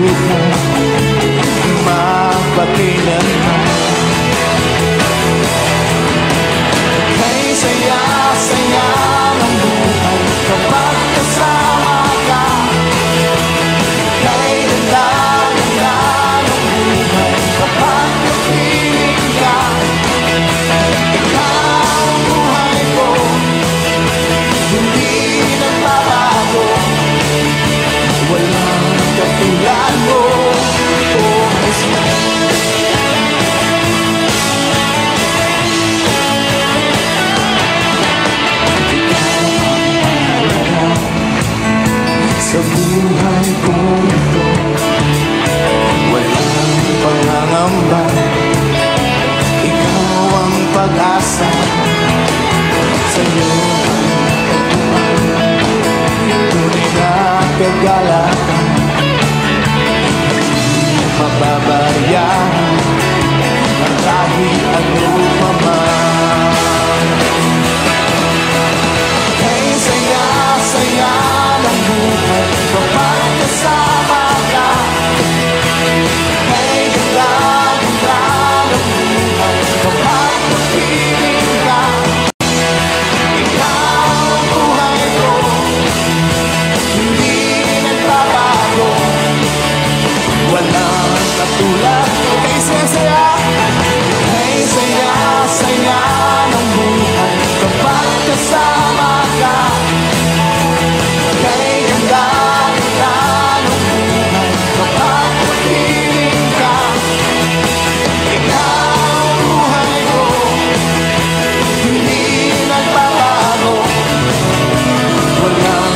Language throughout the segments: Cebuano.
buhay magpakailanman. Kay saya-saya ng buhay kapag kasama ka. Kay ganda-ganda ng buhay kapag kapiling ka. Ikaw ang buhay ko, hindi nagbabago. Walang katulad mo, oh Jesus. Sa buhay kong ito, walang pangangamba. Ikaw ang pag-asa, sa'yo ang natagpuan. Tunay na kagalakan, hindi mababayaan ang kahit ano pa man. Kay saya-saya ng buhay kapag kasama ka. Kay ganda-ganda ng buhay kapag kapiling ka. Ikaw ang buhay ko, hindi nagbabago. Walang katulad mo. Kay saya-saya, kay saya-saya ng buhay kapag kasama ka. Kay ganda-ganda ng buhay kapag kapiling ka. Ikaw ang buhay ko, hindi nagbabago. Walang.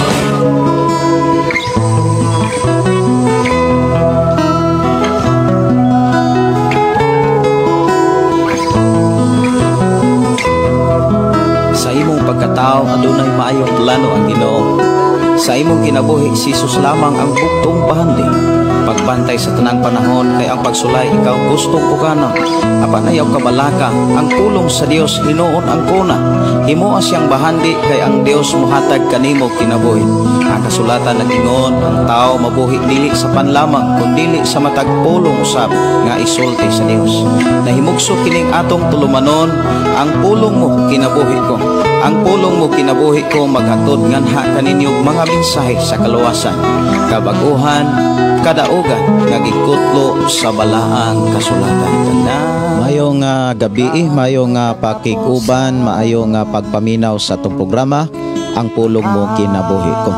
Sa imong pagkatao adunay maayong plano ang Ginoo. Sa imong kinabuhi si Jesus lamang ang buktong bahandi. Pagbantay sa tanang panahon kay ang pagsulay ikaw gustong pukanon. Apan ayaw kabalaka ang pulong sa Dios hinuon ang kuna. Himoa siyang bahandi kay ang Dios mohatag kanimo kinabuhi. Ang kasulatan nag-ingon ang tao mabuhi dili sa panlamang kun dili sa matag pulong usab nga isulti sa Dios. Nahimugso kining atong tulumanon ang pulong mo kinabuhi ko. Ang pulong mo kinabuhi ko maghatod nganha kaninyo mga mensahe sa kaluwasan, kabaguhan, kadaugan nga gikutlo sa balaang kasulatan. Maayong gabi, maayong pakig-uban, maayong pagpaminaw sa atong programa Ang Pulong Mo Kinabuhi Ko.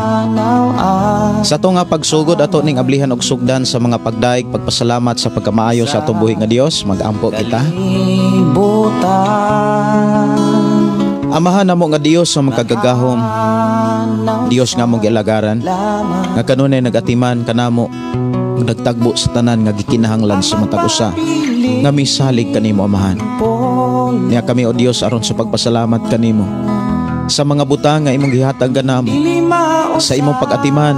Sa atong pagsugod ato ning ablihan og sugdan sa mga pagdaig, pagpasalamat sa pagkamaayo sa atong buhi nga Dios, mag-ampo kita. Amahan namo nga Dios sa magkagagahom, Dios nga among gialagaran, nga kanunay nagatiman kanamo, nagtagbo sa tanan nga gikinahanglan sa matag usa nga misalig kanimo Amahan. Niya kami o Dios aron sa pagpasalamat kanimo sa mga butang nga imong gihatag kanamo, sa imong pag-atiman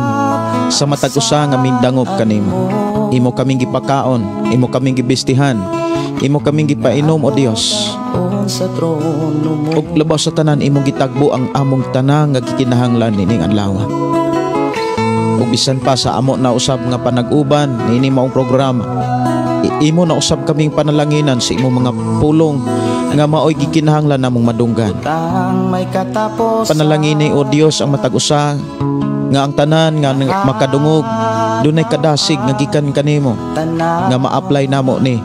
sa matag usa nga mindangop kanimo. Imo kaming gipakaon, imo kaming gibistihan, imo kaming gipainom o Dios. Ug labaw sa tanan imong gitagbo ang among tanang nga gikinahanglan nining adlaw. Ug bisan pa sa amo na usab nga panag-uban niini maong programa, imo na usab kaming panalanginan sa imong mga pulong nga maoy gikinahanglan namong madunggan. Panalangini o Dios ang matag usa nga ang tanan nga makadungog dunay kadasig nga gikan kanimo nga ma-apply namo ni,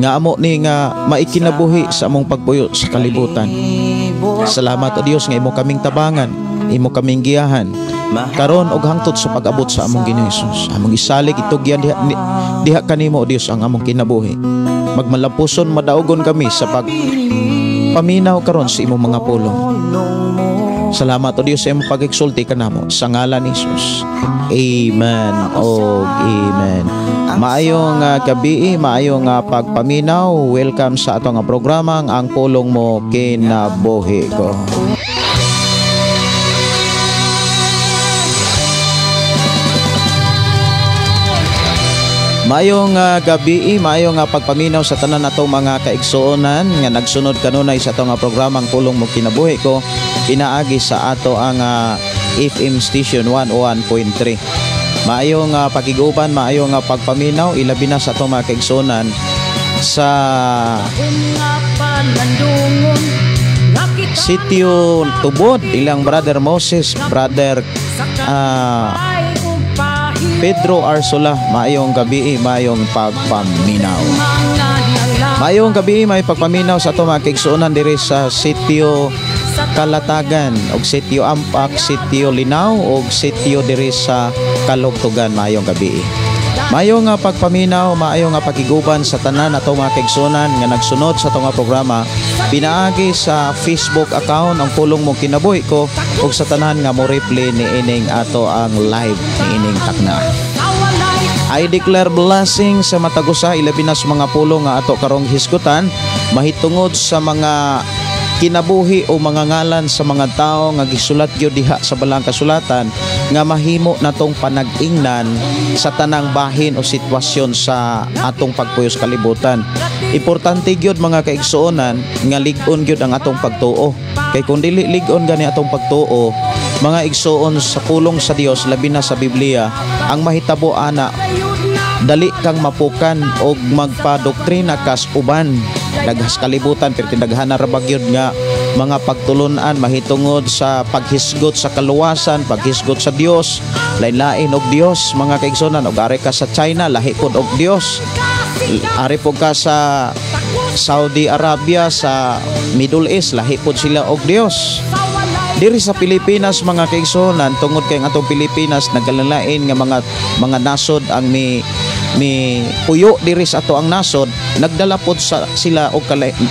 nga amo ni nga maikinabuhi sa among pagpuyo sa kalibutan. Salamat o Dios nga imo kaming tabangan, imo kaming giyahan karon og hangtod sa pag-abot sa among Ginoo Hesus. Among isalig itugyan diha kanimo o Dios ang among kinabuhi. Magmalapuson madaugon kami sa pag paminaw karon sa imong mga pulong. Salamat o Dios sa imong pag-exulti kanamo sa ngalan ni Jesus. Amen o amen. Maayong gabi, maayong pagpaminaw. Welcome sa atong programang Ang Pulong Mo Kinabuhi Ko. Maayong gabi, maayong pagpaminaw sa tanan natong mga kaigsuonan nga nagsunod kanunay sa atong programang Pulong Mo Kinabuhi Ko, pinaagi sa ato ang FM station 101.3. Maayo nga pakiguban, maayo nga pagpaminaw, ilabi na sa atong mga kaigsuonan sa Sitio Tubod, ilang Brother Moses, Brother Pedro Arsola. Maayong gabi, maayong pagpaminaw. Maayong gabi, may pagpaminaw sa atong mga kaigsuonan diri sa Sitio Kalatagan og Sitio Ampak, Sitio Linaw og Sitio diri sa Kalugtugan. Maayong gabi. Maayo nga pagpaminaw, maayo nga pakiguban sa tanan atong mga kaigsuonan nga nagsunod sa atong nga programa pinaagi sa Facebook account ang Pulong Mo Kinabuhi Ko ug sa tanan nga mo replay niining ato ang live niining takna. I declare blessing sa matag usa, ilabi na sa mga pulong nga ato karong hisgutan mahitungod sa mga kinabuhi o mga ngalan sa mga tao nga gisulat gyud diha sa Balaang Kasulatan nga mahimo natong panag-ingnan sa tanang bahin o sitwasyon sa atong pagpuyo sa kalibutan. Importante gyud, mga kaigsuonan, nga lig-on gyud ang atong pagtuo. Kay kung dili lig-on gani atong pagtuo, mga igsuon, sa pulong sa Dios, labi na sa Biblia, ang mahitabo ana, dali kang mapukan og magpadoktrina kas uban daghas kalibutan, pero daghan na ra gyud nga mga pagtulunan mahitungod sa paghisgot sa kaluwasan, paghisgot sa Dios. Lain-lain og Dios, mga kaigsuonan. Og ari ka sa China, lahi pod og Dios. Ari pod ka sa Saudi Arabia, sa Middle East, lahi pod sila og Dios. Diri sa Pilipinas, mga kaigsuonan, tungod kay ang atong Pilipinas nagkalalain nga mga nasod ang mi puyo diri sa ato ang nasod, nagdala pod sa sila og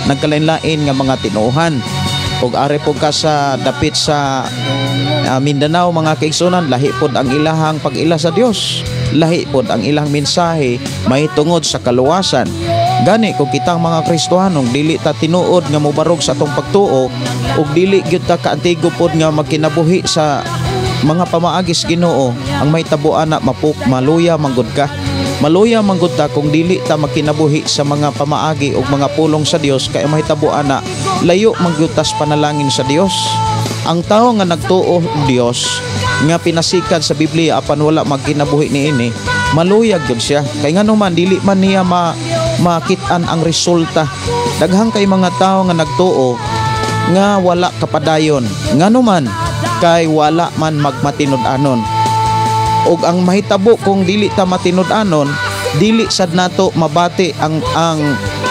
nagkalain-lain nga mga tinuohan. Ug ari pod ka sa dapit sa Mindanao, mga kaigsuonan, lahi pod ang ilahang pag-ila sa Dios, lahi pod ang ilang mensahe mahitungod sa kaluwasan. Gani kung kitang mga Kristohanong dili ta tinuod nga mobarog sa atong pagtuo ug dili gyud ta kaantigo pod nga magkinabuhi sa mga pamaagis Ginoo, ang mahitabo ana, mapuk maluya manggod ka. Maluya manggod ta kung dili ta magkinabuhi sa mga pamaagi ug mga pulong sa Dios, kay mahitabo ana, layo mangyud tas panalangin sa Dios. Ang tao nga nagtuo og Dios nga pinasikan sa Biblia apan wala magkinabuhi niini, maluyag gyud siya. Kay ngano man, dili man niya makit-an ang resulta. Daghang kay mga tao nga nagtuo nga wala kapadayon. Ngano man? Kay wala man magmatinud-anon. Ug ang mahitabo kung dili ta matinud-anon, dili sad nato mabati ang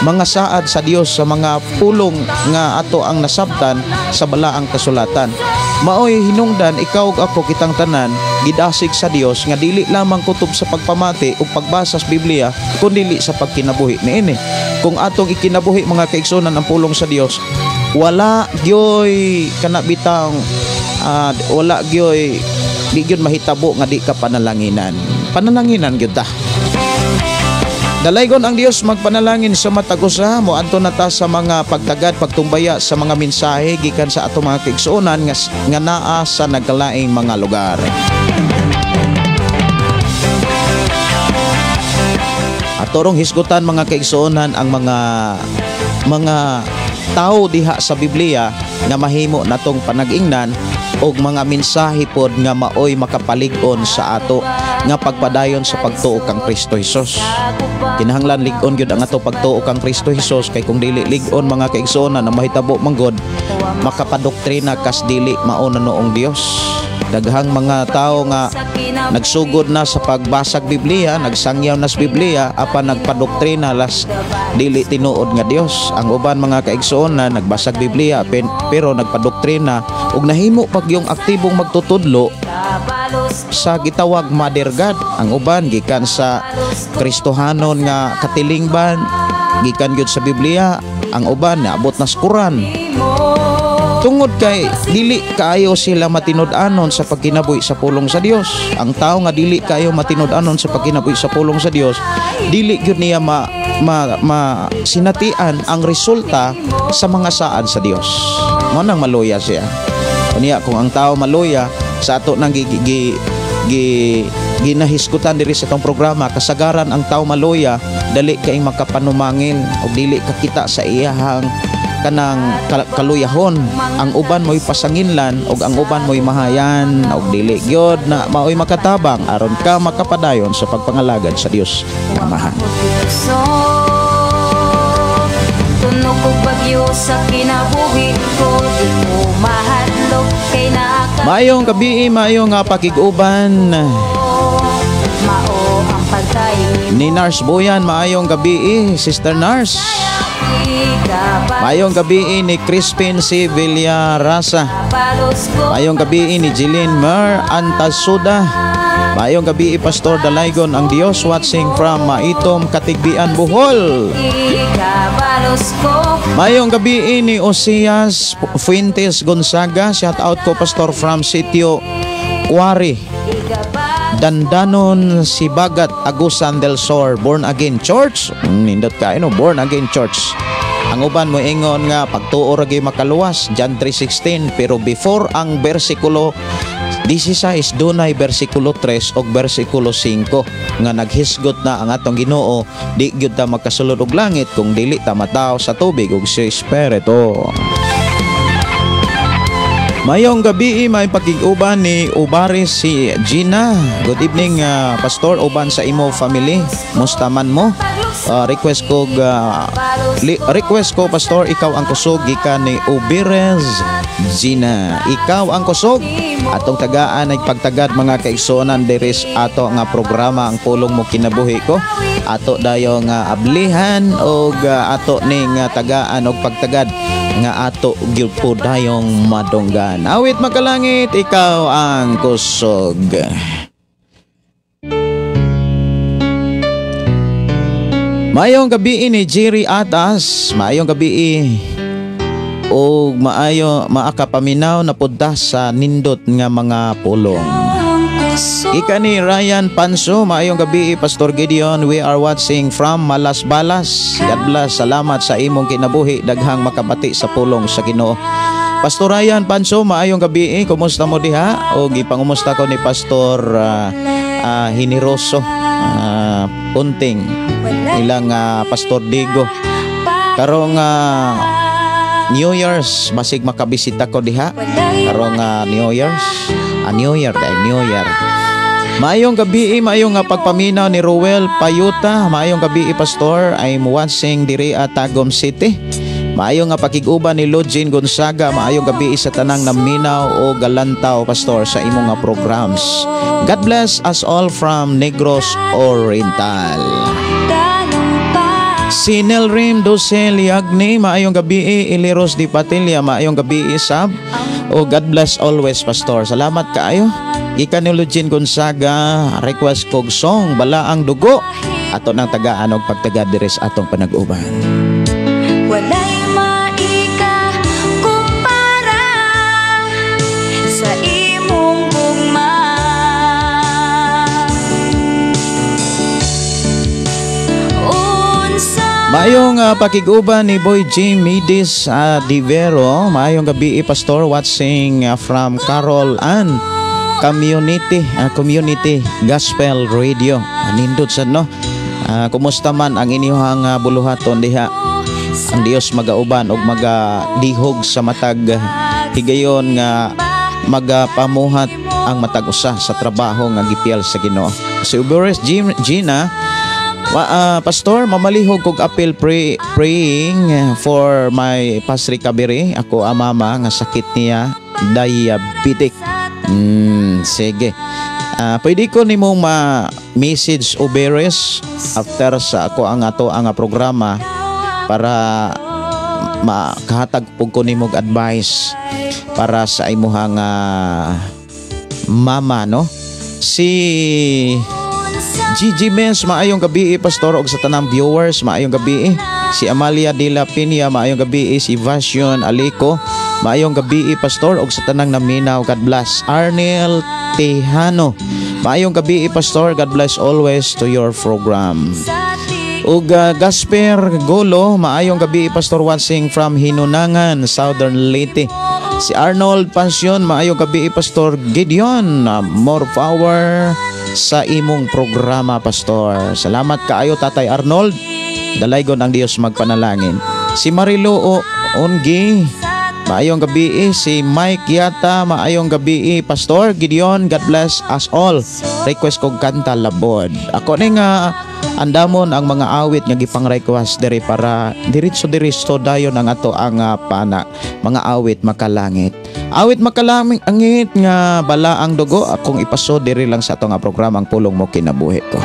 mga saad sa Dios sa mga pulong nga ato ang nasabtan sa Balaang Kasulatan. Maoy hinungdan, ikaw ug ako, kitang tanan gidasig sa Dios nga dili lamang kutob sa pagpamati ug pagbasa sa Biblia kun dili sa pagkinabuhi niini. Kung atong ikinabuhi, mga kaigsuonan, ang pulong sa Dios, wala gyoy kana bitang wala gyoy di gyud mahitabo nga di ka panalanginan. Panalanginan gyud ta. Dalaygon ang Dios magpanalangin sa matag usa. Moadto na ta sa mga pagtagad, pagtumbaya sa mga mensahe gikan sa atong mga kaigsuonan nga naa sa nagkalaing mga lugar. Atorong hisgutan, mga kaigsuonan, ang mga tao diha sa Biblia nga mahimo natong panag-ingnan og mga mensahe pod nga maoy makapalig-on sa ato nga pagpadayon sa pagtuo kang Kristo Hesus. Kinahanglan lig-on gyud ang ato pagtuo kang Kristo Hesus, kay kung dili lig-on, mga kaigsuonan, ang mahitabo manggod, makapadoktrina kas dili mao na noong Dios. Daghang mga tao nga nagsugod na sa pagbasag Biblia, nagsangyaw na sa Biblia, apan nagpadoktrina las dili tinuod nga Dios. Ang uban, mga kaigsuonan, nagbasag Biblia pero nagpadoktrina ug nahimo pag yung aktibong magtutudlo sa gitawag Mother God. Ang uban gikan sa Kristohanon nga katilingban, gikan gyud sa Biblia, ang uban naabot na sa Quran. Tungod kay dili kaayo sila matinud-anon sa pagkinabuhi sa pulong sa Dios. Ang tao nga dili kaayo matinud-anon sa pagkinabuhi sa pulong sa Dios, dili gyud niya ma, ma, ma sinatian ang resulta sa mga saad sa Dios. Mao nang maluya siya. Unya kung ang tao maluya sa ato nang gi, gi, gi, ginahisgutan diri sa itong programa, kasagaran ang tao maluya, dali kay makapanumangin o dili kakita sa iyahang Kanang kaluyahon, ang uban mo'y pasanginlan ug ang uban mo'y mahayan, og dili gyud na maoy makatabang aron ka makapadayon sa pagpangalagad sa Dios Amahan. Tunog og bagyo sa kinabuhi ko, di ko mahadlok kay naa ka. Maayong gabi, maayong nga pakig-uban. Mao ang pagtayo. Ni Nars Boyan, maayong gabi, Sister Nars. Maayong gabi ni Crispin C. Villarasa. Maayong gabi ni Jeline Mer Antasuda. Maayong gabi, Pastor Dalaygon ang Dios, watching from Maitom, Katigbian, Bohol. Maayong gabi ni Osias Fuentes Gonzaga. Shout out ko, Pastor, from Sitio Kuari, Dandanon, Sibagat, Agusan del Sur, Born Again Church. Nindot ka, no? Born Again Church. Ang uban mo ingon nga pagtuo ra gyud makaluwas, John 3:16, pero before ang bersikulo 16 dunay bersikulo 3 og bersikulo 5 nga naghisgot na ang atong Ginoo, di gyud ta makasulod og langit kung dili ta matawo sa tubig ug sa Espiritu. Mayong gabi, may pakig-uban ni Ubaris si Gina. Good evening, Pastor, uban sa imo family. Musta man mo? Request ko, Pastor, "Ikaw ang Kusog" gikan ni Ubires Gina. "Ikaw ang Kusog." Atong tagaan ay pagtagad, mga kaigsuonan, diri sa ato nga programa, Ang Pulong Mo Kinabuhi Ko. Ato dayo nga ablihan og ato ning tagaan og pagtagad nga ato gyud po dayong madunggan. Awit makalangit, "Ikaw ang Kusog." Maayong gabi ni Jerry Atas, maayong gabi og maayo maakapaminaw na pud ta sa nindot nga mga pulong. Ika ni Ryan Panso, maayong gabi, Pastor Gideon, we are watching from Malasbalas. God bless, salamat sa imong kinabuhi, daghang makabati sa pulong sa Ginoo. Pastor Ryan Panso, maayong gabi, kumusta mo diha? O gipangumusta ko ni Pastor Hiniroso Punting, ilang Pastor Digo. Karong New Year's, basig makabisita ko diha. Karong New Year's, New Year kay New Year. Maayong gabi, maayong nga pagpaminaw ni Ruel Payuta. Maayong gabi, Pastor. I'm watching diri at Tagum City. Maayong nga pakig-uban ni Login Gonzaga. Maayong gabi sa tanang naminaw o galantaw, Pastor, sa imong nga programs. God bless us all from Negros Oriental. Si Nelrim Dosel Yagni, maayong gabi, Iliros di Patilia, maayong gabi sab. Oh, God bless always, Pastor. Salamat kaayo. Gikan ni Lugin Gonzaga, request kog song "Balaang Dugo." Ato nang tagaan og pagtaga diri sa atong panag-uban. Walay maika kumpara sa imong gugma. Unsa Maayong pakig-uban ni Boy Jim Midis Divero. Maayong gabi, Pastor, watching from Carol Ann Community Gospel Radio. Nindot sad, no. Kumusta man ang inyong buluhaton diha? Ang Dios magauban og magadihog sa matag higayon nga magapamuhat ang matag usa sa trabaho nga gipiyal sa Ginoo. Si Uberes Jim, Gina, Pastor, mamalihog kog apil praying for my past recovery. Ako ang mama nga sakit niya diabetic. Sige. Pwede ko nimo ma-message, Uberes, after sa ako ang ato ang programa para makahatag pug ko nimo og advice para sa imuhang mama, no? Si Gigi Mens, maayong gabi, Pastor, og sa tanang viewers, maayong gabi. Si Amalia de la Peña, maayong gabi. Si Vasion Alico, maayong gabi, Pastor, og sa tanang naminaw, God bless. Arnel Tejano, maayong gabi, Pastor, God bless always to your program. Ug Gasper Golo, maayong gabi, Pastor, watching from Hinunangan, Southern Leyte. Si Arnold Passion, maayong gabi, Pastor Gideon. More power sa imong programa, Pastor. Salamat kaayo, Tatay Arnold. Dalaygon ang Dios magpanalangin. Si Marilo o Ongi. Maayong gabi si Mike Yata, maayong gabi Pastor Gideon, God bless us all. Request kog kanta Labod. Ako ni nga andamon ang mga awit nga gipang-request diri para diretso-diretso dayon ang ato ang pana mga awit makalangit. Awit makalangit angit nga bala ang dugo akong ipaso diri lang sa ato nga programa ang Pulong Mo Kinabuhi Ko.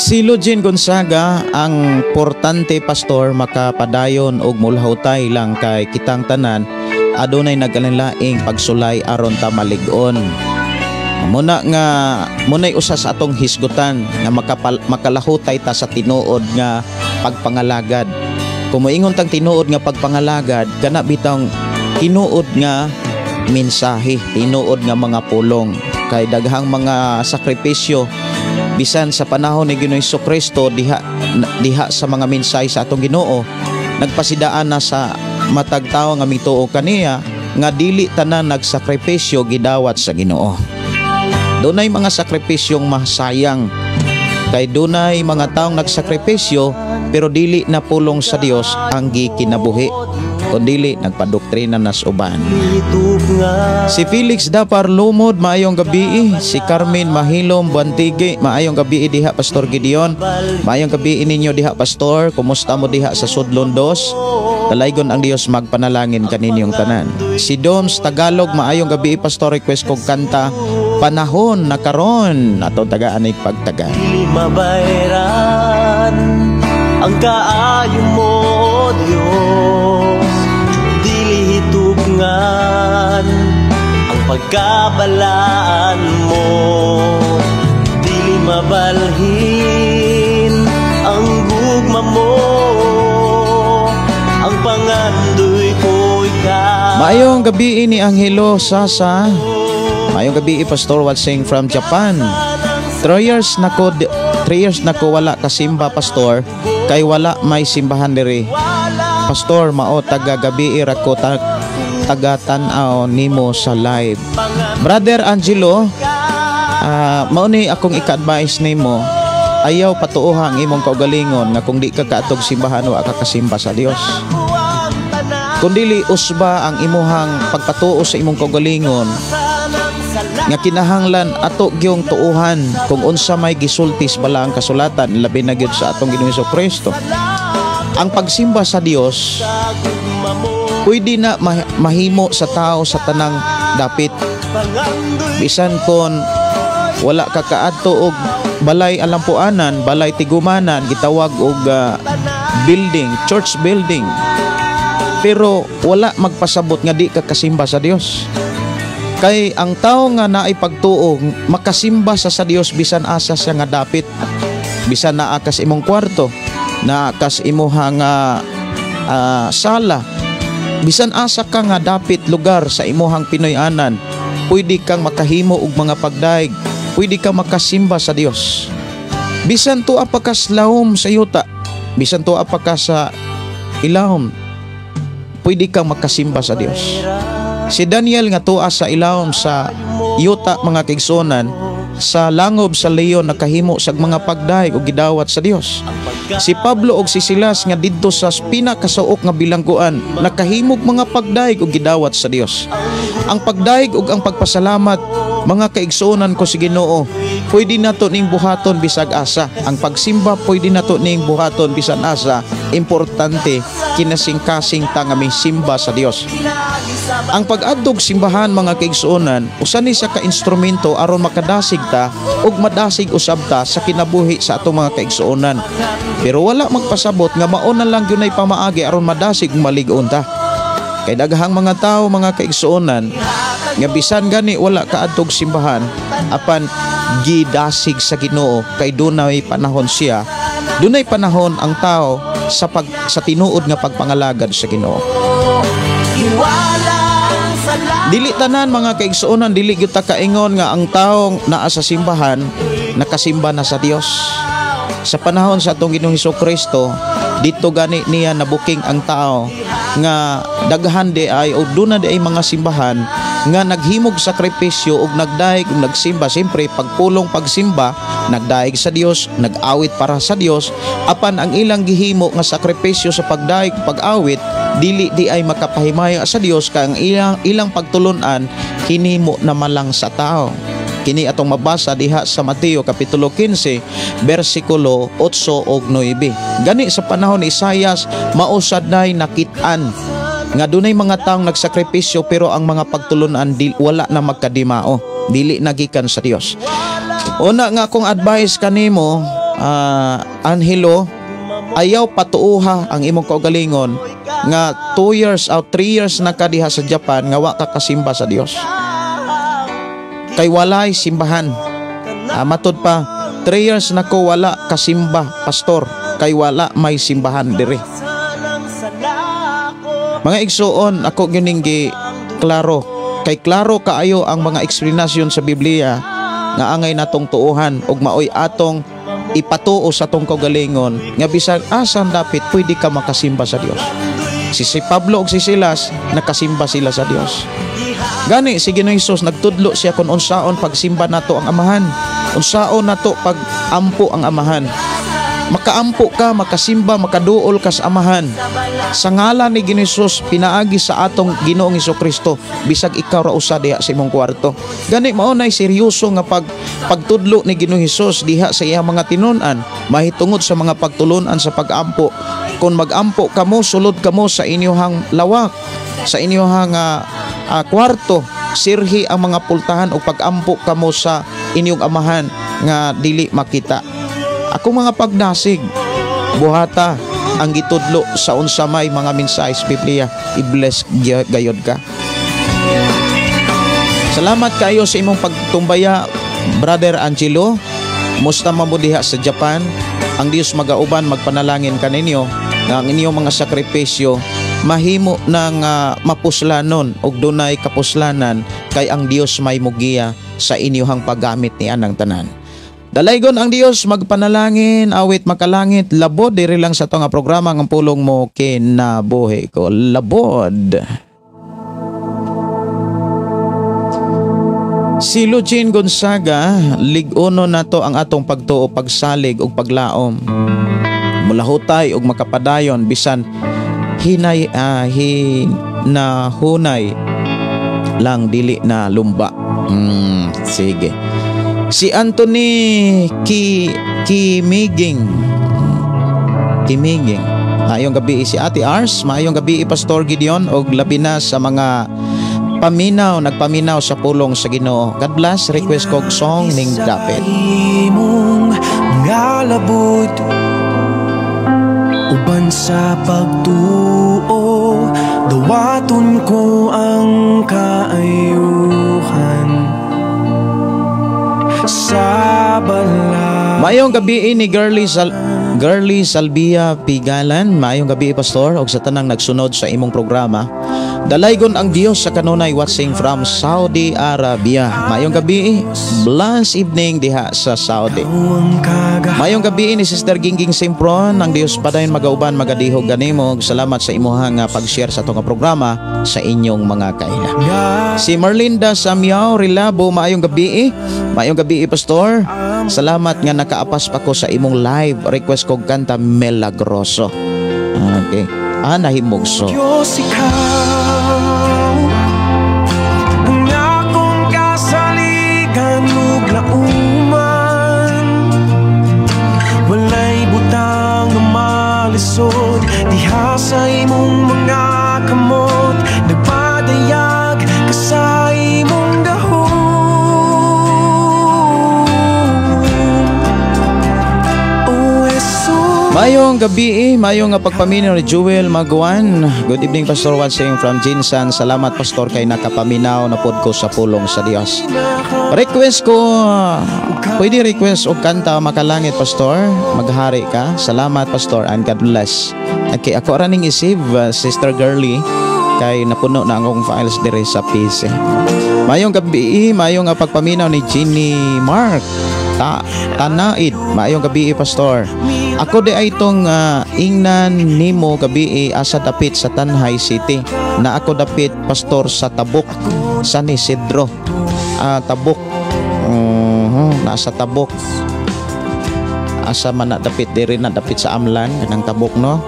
Si Lugin Gonzaga, ang portante pastor makapadayon og mulhawtay lang kay kitang tanan adunay nagkalinlaing pagsulay aron ta malig-on. Muna nga munay usa sa atong hisgutan nga makalahutay ta sa tinuod nga pagpangalagad. Kung moingon tang tinuod nga pagpangalagad, kana bitang tinuod nga mensahe, tinuod nga mga pulong kay daghang mga sakripisyo bisan sa panahon ni Ginoong Hesukristo diha sa mga mensahe sa atong Ginoo nagpasidaan na sa matag tawo nga mituo kaniya nga dili tanan nagsakripisyo gidawat sa Ginoo. Dunay mga sakripisyong masayang kay dunay mga taong nagsakripisyo pero dili na pulong sa Dios ang gikinabuhi kundili nagpadoktrina nas uban. Si Felix Dapar Lumod, maayong gabi. Si Carmen Mahilom Buantige, maayong gabi diha Pastor Gideon. Maayong gabi ninyo diha Pastor. Kumusta mo diha sa Sudlon Dos? Dalaygon ang Dios magpanalangin kaninyong tanan. Si Doms Tagalog, maayong gabi Pastor, request kog kanta Panahon na karon atong tagaan ay pagtaga. Mabayran ang kaayo mo, Dios, dili hitugngan ang pagkabalaan mo, dili mabalhin ang gugma mo, ang pangandoy ko ikaw. Maayong gabi ni Angelo Sasa. Maayong gabi Pastor watching from Japan. 3 years na ko 3 years na ko wala kasimba Pastor kay wala may simbahan diri. Pastor mao taga gabi ra ko taga tan-aw nimo sa live. Brother Angelo, mao ni akong ika-advise nimo, ayaw patuoha ang imong kaugalingon nga kung di ka kaatog simbahan wa ka kasimba sa Dios. Kung dili usba ang imuhang pagpatuo sa imong kaugalingon nga kinahanglan ato gyung tuohan kung unsa may gisultis bala ang kasulatan labi na gyud sa atong Ginoong Hesukristo. Ang pagsimba sa Dios pwede na mahimo sa tao sa tanang dapit. Bisan kon wala ka kaadto og balay alampuanan, balay tigumanan, gitawag og building, church building. Pero wala magpasabot nga di ka kasimba sa Dios. Kay ang tao nga naay pagtuo makasimba sa Dios bisan asa siya nga dapit. Bisan naa kas imong kwarto, naa kas imuhang sala. Bisan asa ka nga dapit lugar sa imuhang Pinoy-anan, pwede kang makahimo og mga pagdaig, pwede kang makasimba sa Dios. Bisan tuwa pa ka sa lahom sa yuta, bisan tuwa pa ka sa ilahom, pwede kang makasimba sa Dios. Si Daniel nga tuwa sa ilawom sa yuta mga kaigsuonan, sa langob sa leon nakahimo sa mga pagdaig og gidawat sa Dios. Si Pablo og si Silas nga didto sa pinakasuok nga bilangguan nakahimog mga pagdaig og gidawat sa Dios. Ang pagdaig ug ang pagpasalamat mga kaigsuonan ko si Ginoo, pwede nato ning buhaton bisag asa. Ang pagsimba pwede nato ning buhaton bisan asa. Importante kinasingkasing ta nga misimba sa Dios. Ang pag-adtog simbahan mga kaigsuonan, usa ni sa ka instrumento aron makadasig ta ug madasig usab ta sa kinabuhi sa atong mga kaigsuonan. Pero wala magpasabot nga mao na lang gyud ay pamaagi aron madasig ug malig-on ta. Kay daghang mga tawo mga kaigsuonan nga bisan gani wala kaadtog simbahan apan gidasig sa Ginoo kay dunay panahon siya. Dunay panahon ang tao sa tinuod nga pagpangalagad sa Ginoo. Dili tanan mga kaigsuonan, dili gyud ta kaingon nga ang taong naa sa simbahan nakasimba na sa Dios. Sa panahon sa atong Ginoong Hesukristo, dito gani niya nabuking ang tao Nga daghan di ay o duna di ay mga simbahan nga naghimog sakripisyo ug nagdayeg ug nagsimba. Siyempre, pagpulong, pagsimba, nagdayeg sa Dios, nag-awit para sa Dios, apan ang ilang gihimo nga sakripisyo sa pagdayeg, pag-awit, dili di ay makapahimaya sa Dios kay ang ilang pagtulunan hinimo na malang sa tao. Kini atong mabasa diha sa Mateo kapitulo 15 bersikulo 8 ug 9. Gani sa panahon ni Isayas, mausad nay nakit-an nga dunay mga taong nagsakripisyo pero ang mga pagtulunan di, wala na magkadimao, dili nagikan sa Dios. Una nga akong advice kanimo, Angelo, ayaw patuuha ang imong kaugalingon nga 2 years or 3 years na ka diha sa Japan nga wa ka kasimba sa Dios. Kay walay simbahan. Matud pa, 3 years na ko wala kasimba, pastor, kay wala may simbahan dire. Mga igsuon, ako gyuning gi klaro. Kay klaro kaayo ang mga eksplanasyon sa Biblia nga angay natong tuohan ug maoy atong ipatuo sa atong kaugalingon nga bisan asan dapit pwede ka makasimba sa Dios. Si Pablo ug si Silas, nakasimba sila sa Dios. Gani si Ginoong Hesus, nagtudlo siya kung unsaon pagsimba nato ang Amahan. Unsaon nato pag-ampo ang Amahan. Makaampo ka, makasimba, makaduol ka sa Amahan. Sa ngalan ni Ginoong Hesus, pinaagi sa atong Ginoong Kristo, bisag ikaw ra usa diha sa imong kwarto. Gani mao nay seryoso nga pagtudlo ni Ginoong Hesus diha sa iyang mga tinun-an mahitungod sa mga pagtulunan sa pag-ampo. Kung mag-ampo kamo, sulod kamo sa inyong lawak, sa inyong kwarto, sirhi ang mga pultahan o pag-ampo kamo sa inyong Amahan nga dili makita. Ako mga pagdasig, buhata ang gitudlo sa unsa may mga mensahe sa Biblia, i-bless gayod ka. Salamat kayo sa imong pagtumbaya, Brother Angelo. Musta man mo diha sa Japan? Ang Dios magauban, magpanalangin kaninyo nga ang inyong mga sakripisyo mahimo ng mapuslanon og dunay kapuslanan kay ang Dios may mugiya sa inyong paggamit ni anang tanan. Dalaygon ang Dios magpanalangin, awit makalangit, labod diri lang sa nga programa ng Pulong Mo Kinabuhi Ko. Labod. Si Lucin Gonzaga, lig-uno nato ang atong pagtuo, pagsalig ug paglaom. Mulahutay ug makapadayon bisan hinay hinahunay lang dili na lumba. Sige. Si Anthony Kimiging. Kimiging. Maayong gabi si Ate Ars, maayong gabi Pastor Gideon og labi na sa mga paminaw, nagpaminaw sa pulong sa Ginoo. God bless, request kog song ning dapit. Imong nga labot uban sa pagtuo, dawaton ko ang kaayuhan sa bala. Maayong gabi ni Girly Salvia Pigalan. Maayong gabi, Pastor, og sa tanang nagsunod sa imong programa. Dalaygon ang Dios sa kanunay, watching from Saudi Arabia. Maayong gabi, blessed evening diha sa Saudi. Maayong gabi ni Sister Gingging Simpron, ang Dios padayon magauban, magadihog ganimo. Salamat sa imuhang pag-share sa atong programa sa inyong mga kaila. Si Merlinda Samyao Rilabo, maayong gabi. Maayong gabi, Pastor. Salamat nga nakaapas pa ko sa imong live. Request kog kanta Melagroso. Okay. Nahimugso. Diyos, ikaw ang akong kasaligan ug lauman. Walay butang nga malisod diha sa imong mga kamot. Nagpadayag ka sa imong gahom. O Jesus. Maayong gabi, maayong nga pagpaminaw ni Jewel Maguan. Good evening, Pastor watching from Jinsan. Salamat, Pastor, kay nakapaminaw na pod ko sa pulong sa Dios. Request ko, pwede request og kanta Makalangit, Pastor. Maghari ka. Salamat, Pastor, and God bless. Okay, ako ra ning isave, Sister Girly, kay napuno na ang akong files dire sa PC. Maayong gabi, maayong nga pagpaminaw ni Jeannie Mark. Tanaid, maayong gabi, Pastor. Ako di ay itong ingnan nimo gabi, asa dapit sa Tanjay City. Na ako dapit, Pastor, sa Tabuk, San Isidro. Tabuk. Nasa Tabuk. Asa man na dapit diri na dapit sa Amlan kanang Tabuk, no?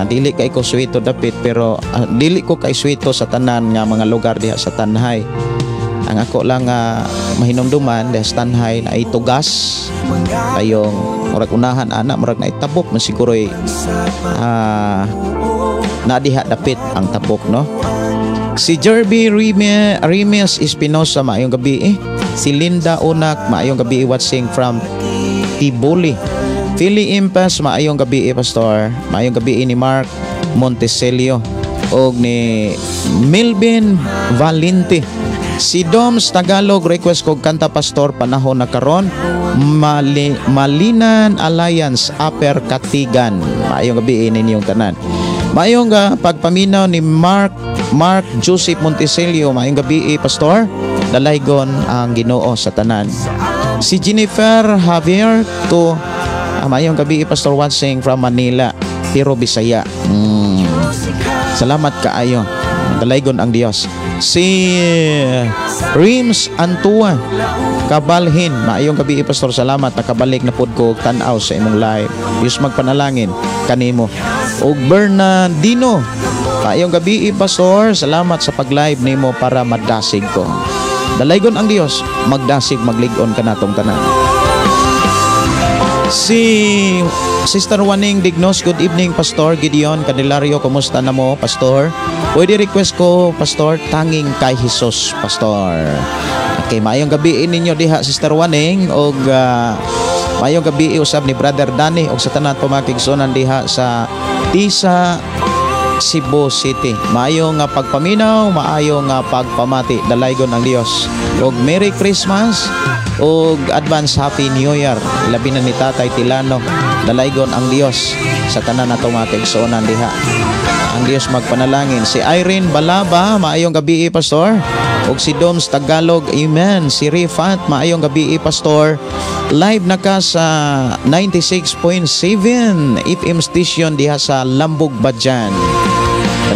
Dili kay ko suwito dapit, pero dili ko kay suwito sa tanan nga mga lugar diha sa Tanjay. Ang ako lang mahinumduman diha sa Tanjay na ay Tugas. Tayong murag unahan ana, murag na Tabuk man siguro na diha dapit ang Tabuk, no? Si Jerby Rimes Espinosa, maayong gabi eh. Si Linda Unak, maayong gabi, watching from Tibuli. Philly Impas, maayong gabi, Pastor. Maayong gabi ni Mark Montecelio og ni Melvin Valente. Si Doms Tagalog, request kog kanta, Pastor, "Panahon na Karon", Malinan Alliance, Upper Katigan. Maayong gabi ninyong tanan. Maayong pagpaminaw ni Mark Mark Joseph Montecelio, maayong gabi, Pastor. Dalaygon ang Ginoo sa tanan. Si Jennifer Javier to maayong gabi, Pastor, watching from Manila pero Bisaya. Salamat kaayo. Dalaygon ang Dios. Si Rims Antua Kabalhin, maayong gabi, Pastor, salamat nakabalik na pud ko tan-aw sa imong live. Dios magpanalangin kanimo. Og Bernardino, maayong gabi, Pastor, salamat sa pag-live nimo para madasig ko. Dalaygon ang Dios, magdasig maglig-on kanatong tanan. Si Sister Waning Dignos, good evening, Pastor Gideon Candelario, kumusta na mo, Pastor? Pwede request ko, Pastor, "Tanging kay Jesus", Pastor. Okay, maayong gabi ninyo diha, Sister Waning, og maayong gabi usab ni Brother Danny og sa tanan pamakigsunan diha sa Tisa, Cebu City. Maayong nga pagpaminaw, maayong nga pagpamati. Dalaygon ang Dios. Og Merry Christmas og advance Happy New Year. Labi na ni Tatay Tilano. Dalaygon ang Dios sa tanan nato mga kaigsuonan diha. Ang Dios magpanalangin. Si Irene Balaba, maayong gabi, Pastor. Og si Doms Tagalog, amen. Si Rifat, maayong gabi, Pastor. Live na ka sa 96.7 FM station diha sa Lambog, Badjan.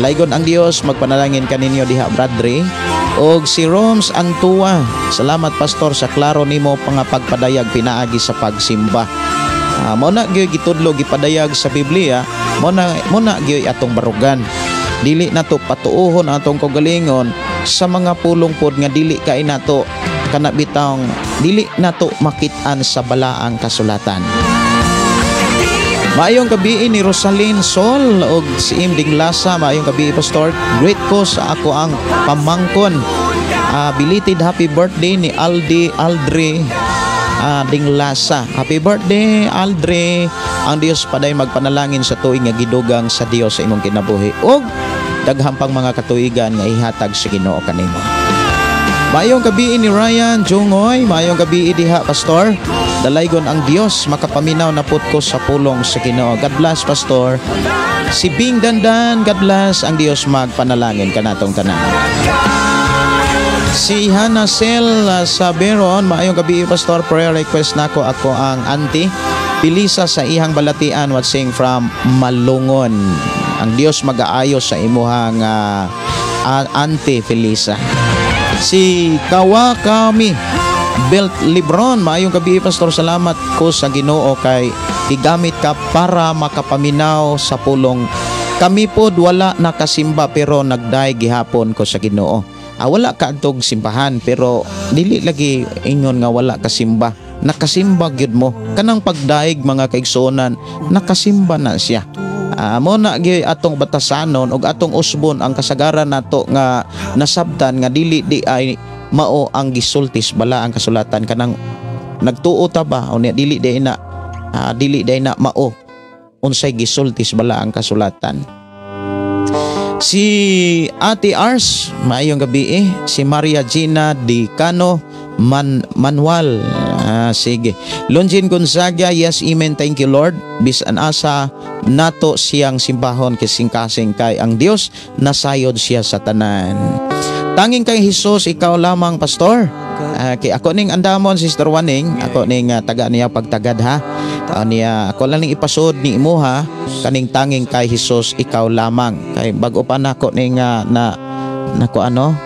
Dalaygon ang Dios, magpanalangin kaninyo diha, Bradre. Og si Roms Antua, salamat, Pastor, sa klaro nimo nga pagpadayag pinaagi sa pagsimba. Mao na gyud gitudlo, gipadayag sa Biblia, mao na gyud atong barugan. Dili nato patuohon atong kaugalingon sa mga pulong pod nga dili kay nato kana bitawng dili nato makit-an sa balaang kasulatan. Maayong gabi ni Rosalyn Sol og si Imding Lasa, maayong gabi, Pastor. Greet ko sa ako ang pamangkon. Belated happy birthday ni Aldi Aldre Dinglasa. Happy birthday, Aldre. Ang Dios paday magpanalangin sa tuig nga gidugang sa Dios sa imong kinabuhi. Og daghan pang mga katuigan nga ihatag sa Ginoo kanimo. Maayong gabi ni Ryan Jungoy, maayong gabi diha, Pastor. Dalaygon ang Dios, makapaminaw na pud ko sa pulong sa Ginoo. God bless, Pastor. Si Bing Dandan, God bless, ang Dios magpanalangin kanatong tanan. Si Hannah Sel sa Beron, maayong gabi, Pastor, prayer request nako ako ang auntie Pilisa sa ihang balatian, watching from Malungon. Ang Dios mag-aayo sa imuhang auntie Felisa. Si Kawakami Belt Libron, maayong gabi, Pastor, salamat ko sa Ginoo kay gigamit ka para makapaminaw sa pulong. Kami pod wala nakasimba pero nagday gihapon ko sa Ginoo. Wala ka adtog simbahan pero dili lagi ingon nga wala kasimba. Nakasimba gyud mo. Kanang pagdaig, mga kaigsuonan, nakasimba na siya. Mo na gyud atong batasanon ug atong usbon ang kasagaran nato nga nasabtan nga dili di ay mao ang gisultis bala ang kasulatan, kanang nagtuo ta ba o niya dili di na mao unsay gisultis bala ang kasulatan. Si Ate Ars, maayong gabi eh. Si Maria Gina Di Cano Manual. Sige. Lonjin Gonzaga, yes, amen, thank you, Lord. Bisan asa nato siyang simbahon kasing-kasing kay ang Dios nasayod siya sa tanan. Tanging kay Jesus, ikaw lamang, Pastor. Kay ako ning andamon, Sister Waning, ako ning taga niya pagtagad ha. Niya ako lang ning ipasod ni imuha kaning "Tanging kay Hesus Ikaw Lamang." Kay bag-o pa nako ning na nako ano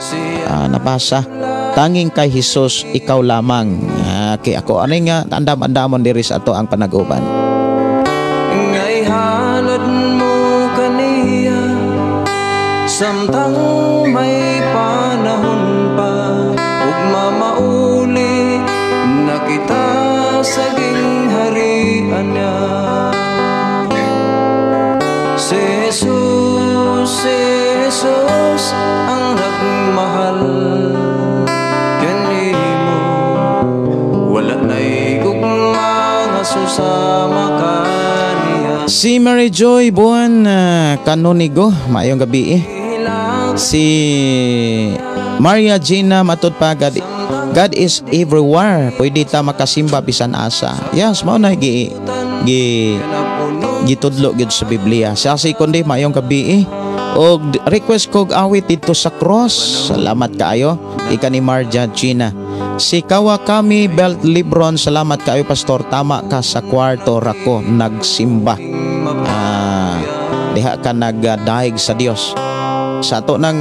nabasa. "Tanging kay Hesus Ikaw Lamang." Kay ako ani nga andam-andamon diri sa ato ang panaguban. Nga ihalad mo kaniya samtang may panahon pa, ug mamauli na kita sa gingharian niya. Si Jesus, si Jesus ang nagmahal kanimo. Wala na'y gugma nga susama kaniya. Si Mary Joy Buwan Kanonigo, maayong gabi eh. Si Maria Gina, matud pa, God, God is everywhere. Pwede ta makasimba bisan asa. Yes, mao na gi gi gitudlo gyud sa Biblia. Sa si kundi, maayong gabi eh. Og request kog awit dito sa cross. Salamat kaayo. Ika ni Marja Gina. Si Kawakami Belt Libron, salamat kaayo, Pastor. Tama ka, sa kwarto rako nagsimba. Diha ka nagdahig sa Dios. Sa ato nang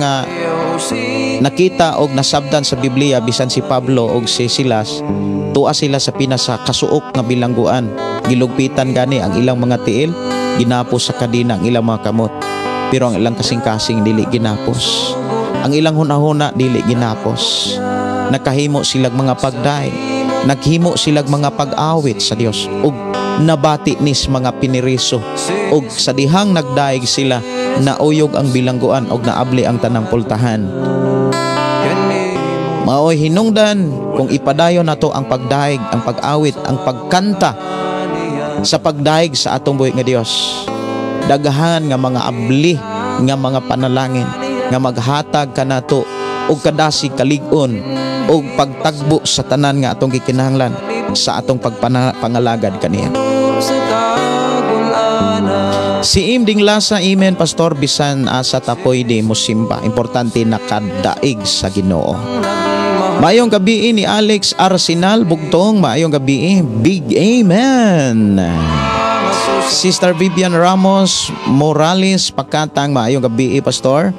nakita og nasabdan sa Biblia, bisan si Pablo og si Silas, tua sila sa pinasa kasuok nga bilangguan. Gilugpitan gani ang ilang mga tiil, ginapos sa kadena ang ilang mga kamot. Pero ang ilang kasing-kasing dili ginapos. Ang ilang hunahuna dili ginapos. Nakahimo silag mga pagdaig. Naghimo silag mga pag-awit sa Dios ug nabati nis mga piniriso, ug sa dihang nagdaig sila, nauyog ang bilangguan og naabli ang tanang pultahan. Maoy hinungdan kung ipadayon nato ang pagdaig, ang pag-awit, ang pagkanta sa pagdaig sa atong buhi nga Dios. Daghan nga mga abli nga mga panalangin nga maghatag kanato og kadasig, kalig-on og pagtagbo sa tanan nga atong gikinahanglan sa atong pagpangalagad kaniya. Si Imding Lasa, "Amen, Pastor, bisan asa ta pwede mosimba. Importante nakadaig sa Ginoo." Maayong gabi ni Alex Arsenal Bugtong, maayong gabi, big amen. Sister Vivian Ramos Morales Pakatang, maayong gabi, Pastor.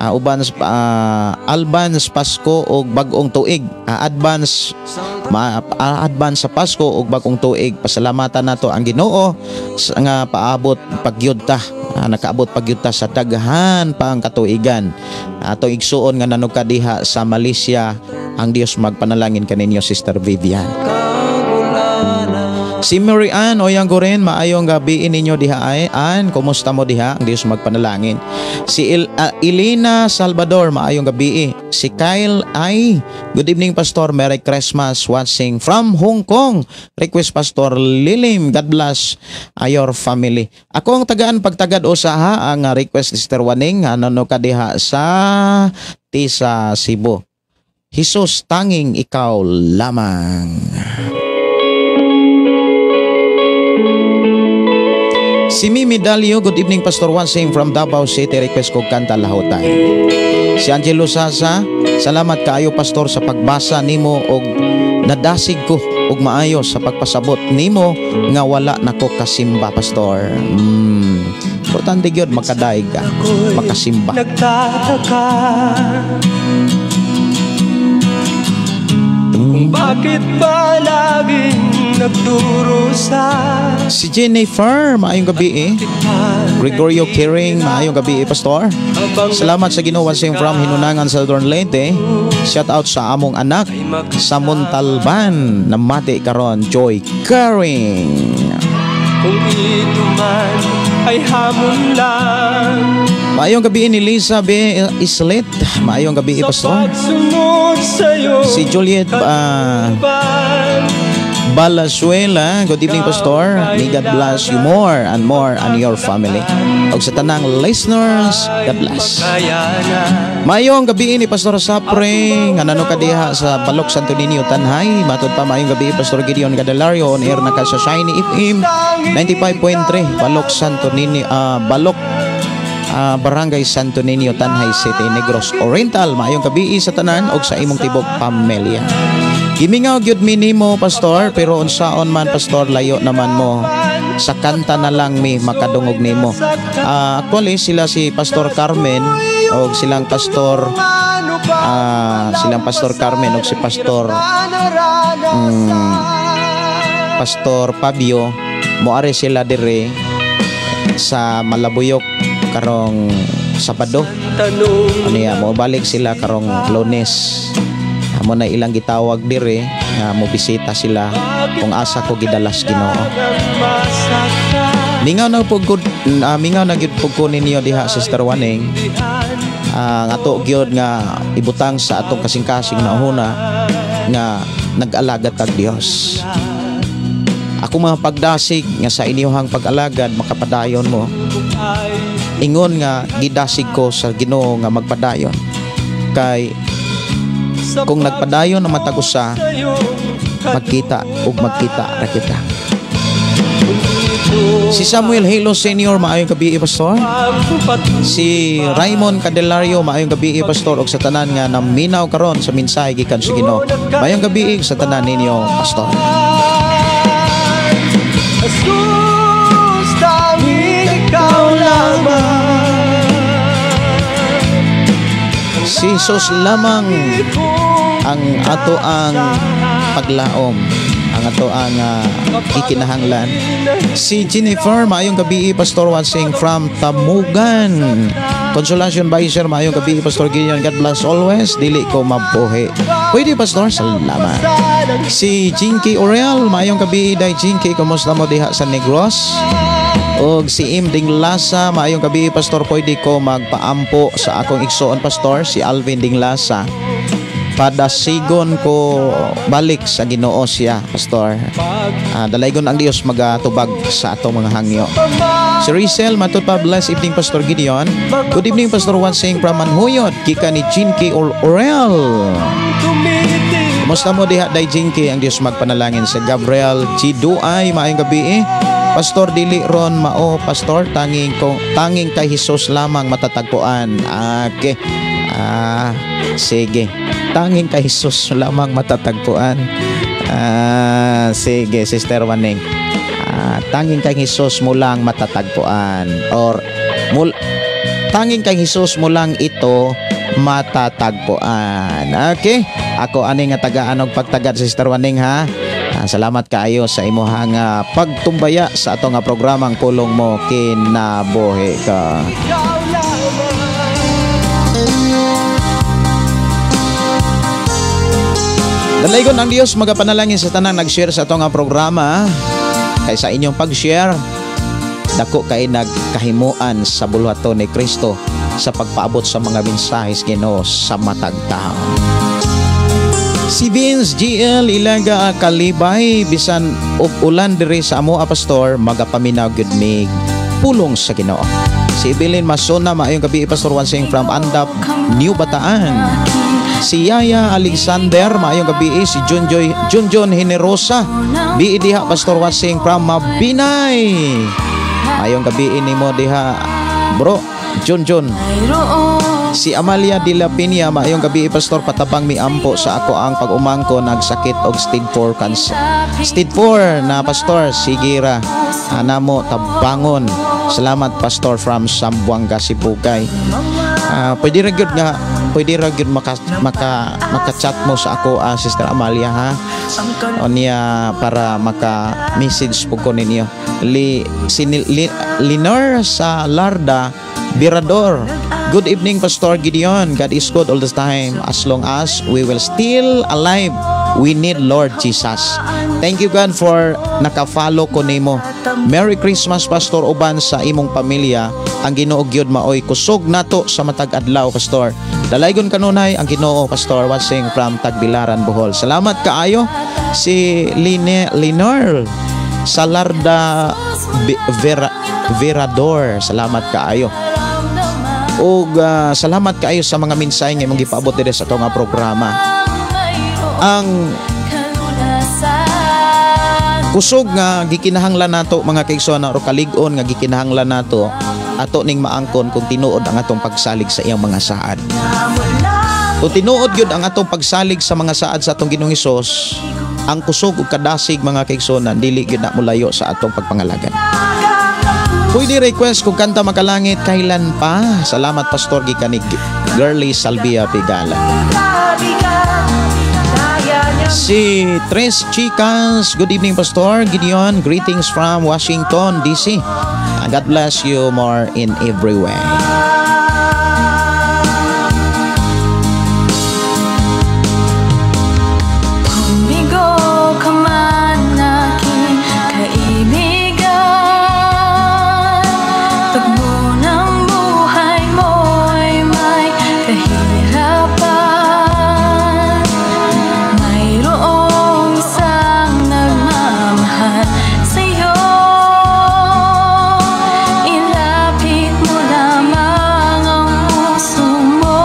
Uban advance Pasko og bag-ong tuig. Advance advance sa Pasko ug bag-ong tuig. Pasalamatan nato ang Ginoo sa nga paabot pagyud ta. Nakaabot pagyud ta sa daghan pa ang katuigan. Atong igsuon nga nanog diha sa Malaysia, ang Dios magpanalangin kaninyo, Sister Vivian. Si Mary Ann Oyang Goren, maayong gabi ninyo diha ay. Ann, kumusta mo diha? Ang Dios magpanalangin. Si Elena Salvador, maayong gabi. Si Kyle ay, "Good evening, Pastor, Merry Christmas, watching from Hong Kong. Request, Pastor Lilim, God bless your family." Ako ang tagaan pagtagad usa ha, ang request Sister Waning, ano no ka diha sa Tisa Cebu. "Jesus, Tanging Ikaw Lamang." Si Mimi Dalio, "Good evening, Pastor, watching from Davao City, request ko kanta 'Lahutay.'" Si Angelo Sasa, "Salamat kaayo, Pastor, sa pagbasa nimo og nadasig ko og maayo sa pagpasabot nimo nga wala nako kasimba, Pastor." Importante gyud makadaig ka, makasimba. Nagtataka kung bakit ba laging nagdurusa. Si Jennifer, maayong gabi eh. Gregorio Kiring, maayong gabi eh, Pastor. Salamat sa Ginoo, watching from Hinunangan sa Southern Leyte. Shout out sa among anak sa Montalban na mati karon, Joy Caring. Kung ito man ay hamon lang. Maayong gabi ni Lisa B. Islet. Maayong gabi, sa Pastor. Pagsunod sa'yo. Si Juliet Balasuela, "Good evening, Pastor. May God bless you more and more and your family." Og sa tanang listeners, God bless. Maayong gabi ni Pastor Sapre, nga nano ka diha sa Balok Santo Niño, Tanjay. Matod pa, maayong gabi, Pastor Gideon Gadalario, on air na ka sa Shiny FM 95.3, Balok Santo Niño, Balok Barangay Santo Niño, Tanjay City, Negros Oriental. Maayong gabii sa tanan og sa imong tibok pamilya. Gimingaw gyud mi nimo, Pastor, pero unsaon man, Pastor, layo naman mo. Sa kanta na lang mi makadungog nimo. Actually sila si Pastor Carmen og silang Pastor Carmen og si Pastor Fabio, moari sila dire sa Malabuyok karong Sabado. Ano mo balik sila karong Lunes. Amo na ilang gitawag dire nga mo bisita sila kung asa ko gidalas Ginoo. Mingaw na pug ko, mingaw na gyud pug ko ninyo diha, Sister Waning. Ang ato gyud nga ibutang sa atong kasing-kasing na huna nga nag-alagad tag Dios. Ako mga pagdasig nga sa inyuhang pag-alagad makapadayon mo. Ingon nga gidasig ko sa Ginoo nga magpadayon. Kay kung nagpadayon ang matag usa, magkita ug magkita ra kita. Si Samuel Halo Senior, maayong gabi, Pastor. Si Raymond Candelario, maayong gabi, Pastor, ug sa tanan nga naminaw karon sa mensahe gikan sa Ginoo. Maayong gabi sa tanan ninyo, Pastor. Jesus, tanging ikaw lamang. Si Jesus lamang ang ato ang paglaom, ang ato ang ikinahanglan. Si Jennifer, maayong gabi, Pastor Wansing from Tamugan. Consolation Beiser, maayong gabi, Pastor Gideon. God bless always. Dili ko mabuhi. Pwede, Pastor, salamat. Si Jinky Oriel, maayong gabi, Day Jinky, kumusta mo diha sa Negros? Og si Im Dinglasa, maayong gabi, Pastor, pwede ko magpaampo sa akong igsoon, Pastor, si Alvin Dinglasa. Padasigon ko balik sa Ginoo siya, Pastor. Dalaygon ang Dios magatubag sa atong mga hangyo. Si Rizel, matud pa, bless evening, Pastor Gideon. Good evening, Pastor Wansing from Manhuyod, gikan ni Jinky Orel. Kumusta mo diha, Day Jinky? Ang Dios magpanalangin. Sa Gabriel G. Duay, maayong gabi. Pastor, dili ron mao, Pastor, tanging kay Jesus lamang matatagpuan. Okay. Sige. Tanging kay Jesus lamang matatagpuan. Sige, Sister Waning. Tanging kay Jesus mo lang matatagpuan, or tanging kay Jesus mo lang ito matatagpuan. Okay? Ako ani nga tagaan og pagtagad, Sister Waning, ha. Salamat kaayo sa imuhang pagtumbaya sa ato nga programang Pulong Mo Kinabuhi Ka. Dalaygon ang Dios magapanalangin sa tanang nag-share sa ato nga programa. Kay sa inyong pag-share, dako kay nagkahimuan sa buluhaton ni Kristo sa pagpaabot sa mga mensahe sa Ginoo sa matag tawo. Si Vince GL Ilaga Kalibay, bisan og ulan diri sa amo, Pastor, magapaminaw gyud mig pulong sa Ginoo. Si Evelyn Masona, maayong gabi, Pastor Wansing from Andap, New Bataan. Si Yaya Alexander, maayong gabi. Si Junjun Generosa, bi diha, Pastor Wansing from Mabinay. Maayong gabi nimo diha, bro Junjun. Si Amalia de la Peña, maayong gabi, Pastor, patabang miampo sa ako ang pag-umangko nagsakit og stage 4 cancer. Stage 4 na, Pastor, sige ra anamo tabangon. Salamat, Pastor, from Sambuanga, Sibugay. Pwede ra gyud nga, pwede ra gyud maka maka chat mo sa ako, Sister Amalia, ha. O niya para maka-message po ko ninyo. Si Linor sa Larda Birador. Good evening, Pastor Gideon. God is good all the time. As long as we will still alive, we need Lord Jesus. Thank you, God, for naka-follow ko nimo. Merry Christmas, Pastor, uban sa imong pamilya. Ang Ginoo gyud maoy kusog nato sa matag adlaw, Pastor. Dalaygon kanunay ang Ginoo, Pastor Wansing from Tagbilaran, Bohol. Salamat kaayo si Line Linor Salarda Verador. Salamat kaayo. Og salamat kaayo sa mga mensahe nga imong gipaabot diri sa ato nga programa. Ang kusog nga gikinahanglan nato, mga kaigsoon, o kalig-on nga gikinahanglan nato Ato ning maangkon kung tinuod ang atong pagsalig sa iyang mga saad. Kung tinuod gyud ang atong pagsalig sa mga saad sa atong Ginoong Hesus, ang kusog ug kadasig, mga kaigsuonan, dili gyud na molayo sa atong pagpangalagad. Pwede request kung kanta "Makalangit Kailan Pa"? Salamat, Pastor, gikan ni Girly Salvia Pigala. Si Tres Chicas, good evening, Pastor Gideon. Greetings from Washington, DC. God bless you more in every way. Umigo ka man, aking kaibigan. Takbo ng buhay mo'y may kahirapan, mayroong isang nagmamahal sa'yo. Ilapit mo lamang ang puso mo.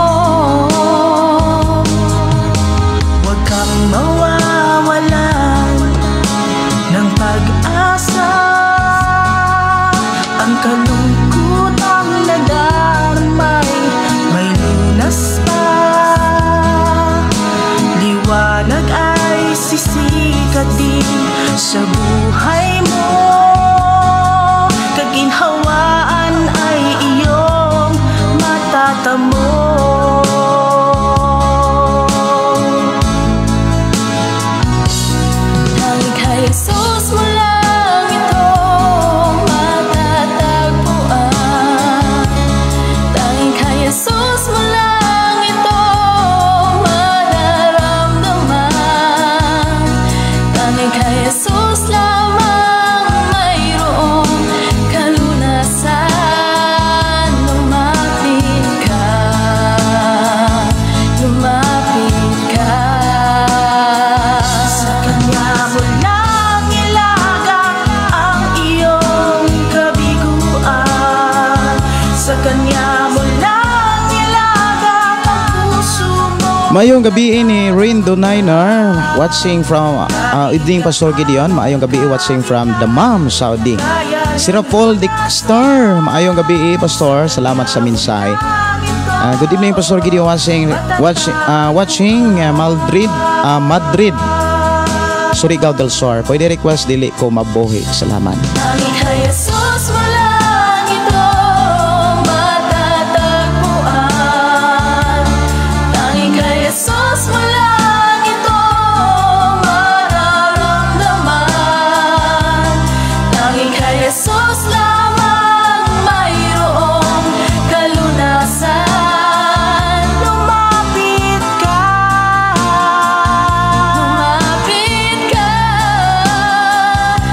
Huwag kang mawawalan ng pag-asa. Ang kalungkutang nadarama'y may lunas pa. Liwanag ay sisikat din sa buhay mo. Kaginhawaan ay iyong matatamo. Tanging kay Jesus mo lang ito matatagpuan. Tanging kay Jesus mo lang ito mararamdaman. Tanging kay Jesus lamang mayroong kalunasan. Lumapit ka, lumapit ka. Sa kanya mo lang ilagak ang iyong kabiguan. Sa kanya mo lang ilagak ang puso mo. Maayong gabi ni Rain Doniner, watching from evening, Pastor Gideon. Maayong gabi, watching from Dammam, Saudi. Si Paul Dexter, maayong gabi, Pastor. Salamat sa mensahe. Good evening, Pastor Gideon, watching Madrid, Surigao del Sur. Pwede request "Dili Ko Mabuhi"? Salamat. Tanging kay Jesus mo lang ito matatagpuan. Tanging kay Jesus mo lang ito mararamdaman. Tanging kay Jesus lamang mayroong kalunasan. Lumapit ka. Lumapit ka.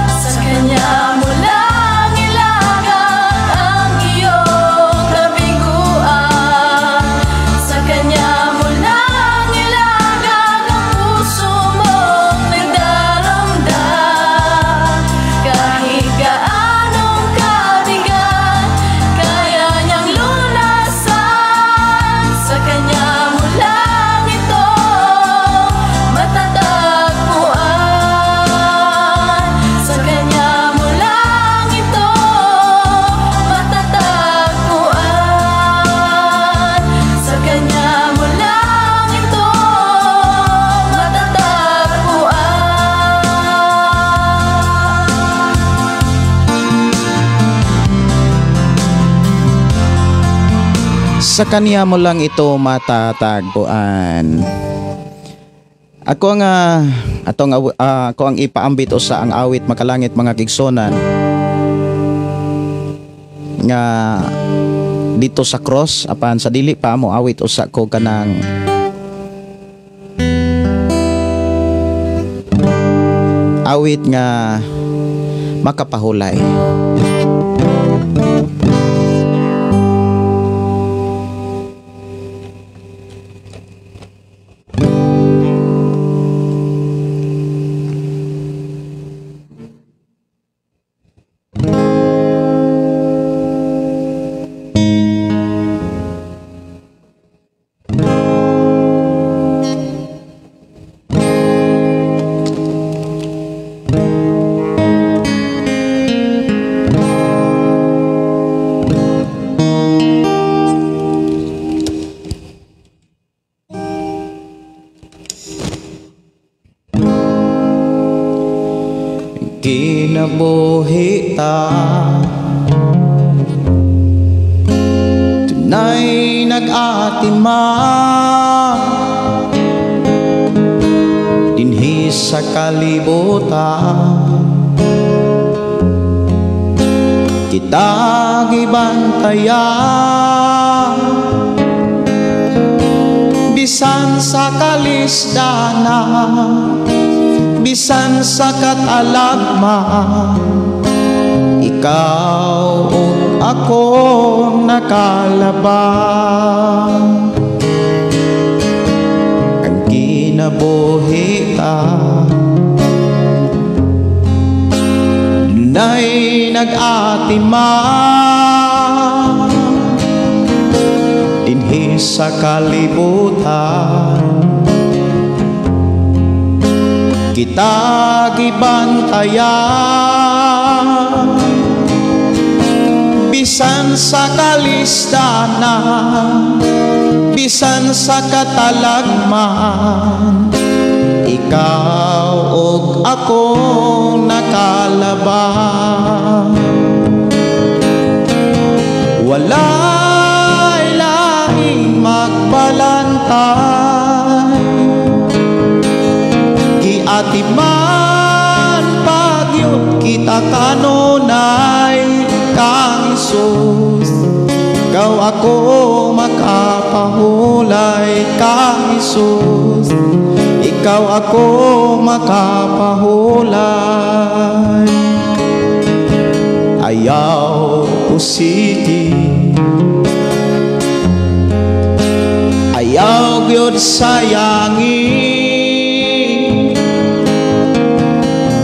Sa kanya mo lang ilagak ang iyong kabiguan. Sa kanya mo lang ilagak ang puso mong nagdaramdam. Kahit gaanong kabigat, kaya niyang lunasan. Sa kanya mo lang ito matatagpuan. Sa kanya mo lang ito matatagpuan. Sa kanya mo lang ito matatagpuan. Sa kanya mo lang ito matatagpuan. Ako ang atong ako ang ipaambit usa ang awit, makalangit, mga kaigsuonan, nga "Dito sa Cross". Apan sa dili pa mo awit usa ko kanang awit nga makapahulay. Kinabuhi ta tunay nag-atima dinhi sa kalibutan. Kita gibantayan bisan sa kalisdana, bisan sa katalagman, ikaw ug ako nakalabang. Ang kinabuhi ta dunay nag-atima dinhi sa kalibutan. Kita gibantayan bisan sa kalisdana, bisan sa katalagman, ikaw ug ako nakalabang. Walay laing magbalantay, giatiman pagyud kita kanunay kang Hesus. Ikaw ako makapahulay kang Hesus. Ikaw ako makapahulay. Ayaw pusiti, ayaw gyud sayangi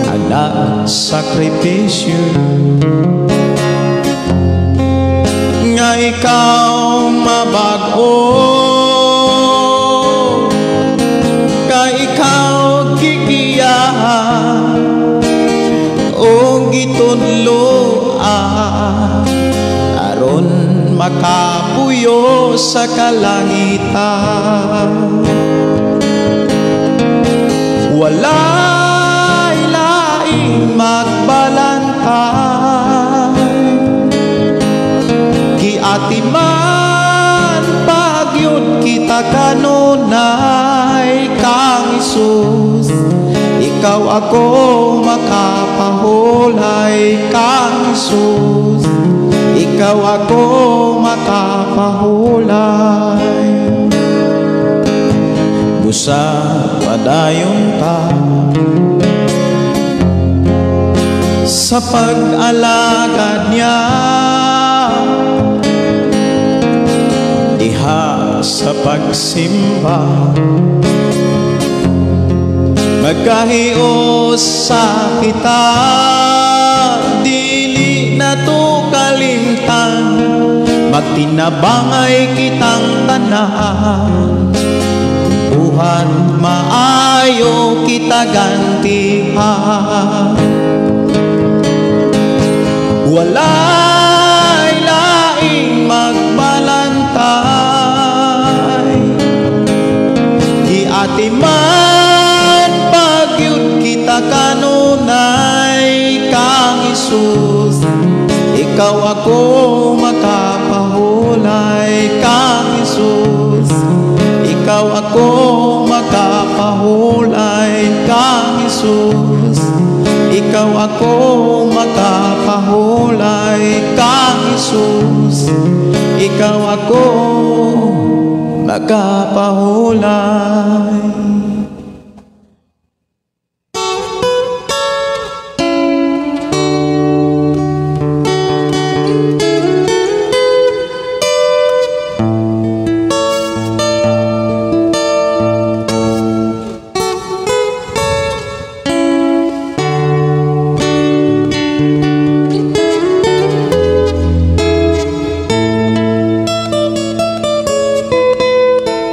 anak sakripisyo nga ikaw mabag-o, kay ikaw gigiyahan o gitudloan aron makapuyo sa kalangitan. Walay laing magbalantay, giatiman pagyud kita kanunay kang Hesus. Ikaw ako makapahulay kang Hesus. Ikaw ako makapahulay. Busa padayon ta sa pag-alagad niya diha sa pagsimba, magkahios sa kita, dili na to kalimtan, magtinabangay kitang tanan, buhat maayo kita gantihan. Walay laing magbalantay, giatiman pagyud kita kanunay kang Hesus. Ikaw ako makapahulay kang Hesus. Ikaw ako makapahulay kang Hesus. Ikaw ako makapahulay kang Hesus. Ikaw ako makapahulay.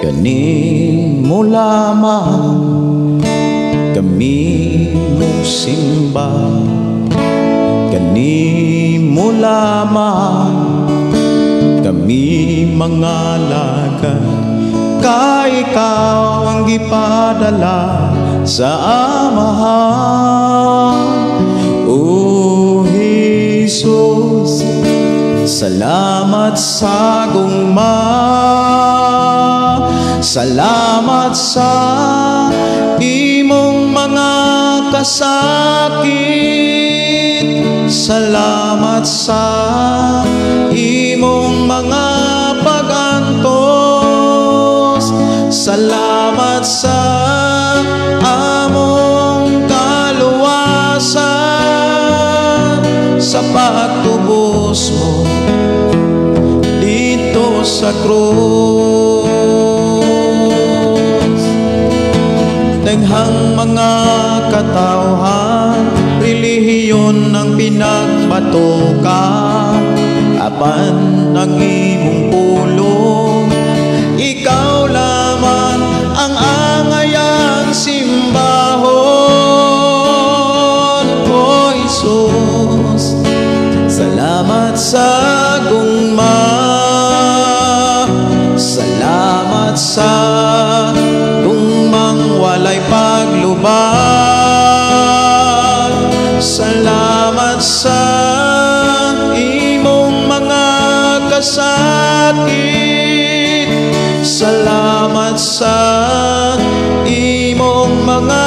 Kanimo lamang kami mosimba, kanimo lamang kami mangalagad, kay ikaw ang gipadala sa Amahan. Jesus, salamat sa gugma. Salamat sa imong mga kasakit. Salamat sa imong mga pag-antos. Salamat sa among kaluwasan, sa pagtubos mo dito sa krus. Daghang mga katawhan, relihiyon ang pinagbatukan, apan ang imong pulong, ikaw lamang ang angayang simbahon. O Jesus, salamat sa gugma. Salamat sa gugmang walay paglubad. Salamat sa imong mga kasakit. Salamat sa imong mga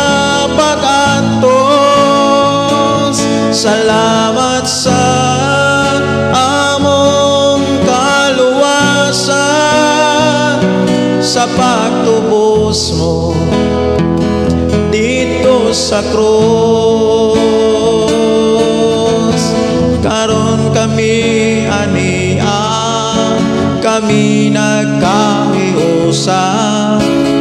pag-antos. Salamat sa among kaluwasan, sa pagtubos mo dito sa krus. Karon kami ania, kami nagkahiusa,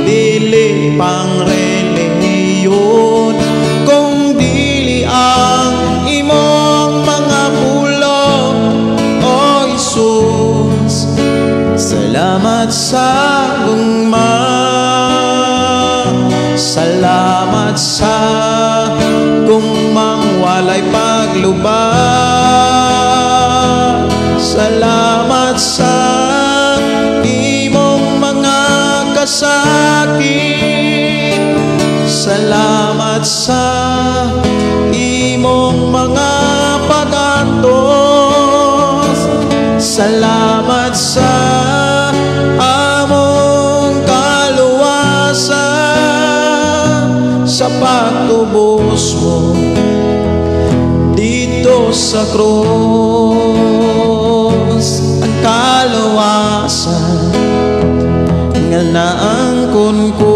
dili pang relihiyon, kung dili ang imong mga pulong. O Jesus, salamat sa gugma. Salamat sa gugmang walay paglubad. Salamat sa imong mga kasakit. Salamat sa imong mga pag-antos. Salamat sa among kaluwasan, sa pagtubos mo dito sa krus. Ang kaluwasan nga naangkon ko,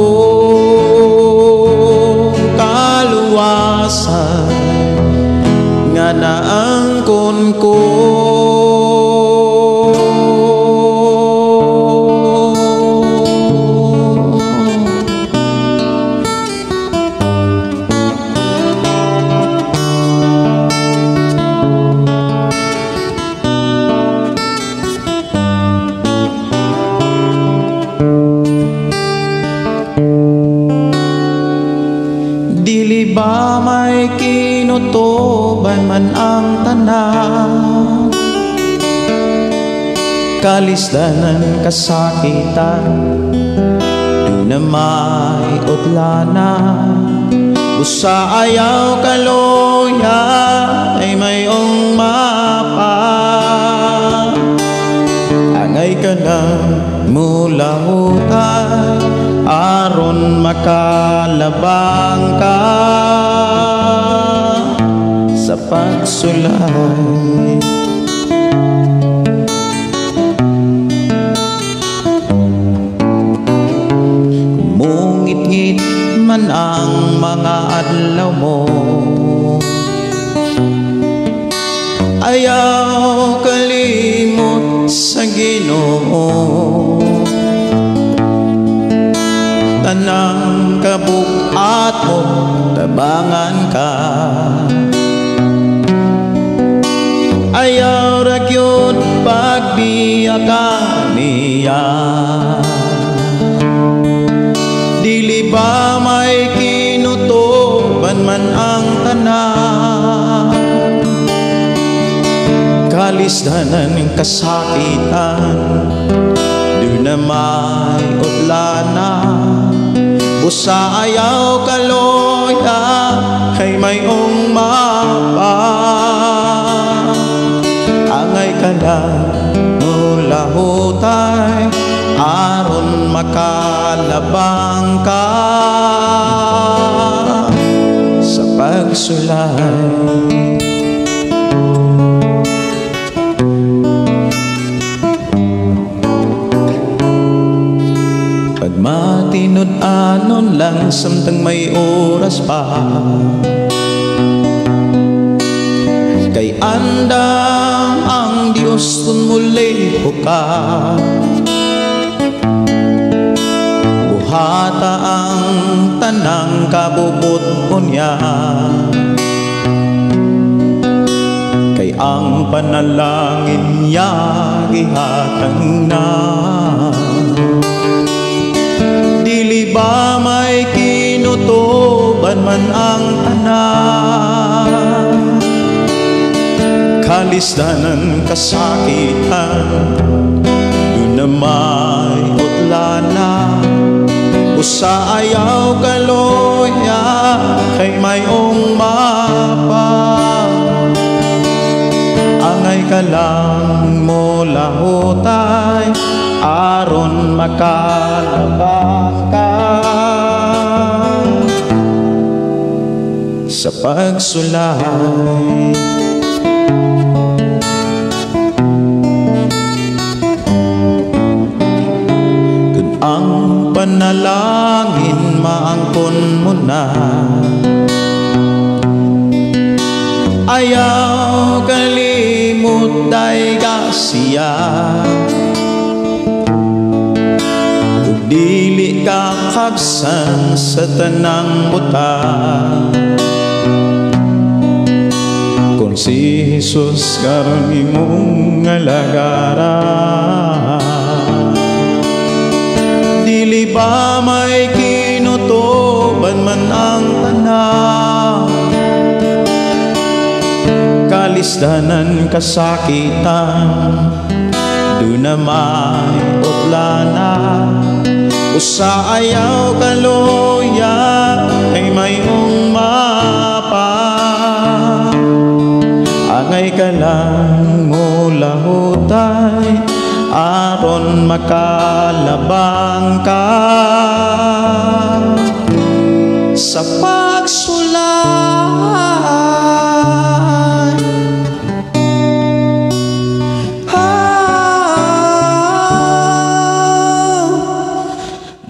kaluwasan nga naangkon ko. Dili ba may kinutuban man ang tanan, kalisdanan, kasakitan, duna may utlanan. Busa ayaw kaluya ay mayong mapa. Angay ka na mulahutan, aron makalabang ka sa pagsulay. Mungit-ngit man ang mga adlaw mo, ayaw kalimot sa Ginoo. Tanang kabug-at mo, tabangan ka. Ayaw ra gyud pagbiya ka niya. Dili ba may kinutuban man ang tanan, kalisdanan ng kasakitan, duna may utlanan. Busa ayaw kaloya kay mayong mapa. lang mulahutay aron makalabang ka sa pagsulay. Pagmatinud-anon lang samtang may oras pa, kay andam ang Diyos kung muli ka. Buhata ang tanang kabubut niya, kay ang panalangin niya gihatag na. Dili ba may kinutuban man ang tanan, kalisdanan kasakitan, doon na may utlana. Usa ayaw kaloya kay mayong mapa, angay ka lang mo lahutay aron makalabang ka sa pagsulay. Kun ang panalangin maangkon mo na, ayaw kalimot ay gasiya. Ug dili ka kabsan sa tanang buta, kung si Jesus karon imong alagaran. Dili ba may kinutuban man ang tanan, kalisdanan kasakitan, doon na may utlana. Usa ayaw kaloya ay mayong mapa, angay ka lang mulahutay aron makalabang ka sa pagsulay.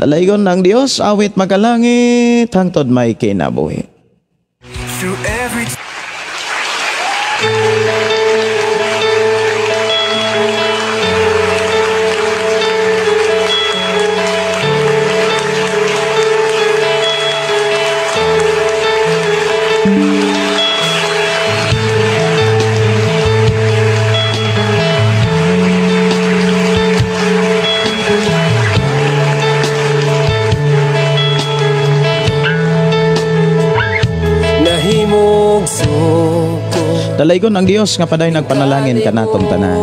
Dalaygon ng Dios, awit makalangit, hangtod may kinabuhi. Through every Dalaygon ang Dios nga paday nagpanalangin kanatong tanan.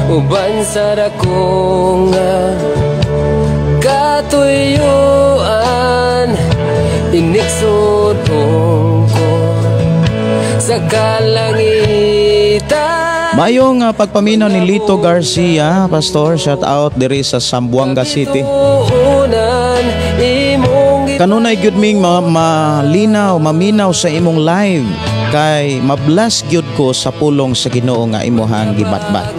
Uban sa dako nga katuyuan, inigsudong ko sa kalangitan. Mayong pagpaminaw ni Lito Garcia, Pastor, shout out diri sa Zamboanga City. Kanunay gyud ming malinaw, maminaw sa imong live kay mabless gyud ko sa pulong sa Ginoo nga imuhang gibatbat.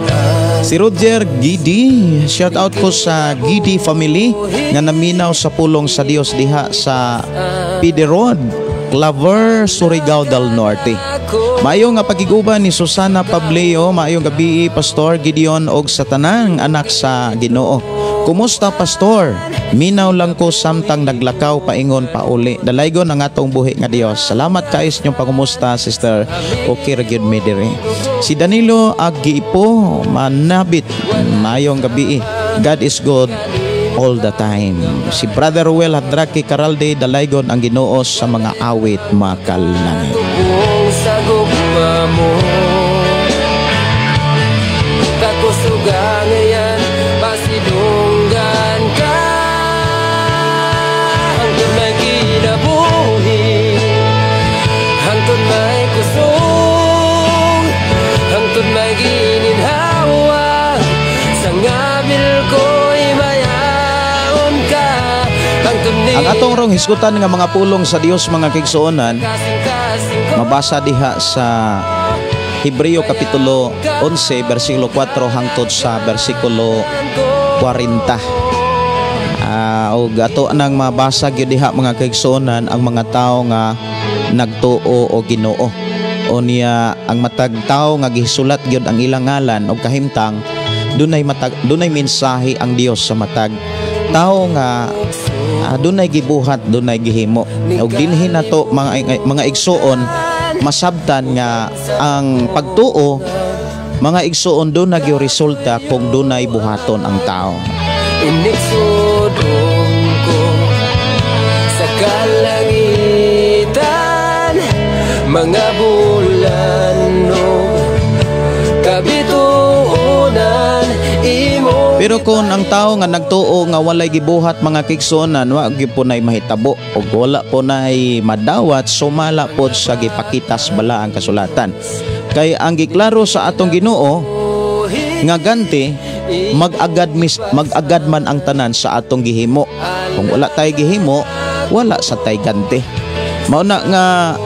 Si Roger Gidi, shout out ko sa Gidi family nga naminaw sa pulong sa Dios diha sa Piderod, Claver, Surigao del Norte. Maayong nga pagiguban ni Susana Pableo, maayong gabi Pastor Gideon og sa tanang anak sa Ginoo. Kumusta Pastor? Minaw lang ko samtang naglakaw paingon pauli. Dalaygon ang atong buhi nga Dios. Salamat kaayo sa inyong pangumusta, Sister. Okay ra gyud mi diri. Si Danilo Agipo Manabit, maayong gabi. God is good all the time. Si Brother Ruel Hadraki Caralde, dalaygon ang Ginoo sa mga awit makalangit. Sa gugma mo kakusugangayan, pasidunggan ka hangtod may kinabuhi, hangtod may kusog, hangtod may Ang atong rong hisgutan nga mga pulong sa Dios, mga kaigsuonan, Kasing-kasing ko. mabasa diha sa Hebreo kapitulo 11 bersikulo 4 hangtod sa bersikulo 40. Og ato nang mabasa gyud diha, mga kaigsuonan, ang mga tawo nga nagtuo o Ginoo. O niya ang matag tawo nga gisulat gyud ang ilang ngalan og kahimtang, dunay matag, dunay mensahe ang Dios sa matag tawo nga dunay gibuhat, dunay gihimo. Og dinhi nato, mga igsuon, masabtan nga ang pagtuo, mga igsuon, dunay gyud resulta kung dunay buhaton ang tao. Inigsudong ko sa kalangitan, mga bulan ug kabituonan, imo. Pero kung ang tao nga nagtuo nga walay gibuhat, mga kaigsuonan, wa gyud po nay mahitabo ug wala po nay madawat sumala pod sa gipakita sa balaang kasulatan. Kay ang giklaro sa atong Ginoo nga ganti mag-agad man ang tanan sa atong gihimo. Kung wala tay gihimo, wala sa tay ganti. Mao na nga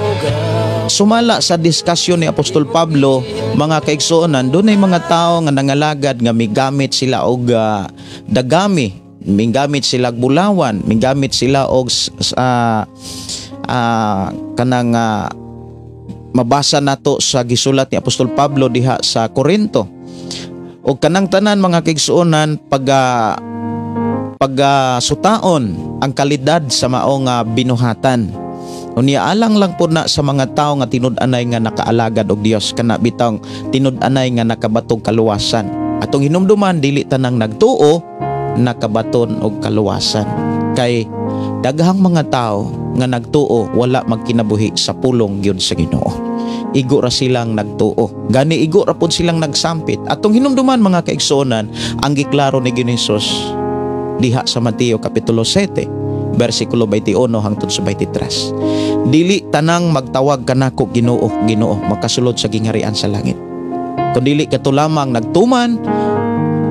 sumala sa diskusyon ni Apostol Pablo, mga kaigsuonan, dunay mga tao nga nangalagad nga migamit sila og dagami, migamit sila og bulawan, migamit sila og kanang mabasa nato sa gisulat ni Apostol Pablo diha sa Corinto. Og kanang tanan, mga kaigsuonan, pag sutaon ang kalidad sa mao nga binuhatan. Unya alang lang po na sa mga tao nga tinud-anay nga nakaalagad og Dios, kana bitawng tinud-anay nga nakabatog kaluwasan. Atong hinumduman, dili tanang nagtuo nakabaton og kaluwasan. Kay daghang mga tao nga nagtuo, wala magkinabuhi sa pulong gyud sa Ginoo. Igo ra silang nagtuo. Gani igo ra pud silang nagsampit. Atong hinumduman, mga kaigsuonan, ang giklaro ni Ginoong Hesus diha sa Mateo kapitulo 7 bersikulo 21 hangtod sa 23. Dili tanang magtawag kanako "Ginoo, Ginoo" makasulod sa gingharian sa langit. Kun dili kato lamang nagtuman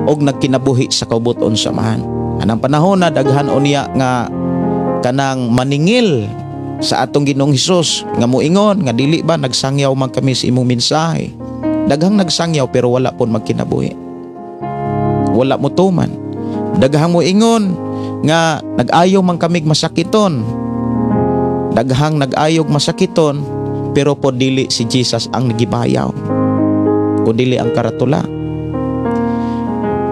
og nagkinabuhi sa kaubuton sa Amahan. Anang panahon na daghan unya nga kanang maningil sa atong Ginoong Hesus nga moingon nga, "Dili ba nagsangyaw man kami sa imong mensahe?" Daghang nagsangyaw pero wala pon magkinabuhi. Wala mo tuman. Daghang moingon nga nag-ayo man kamig masakiton. Daghang nag-ayog masakiton pero po dili si Jesus ang nagibayaw, kun dili ang karatula.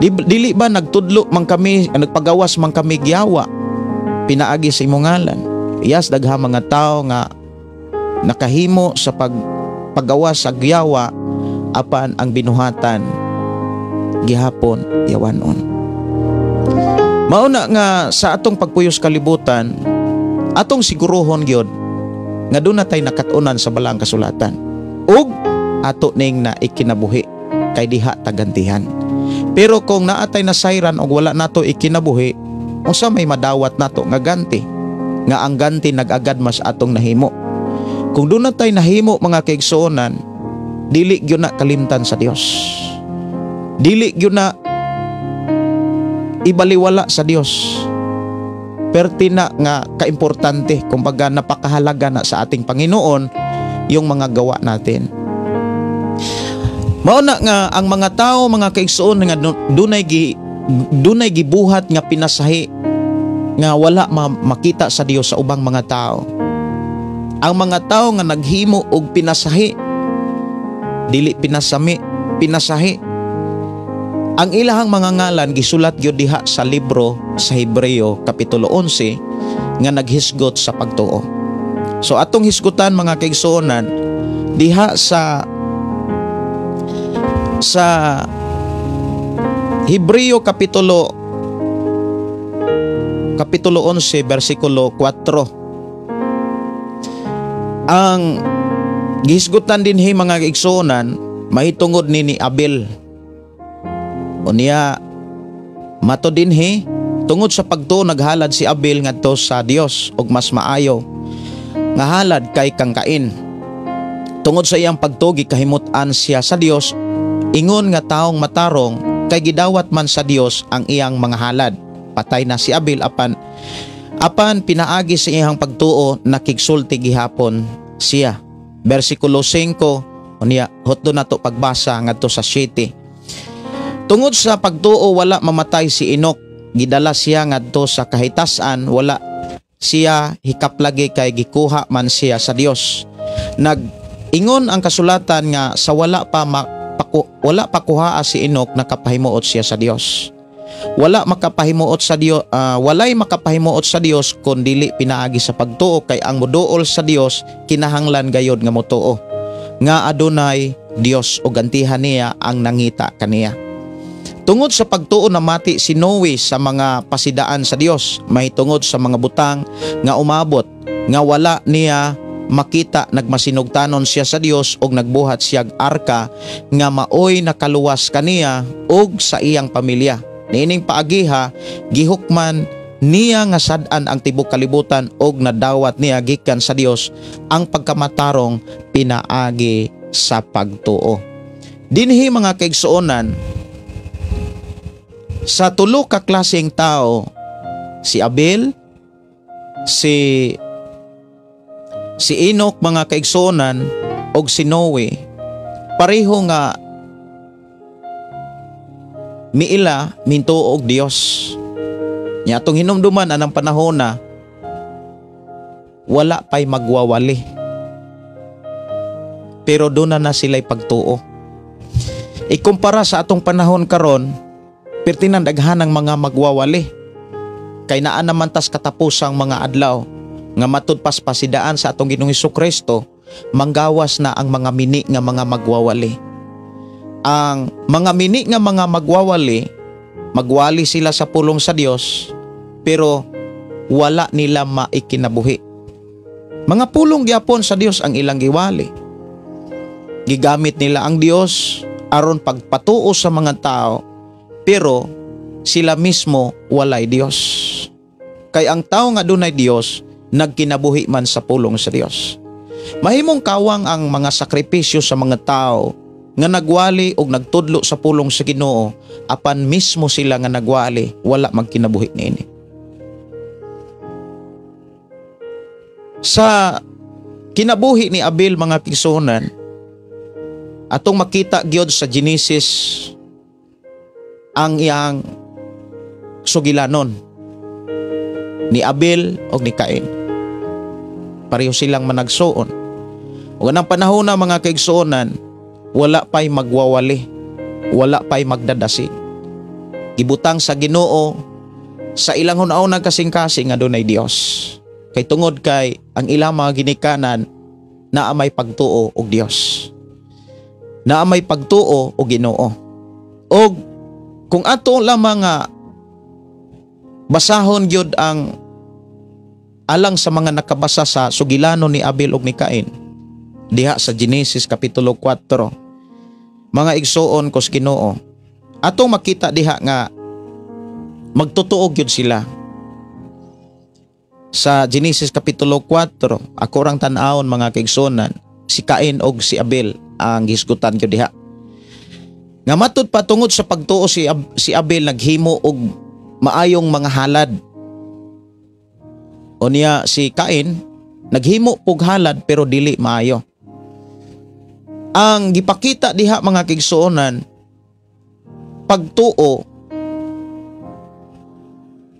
Dili ba nagtudlo man kami, nagpagawas man kami giyawa pinaagi sa imong ngalan? Yes, daghang mga tao nga nakahimo sa paggawas sa giyawa, apan ang binuhatan gihapon yawanon. Mauna nga sa atong pagpuyos kalibutan, atong siguruhon gyud nga doon na tay nakat-unan sa balaang kasulatan ug ato ning na ikinabuhi, kay diha tagantihan. Pero kung naatay nasayran og wala nato ikinabuhi, unsa may madawat nato nga ganti nga ang ganti nag-agad mas atong nahimo? Kung doon na tay nahimo, mga kaigsuonan, dili gyud na kalimtan sa Dios, dili gyud na ibaliwala sa Dios. Perti na nga kaimportante, kumbaga napakahalaga na sa ating Panginoon yung mga gawa natin. Mao na nga ang mga tao, mga kaigsuon, nga dunay gibuhat nga pinasahi nga wala makita sa Dios sa ubang mga tao. Ang mga tao nga naghimo og pinasahi, dili pinasami, pinasahi. Ang ilahang mga ngalan gisulat gyud diha sa libro sa Hebreo kapitulo 11 nga naghisgot sa pagtuo. So atong hisgutan, mga kaigsuonan, diha sa Hebreo kapitulo 11 bersikulo 4. Ang gihisgutan dinhi, mga kaigsuonan, mahitungod ni Abel. Unya mato dinhi, tungod sa pagtuo naghalad si Abel ngadto sa Dios og mas maayo nga halad kay kang Cain. Tungod sa iyang pagtuo, gikahimut-an siya sa Dios ingon nga taong matarong kay gidawat man sa Dios ang iyang mga halad. Patay na si Abel apan Apan pinaagi sa iyang pagtuo, nakigsulti gihapon siya. Versikulo 5, unya hutdo nato pagbasa ngadto sa 7. Tungod sa pagtuo wala mamatay si Enoch, gidala siya ngadto sa kahitas-an, wala siya hikaplagi kay gikuha man siya sa Dios. Nag-ingon ang kasulatan nga sa wala pa wala pa kuhaa si Enoch, nakapahimuot siya sa Dios. Wala makapahimuot sa Dios, walay makapahimuot sa Dios kun dili pinaagi sa pagtuo, kay ang moduol sa Dios kinahanglan gayod nga motuo nga adunay Dios ug gantihan niya ang nangita kaniya. Tungod sa pagtuo namati si Noe sa mga pasidaan sa Dios, mahitungod sa mga butang nga umabot nga wala niya makita, nagmasinugtanon siya sa Dios og nagbuhat siyag arka nga maoy nakaluwas kaniya og sa iyang pamilya. Niining paagiha gihukman niya nga sad-an ang tibok kalibutan og nadawat niya gikan sa Dios ang pagkamatarong pinaagi sa pagtuo. Dinhi mga kaigsuonan, sa tulo ka klaseng tao, si Abel, si Enoch mga kaigsuonan, og si Noe, pareho nga miila mintuo og Dios. Nya atong hinumduman anang panahon na wala pay magwawali, pero doon na sila'y pagtuo. Ikumpara sa atong panahon karon, pertinan daghan ang mga magwawali. Kay naa naman tas katapusang mga adlaw nga matud paspasidaan sa atong Ginoong Hesukristo, manggawas na ang mga mini nga mga magwawali. Ang mga mini nga mga magwawali, magwali sila sa pulong sa Dios, pero wala nila maikinabuhi. Mga pulong gyapon sa Dios ang ilang giwali. Gigamit nila ang Dios aron pagpatuo sa mga tao, pero sila mismo walay Dios. Kay ang tao nga dunay Dios, nagkinabuhi man sa pulong sa Dios. Mahimong kawang ang mga sakripisyo sa mga tao nga nagwali og nagtudlo sa pulong sa Ginoo, apan mismo sila nga nagwali wala magkinabuhi niini. Sa kinabuhi ni Abel mga kigsuonan, atong makita gyud sa Genesis ang iyang sugilanon ni Abel og ni Cain. Pareho silang managsuon. Ug anang panahon na mga kaigsuonan, wala pa'y magwawali, wala pa'y magdadasig. Gibutang sa Ginoo sa ilang hunaon kasing-kasing nga dunay Dios. Kay tungod kay ang ilang mga ginikanan naa may pagtuo og Dios. Naa may pagtuo og Ginoo. Og kung ato lamang nga basahon gyud ang alang sa mga nakabasa sa sugilano ni Abel ug ni Cain diha sa Genesis kapitulo 4, mga igsuon ko sa Ginoo, atong makita diha nga magtotoo gyud sila. Sa Genesis kapitulo 4, ako rang tan-awon mga kaigsuonan, si Cain og si Abel ang hisgutan gyud diha. Nga matud pa tungod sa pagtuo si Abel naghimo og maayong mga halad. Unya si Cain naghimo pug halad pero dili maayo. Ang gipakita diha mga kigsuonan, pagtuo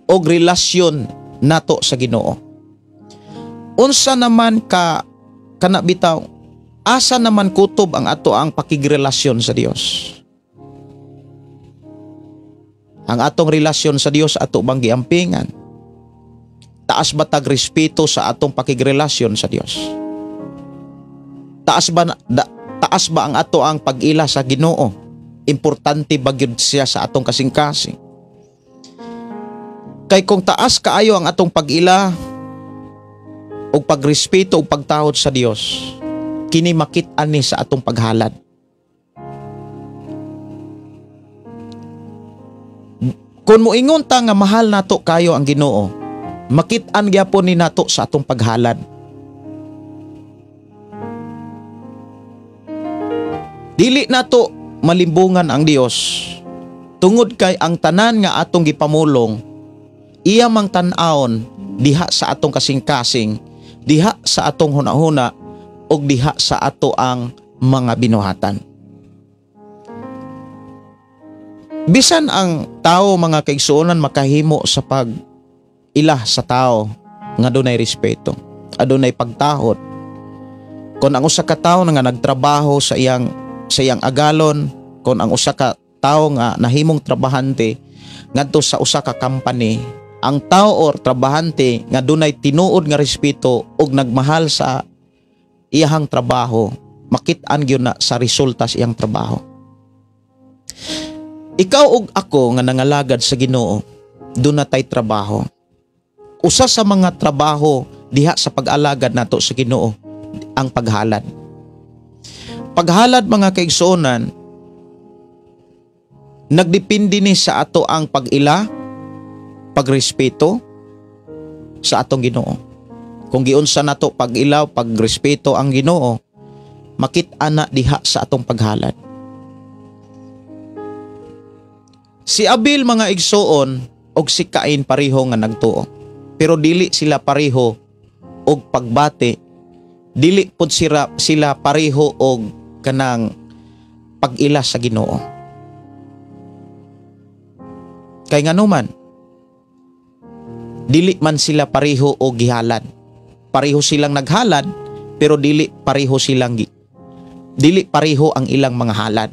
og relasyon nato sa Ginoo. Unsa naman ka kana bitaw, asa naman kutob ang ato ang pakigrelasyon sa Dios? Ang atong relasyon sa Dios ato bang giampingan? Taas ba tag respeto sa atong pakigrelasyon sa Dios? Taas ba ang ato ang pag-ila sa Ginoo? Importante ba gyud siya sa atong kasing-kasing? Kay kung taas kaayo ang atong pag-ila og pagrespeto og pagtahod sa Dios, kini makit-an ni sa atong paghalad. Kung moingon ta nga mahal nato kayo ang Ginoo, makit-an gyapon ni nato sa atong paghalad. Dili nato malimbungan ang Dios tungod kay ang tanan nga atong gipamulong iya mang tan-awon diha sa atong kasing-kasing, diha sa atong hunahuna, ug diha sa ato ang mga binuhatan. Bisan ang tao, mga kaigsuonan, makahimo sa pag ilah sa tao nga dunay respeto, adunay pagtahot. Kon ang usa ka tawo nga nagtrabaho sa iyang agalon, kon ang usa ka tawo nga nahimong trabahante ngadto sa usa ka company, ang tao or trabahante nga dunay tinuod nga respeto ug nagmahal sa iyahang trabaho, makit-an gyud na sa resulta sa iyang trabaho. Ikaw ug ako nga nangalagad sa Ginoo, duna tay trabaho. Usa sa mga trabaho diha sa pag-alagad nato sa Ginoo, ang paghalad. Paghalad, mga kaigsuonan, nagdepende ni sa ato ang pag-ila, pagrespeto sa atong Ginoo. Kung giunsa nato pag-ilaw, pagrespeto ang Ginoo, makit-an na diha sa atong paghalad. Si Abel, mga igsuon, og si Cain pareho nga nagtuo. Pero dili sila pareho og pagbati, dili pud sila pareho og kanang pag-ila sa Ginoo. Kay nganuman, dili man sila pareho og gihalad. Pareho silang naghalad, pero dili pareho silang dili pareho ang ilang mga halad.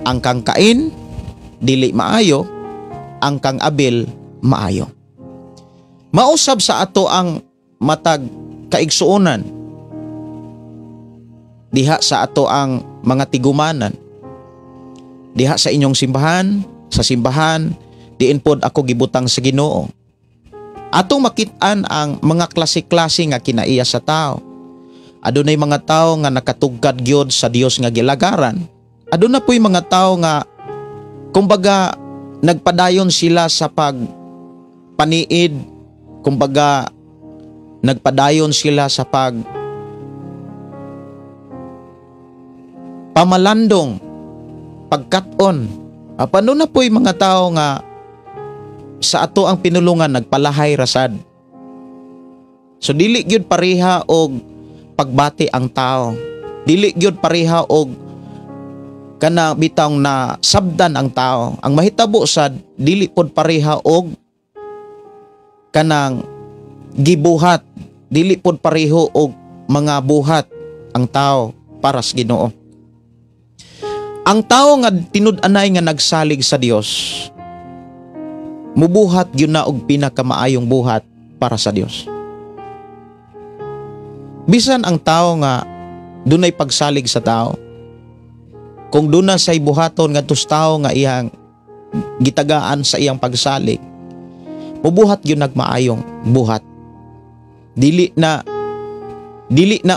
Ang kang Cain dili maayo, ang kang Abel maayo. Mausab sa ato ang matag kaigsuonan diha sa ato ang mga tigumanan, diha sa inyong simbahan, sa simbahan diin pod ako gibutang sa Ginoo. Atong makit-an ang mga klase-klase nga kinaiya sa tao. Adunay mga tao nga nakatugkad gyud sa Dios nga gilagaran. Aduna po'y mga tao nga kumbaga nagpadayon sila sa pagpaniid, kumbaga nagpadayon sila sa pag pamalandong, pagkat-on. Paano na po'y mga tao nga sa ato ang pinulungan nagpalahay rasad. So dili gyud pareha og pagbati ang tao. Dili gyud pareha og kana bitang na sabdan ang tao. Ang mahitabo sad dili pod pareha og kanang gibuhat, dili pod pareho og mga buhat ang tao para sa Ginoo. Ang tao nga tinud-anay nga nagsalig sa Dios, mubuhat gyud na og pinakamaayong buhat para sa Dios. Bisan ang tao nga dunay pagsalig sa tao, kung duna say buhaton ngadto sa tao nga iyang gitagaan sa iyang pagsalig, mubuhat gyud nagmaayong buhat. Dili na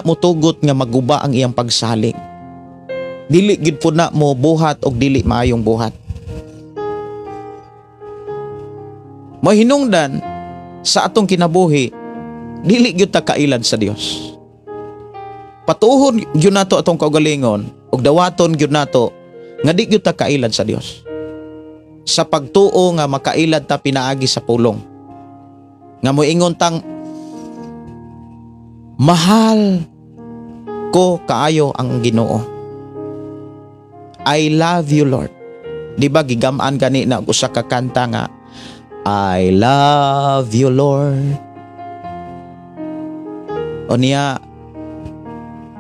motugot nga maguba ang iyang pagsalig. Dili gyud po na mo buhat og dili maayong buhat. Mahinungdan sa atong kinabuhi, dili gyud ta kailad sa Dios. Patuhon gyud nato atong kaugalingon ug dawaton gyud nato nga di gyud ta kailad sa Dios. Sa pagtuo nga makailad ta pinaagi sa pulong. Nga moingon tang mahal ko kaayo ang Ginoo. I love you, Lord. Di ba gigamaan gani na usa ka kanta nga I love you, Lord. O niya,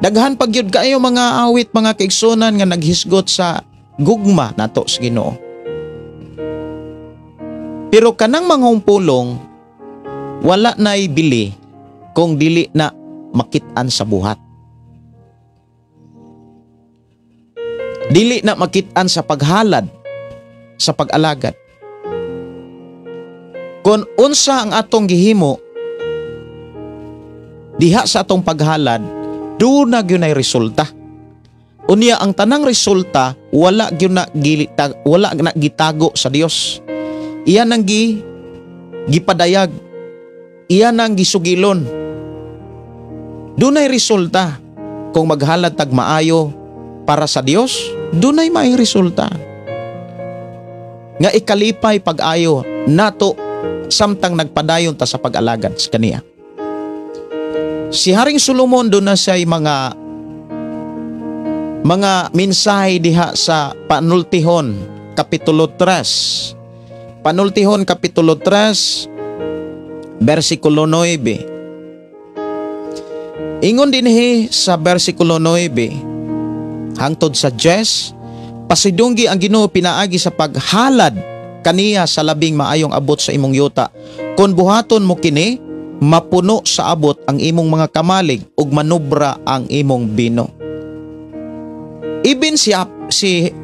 daghan pag yun kayo mga awit, mga kaigsunan nga naghisgot sa gugma nato sa Ginoo. Pero kanang mga pulong, wala na'y bili kung dili na makit-an sa buhat. Dili na makit-an sa paghalad, sa pag-alagad. Kung unsa ang atong gihimo diha sa atong paghalad, doon na gyud ay resulta. Unya ang tanang resulta wala gyud na wala na gitago sa Dios. Iya nang gipadayag. Iya nang gisugilon. Dunay resulta. Kung maghalad tag maayo para sa Dios, dunay maayong resulta. Nga ikalipay pag-ayo nato samtang nagpadayon ta sa pag-alagad sa kaniya. Si Haring Solomon, doon na siya'y mga mensahe diha sa Panultihon Kapitulo 3. Panultihon Kapitulo 3, versikulo 9. Ingon dinhi sa versikulo 9 hangtod sa 10, "Pasidunggi ang Ginoo pinaagi sa paghalad kaniya sa labing maayong abot sa imong yuta. Kon buhaton mo kini, mapuno sa abot ang imong mga kamalig ug manubra ang imong bino." Ibin si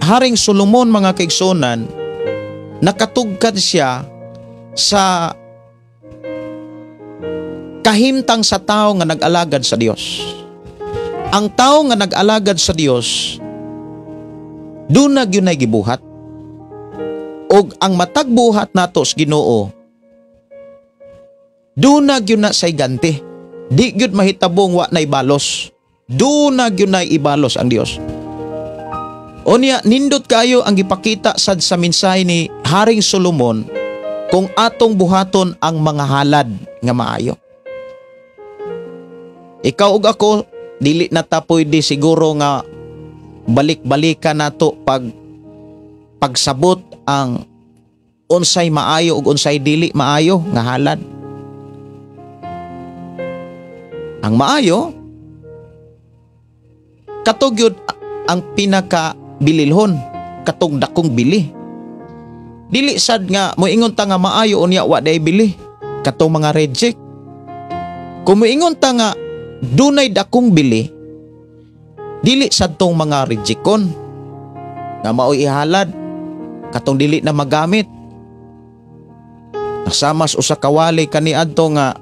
Haring Solomon, mga kaigsunan, nakatugkad siya sa kahimtang sa tao nga nag-alagad sa Dios. Ang tao nga nag-alagad sa Dios, duna gyud nay gibuhat. Og ang matag buhat nato sa Ginoo, duna gyud na say ganti. Di gyud mahitabong wa nay balos. Duna gyud nay ibalos ang Dios. Unya, nindot kayo ang gipakita sad sa mensahe ni Haring Solomon kung atong buhaton ang mga halad nga maayo. Ikaw ug ako, dili na ta pwede siguro nga balik-balikan nato pagsabot ang unsay maayo ug unsay dili maayo nga halad. Ang maayo kato gyud ang pinaka bililhon, katong dakong bili. Dili sad nga moingon ta nga maayo unya wa day bili, katong mga reject. Kung moingon ta nga dunay dakong bili, dili sad tong mga rejecton nga maoy ihalad, katong dili na magamit. Nasamas usa ka wali kaniadto nga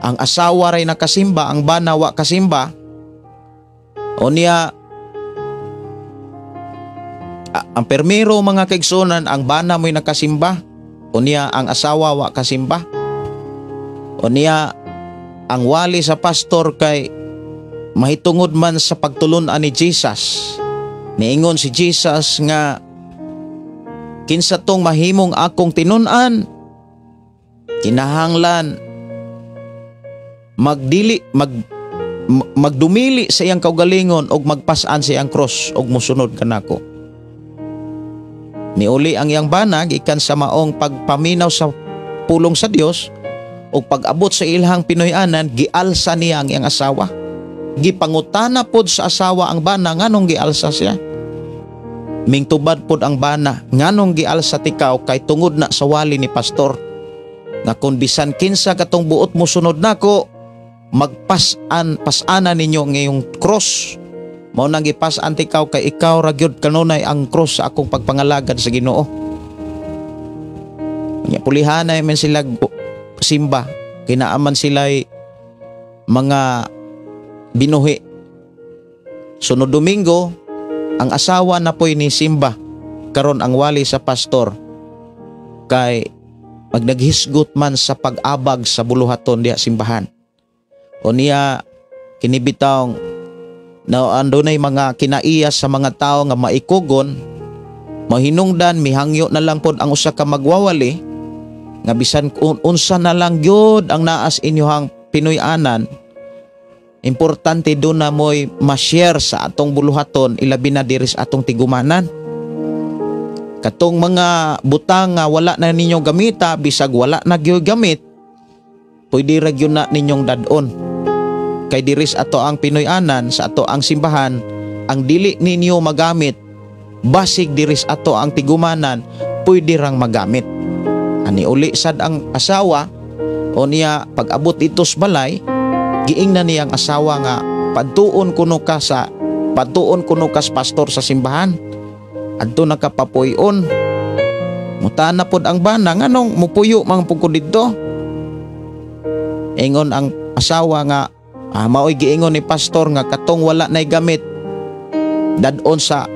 ang asawa ray nakasimba, ang bana wa kasimba. Unya ang permero, mga kaigsunan, ang bana mo'y nakasimba. Unya ang asawa wa kasimba. Unya ang wali sa pastor kay mahitungod man sa pagtulun-an ni Jesus. Niingon si Jesus nga kinsa tong mahimong akong tinun-an, kinahanglan magdili mag magdumili sa iyang kaugalingon og magpas-an sa iyang cross og mosunod kanako. Niuli ang iyang bana gikan sa maong pagpaminaw sa pulong sa Dios, ug pag-abot sa ilhang Pinoy-anan, gialsa niya ang iyang asawa. Gipangutana pod sa asawa ang bana nganong gialsa siya. Mingtubad pod ang bana, "Nganong gialsa tikaw?" "Kay tungod na sa wali ni pastor nga kung bisan kinsa katong buot mo sunod nako, magpas-an, pas-ana ninyo ang iyong cross. Mao nang gipas-an tikaw kay ikaw ra gyud kanunay ang cross sa akong pagpangalagad sa Ginoo." Nya pulihanay man sila simba, kinaaman sila'y mga binuhi. Sunod Domingo, ang asawa na po'y ni simba. Karon ang wali sa pastor kay magnaghisgot man sa pag-abag sa buluhaton diha simbahan. O niya kinibitawng na andunay mga kinaiya sa mga tao nga maikugon, mahinungdan mihangyo na lang pod ang usa ka magwawali nga bisan unsa na lang gyud ang naas inyohang Pinoy-anan, importante do na mo'y ma-share sa atong buluhaton, ilabi na diri sa atong tigumanan. Katong mga butang nga wala na ninyo gamita, bisag wala na gyud gamit, pwede ra gyud na ninyong dad-on. Kay diri sa ato ang Pinoy-anan, sa ato ang simbahan, ang dili ninyo magamit, basig diri sa ato ang tigumanan, pwede rang magamit. Ani uli sad ang asawa, o niya pag-abot dito sa balay, giingnan niya ang asawa nga padtuon kuno ka sa pastor sa simbahan. Adto na ka papuy-on. Mutana pod ang bana, "Nganong mupuyo man pud ko didto?" Ingon ang asawa nga maoy giingon ni pastor nga katong wala nay gamit, dad-on sa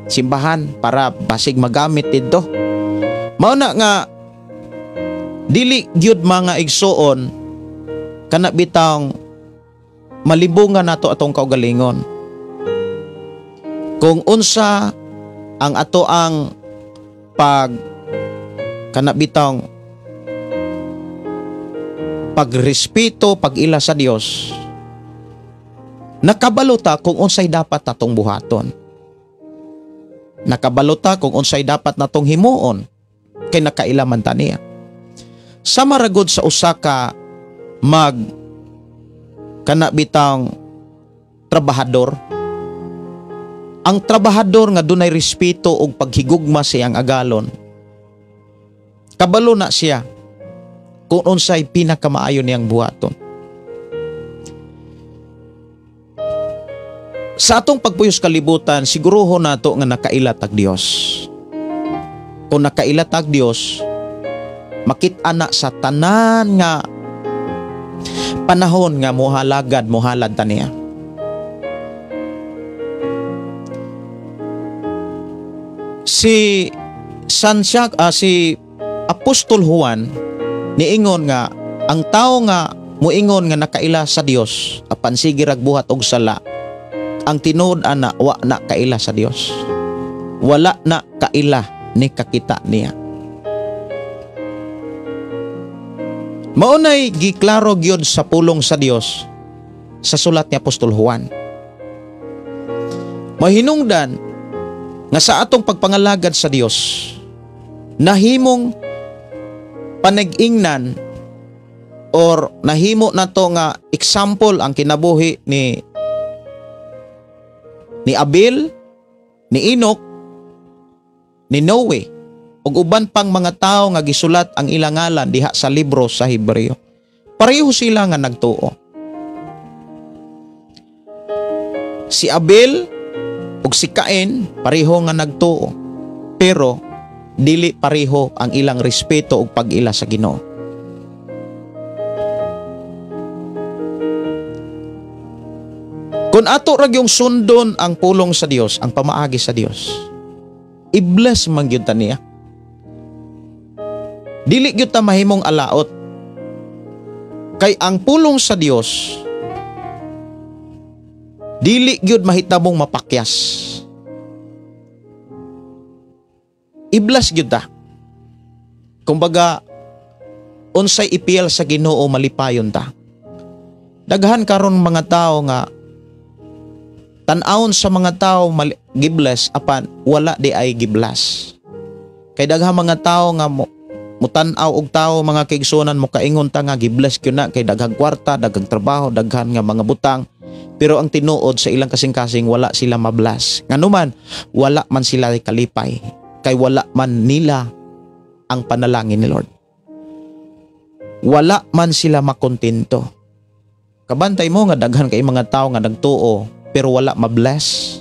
simbahan para basig magamit didto. Mao na nga dili gyud, mga igsuon, kana bitawng malibungan nato atong kaugalingon. Kung unsa ang ato ang pag kana bitawng pagrespeto, pag-ila sa Dios, nakabalo ta kung unsay dapat natong buhaton. Nakabalo ta kung unsay dapat natong himuon kay nakaila man ta niya. Sama ra gud sa usa ka mag kana bitang trabahador. Ang trabahador nga dunay respeto ug paghigugma sa iyang agalon, kabalo na siya kung unsay pinakamaayo niyang buhaton. Sa atong pagpuyos kalibutan, siguruho nato nga nakaila tag Dios. Kung nakaila tag Dios, makit-a na sa tanan nga panahon nga mohalagad, mohalad ta niya. Si Santiago, si Apostol Juan niingon nga ang tao nga moingon nga nakaila sa Dios apan sige rag buhat og sala, ang tinuod ana wa na kaila sa Dios. Wala na kaila ni kakita niya. Maunay giklaro gyud sa pulong sa Dios sa sulat ni Apostol Juan. Mahinungdan nga sa atong pagpangalagad sa Dios, nahimong panag-ingnan or nahimo nato nga example ang kinabuhi ni Abel, ni Enoch, ni Noe, ug uban pang mga tawo nga gisulat ang ilang ngalan diha sa libro sa Hebreo. Pareho sila nga nagtuo. Si Abel ug si Cain pareho nga nagtuo, pero dili pareho ang ilang respeto ug pag-ila sa Ginoo. Kung ato ra gyung sundon ang pulong sa Dios, ang pamaagi sa Dios, i-bless man gyud ta niya. Dili gyud ta mahimong alaot. Kay ang pulong sa Dios dili gyud mahitabong mapakyas. I-bless gyud ta. Kumbaga, unsay ipiyal sa Ginoo malipayon ta. Daghan karon mga tao nga tan-awon sa mga tao gibless apan wala di ay gibless. Kay daghang mga tao nga mutan-aw og tao mga kaigsuonan, mokaingon ta nga gibless gyud na kay daghang kwarta, daghang trabaho, daghan nga mga butang, pero ang tinuod sa ilang kasing-kasing wala sila mabless. Nganuman wala man sila kalipay kay wala man nila ang panalangin ni Lord. Wala man sila makontento. Kabantay mo nga daghan kay mga tao nga nagtuo pero wala mabless,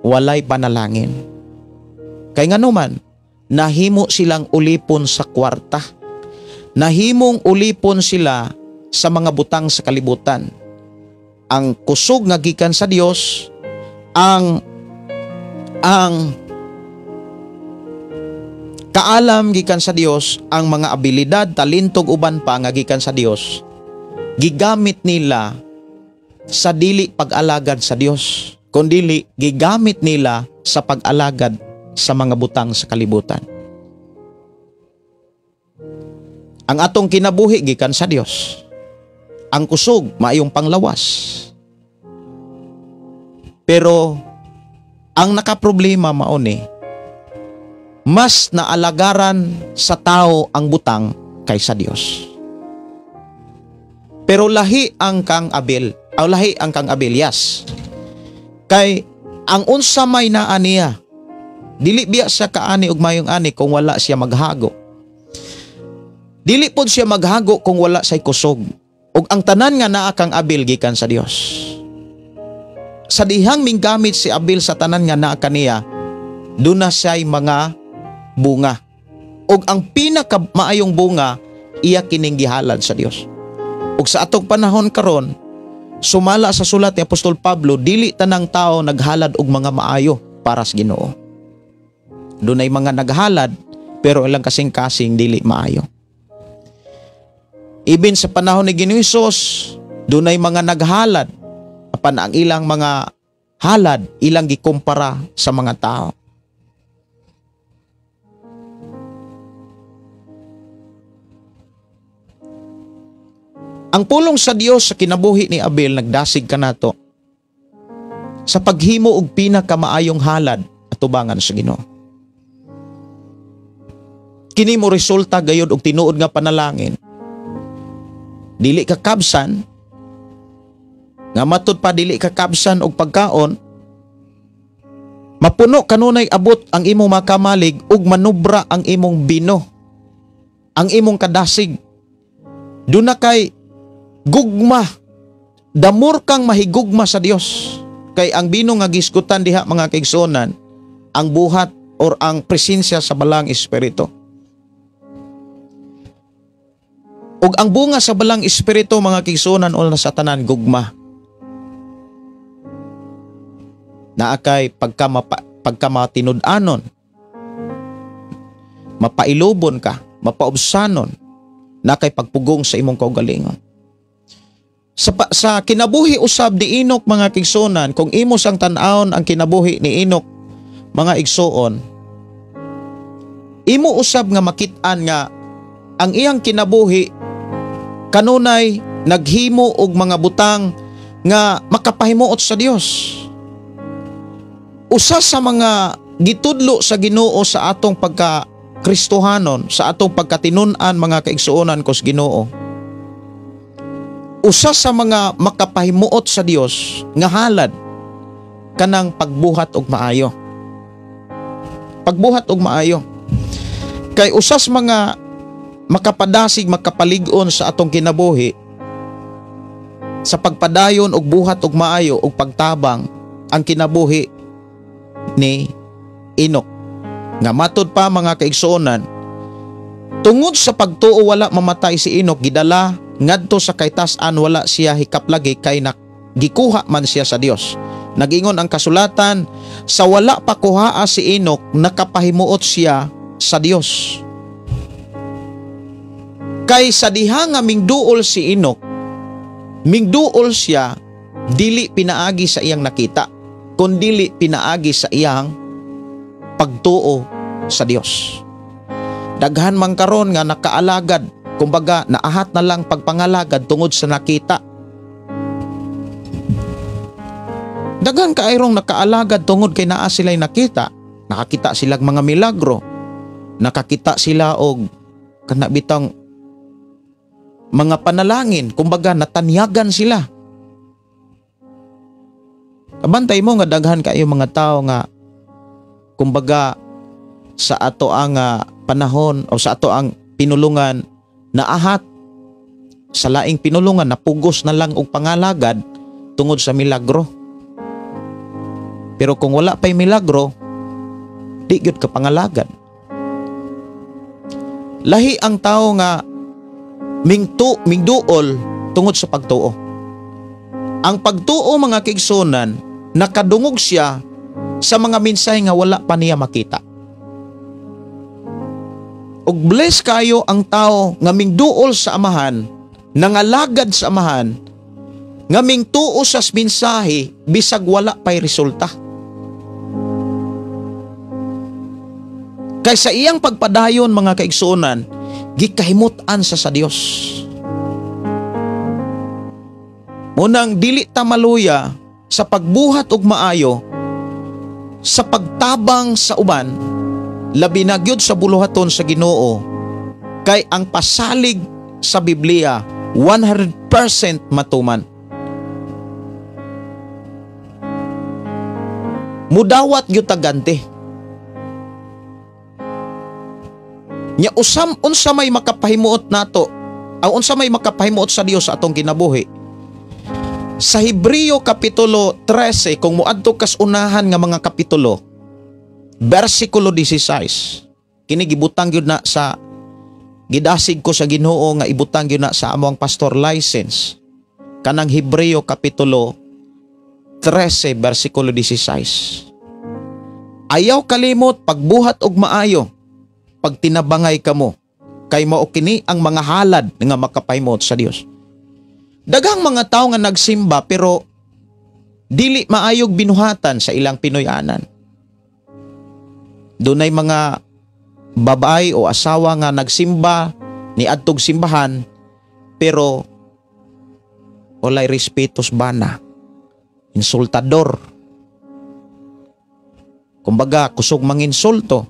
walay panalangin. Kay nganuman, nahimo silang ulipon sa kwarta. Nahimong ulipon sila sa mga butang sa kalibutan. Ang kusog nga gikan sa Dios, ang kaalam gikan sa Dios, ang mga abilidad, talentog uban pa nga gikan sa Dios, gigamit nila sa dili pag-alagad sa Dios, kundili gigamit nila sa pag-alagad sa mga butang sa kalibutan. Ang atong kinabuhi gikan sa Dios. Ang kusog maayong panglawas. Pero ang nakaproblema mao ni, mas naalagaran sa tao ang butang kaysa Dios. Pero lahi ang kang Abel, aw lahi ang kang Abel, yes. Kay ang unsa may naa niya, dili biya siya kaani og mayong ani kung wala siya maghago. Dili pod siya maghago kung wala say kusog. Og ang tanan nga naa kang Abel gikan sa Dios. Sa dihang minggamit si Abel sa tanan nga naa kaniya, duna siya'y mga bunga. Og ang pinakamaayong bunga iya kining gihalad sa Dios. Og sa atong panahon karon, sumala sa sulat ni Apostol Pablo, dili tanang tao naghalad og mga maayo para sa Ginoo. Dunay mga naghalad pero ilang kasing-kasing dili maayo. Ibin sa panahon ni Ginoong Hesus, dunay mga naghalad apan ang ilang mga halad ilang gikumpara sa mga tao. Ang pulong sa Dios sa kinabuhi ni Abel nagdasig kanato sa paghimo og pinakamaayong halad atubangan sa Ginoo. Kini mo resulta gayod og tinuod nga panalangin. Dili ka kabsan, nga matud pa dili ka kabsan og pagkaon, mapuno kanunay abot ang imong makamalig ug manubra ang imong bino, ang imong kadasig. Duna kay gugma, damor kang mahigugma sa Dios. Kay ang bino nga gisgutan diha, mga kaigsuonan, ang buhat or ang presensya sa Balang Espiritu. Ug ang bunga sa Balang Espiritu, mga kaigsuonan, una sa tanan, gugma. Naa kay pagkamatinud-anon, mapailubon ka, mapaubsanon, na kay pagpugong sa imong kaugalingon. Sa kinabuhi usab ni Enoch, mga kaigsuonan, kung imo sang tan-awon ang kinabuhi ni Enoch, mga igsoon, imo usab nga makit-an nga ang iyang kinabuhi kanunay naghimo og mga butang nga makapahimuot sa Dios. Usa sa mga gitudlo sa Ginoo sa atong pagka-Kristohanon, sa atong pagkatinun-an, mga kaigsuonan ko sa Ginoo, usa sa mga makapahimuot sa Dios nga halad kanang pagbuhat og maayo. Pagbuhat og maayo. Kay usa sa mga makapadasig, makapalig-on sa atong kinabuhi sa pagpadayon og buhat og maayo og pagtabang ang kinabuhi ni Enoch. Nga matud pa, mga kaigsuonan, tungod sa pagtuo wala mamatay si Enoch, gidala ngadto sa kaytas-an, wala siya hikaplagi kay gikuha man siya sa Dios. Nagingon ang kasulatan, sa wala pa kuhaa si Enoch, nakapahimuot siya sa Dios. Kay sa diha nga mingduol si Enoch, mingduol siya dili pinaagi sa iyang nakita, kundili pinaagi sa iyang pagtuo sa Dios. Daghan man karon nga nakaalagad, kumbaga naahat na lang pagpangalagad tungod sa nakita. Daghan kairong nakaalagad tungod kay naa sila'y nakita. Nakakita silag mga milagro, nakakita sila og kanabitang mga panalangin, kumbaga natanyagan sila. Abantay mo nga daghan kayo mga tao nga kumbaga sa ato ang panahon o sa ato ang pinulungan naahat sa laing pinulungan, napugos na lang og pangalagad tungod sa milagro. Pero kung wala pa'y milagro, di gyud ka pangalagad. Lahi ang tao nga mingduol tungod sa pagtuo. Ang pagtuo, mga kaigsuonan, nakadungog siya sa mga mensahe nga wala pa niya makita. Ug bless kayo ang tao nga mingduol sa Amahan, nangalagad sa Amahan, nga mingtuo sa mensahe bisag wala pa'y resulta. Kay sa iyang pagpadayon, mga kaigsuonan, gikahimut-an sa Dios. Munang dili ta maluya sa pagbuhat og maayo, sa pagtabang sa uban, labi na gyud sa buluhaton sa Ginoo, kay ang pasalig sa Biblia 100% matuman. Mudawat gyud tagante. Nya usam unsa may makapahimuot nato, ang unsa may makapahimuot sa Dios sa atong kinabuhi. Sa Hebreo kapitulo 13, kung moadto kas unahan nga mga kapitulo, bersikulo 16, kini gibutang gyud na sa gidasig ko sa Ginoo nga ibutang gyud na sa among pastor license, kanang Hebreo kapitulo 13 bersikulo 16. Ayaw kalimot pagbuhat og maayo, pagtinabangay kamo, kay mao kini ang mga halad nga makapahimuot sa Dios. Daghang mga tawo nga nagsimba pero dili maayog binuhatan sa ilang Pinoy-anan. Dunay mga babae o asawa nga nagsimba ni adtog simbahan pero Walay respeto sa bana. Insultador. Kumbaga, kusog manginsulto.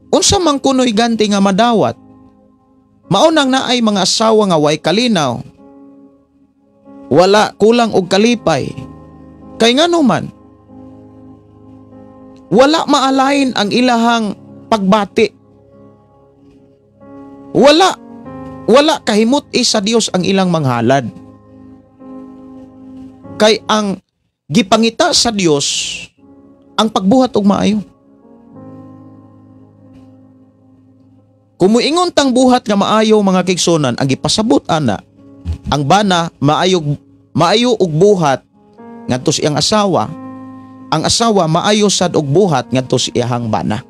Unsa man kuno'y ganti nga madawat? Maunang naay mga asawa nga way kalinaw. Wala kulang og kalipay. Kay ngano man, wala maalain ang ilahang pagbati. Wala kahimot sa Dios ang ilang manghalad. Kay ang gipangita sa Dios ang pagbuhat og maayo. Kung muingon tang buhat nga maayo mga kaigsunan, ang gipasabot ana, ang bana maayo og buhat ngadto sa iyang asawa, ang asawa maayo sad og buhat ngadto sa iyang bana.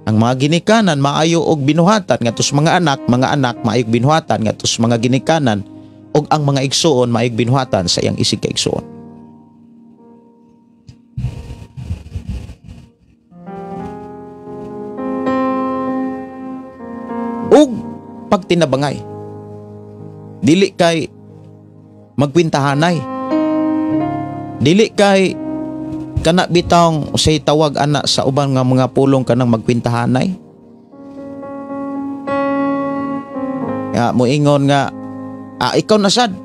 Ang mga ginikanan maayo og binuhatan ngadto sa mga anak maayo og binuhatan ngadto sa mga ginikanan, og ang mga igsuon maayo og binuhatan sa iyang isig ka igsuon. Og pagtinabangay, dili kay magkwintahanay, dili kay kana bitawng usay tawag ana sa uban nga mga pulong kanang magkwintahanay. Nga moingon nga ikaw na sad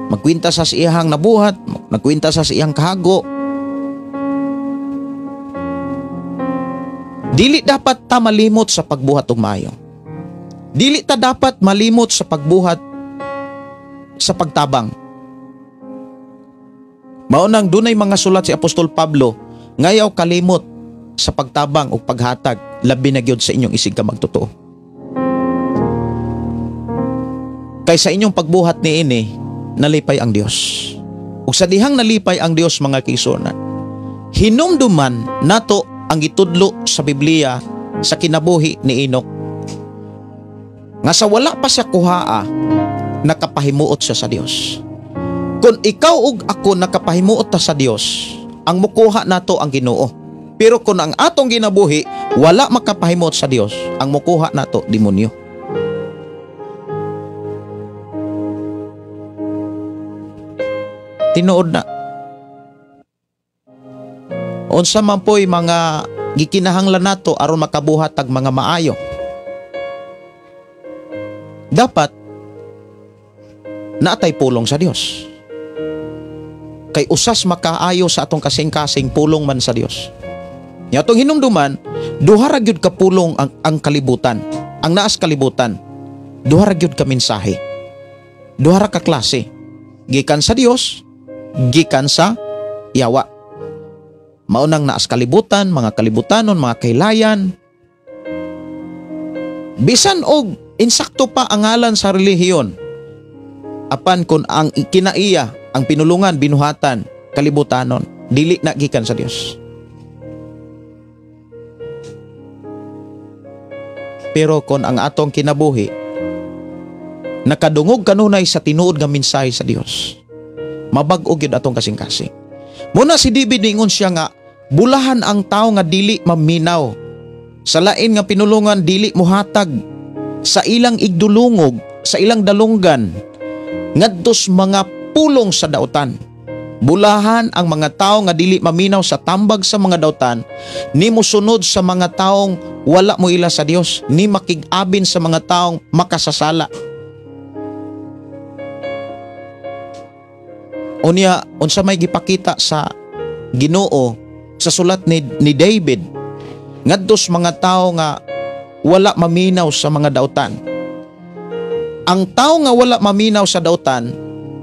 magkwinta sa iyang nabuhat, nagkwinta sa iyang kahago. Dili dapat ta malimot sa pagbuhat og maayo. Dili ta dapat malimot sa pagbuhat sa pagtabang. Maunang dunay mga sulat si Apostol Pablo ngayaw kalimot sa pagtabang o paghatag, labi na gyud sa inyong isig ka magtotoo. Kay sa inyong pagbuhat niini, nalipay ang Dios. Ug sa dihang nalipay ang Dios mga kaigsuonan, hinumduman nato ang gitudlo sa Biblia sa kinabuhi ni Enoch. Nga sa wala pa siya kuhaa, nakapahimuot siya sa Dios. Kung ikaw ug ako nakapahimuot ta sa Dios, ang mukuha nato ang Ginoo. Pero kung ang atong ginabuhi wala makapahimuot sa Dios, ang mukuha nato demonyo. Tinuod na. Unsa man po'y mga gikinahanglan nato aron makabuhat tag mga maayo? Dapat naatay pulong sa Dios. Kay usas makaayo sa atong kasing-kasing pulong man sa Dios. Nya atong hinumduman, duha ra gyud ka pulong ang kalibutan, ang naas kalibutan. Duha ra gyud ka mensahe. Duha ra ka klase. Gikan sa Dios, gikan sa yawa. Maunang naas kalibutan, mga kalibutanon, mga kailayan. Bisan og insakto pa ang ngalan sa relihiyon, apan kun ang kinaiya, ang pinulungan, binuhatan, kalibutanon, dili na gikan sa Dios. Pero kon ang atong kinabuhi nakadungog kanunay sa tinuod nga mensahe sa Dios, mabag-o gyud atong kasing-kasing. Muna si David ningon siya nga bulahan ang tao nga dili maminaw sa lain nga pinulungan, dili mohatag sa ilang igdulungog, sa ilang dalunggan ngadtos mga pulong sa dautan. Bulahan ang mga tao nga dili maminaw sa tambag sa mga dautan, ni mosunod sa mga taong wala mo ila sa Dios, ni makig-abin sa mga taong makasasala. Unya, unsa may gipakita sa Ginoo sa sulat ni David ngadtos mga tao nga wala maminaw sa mga dautan. Ang tao nga wala maminaw sa dautan,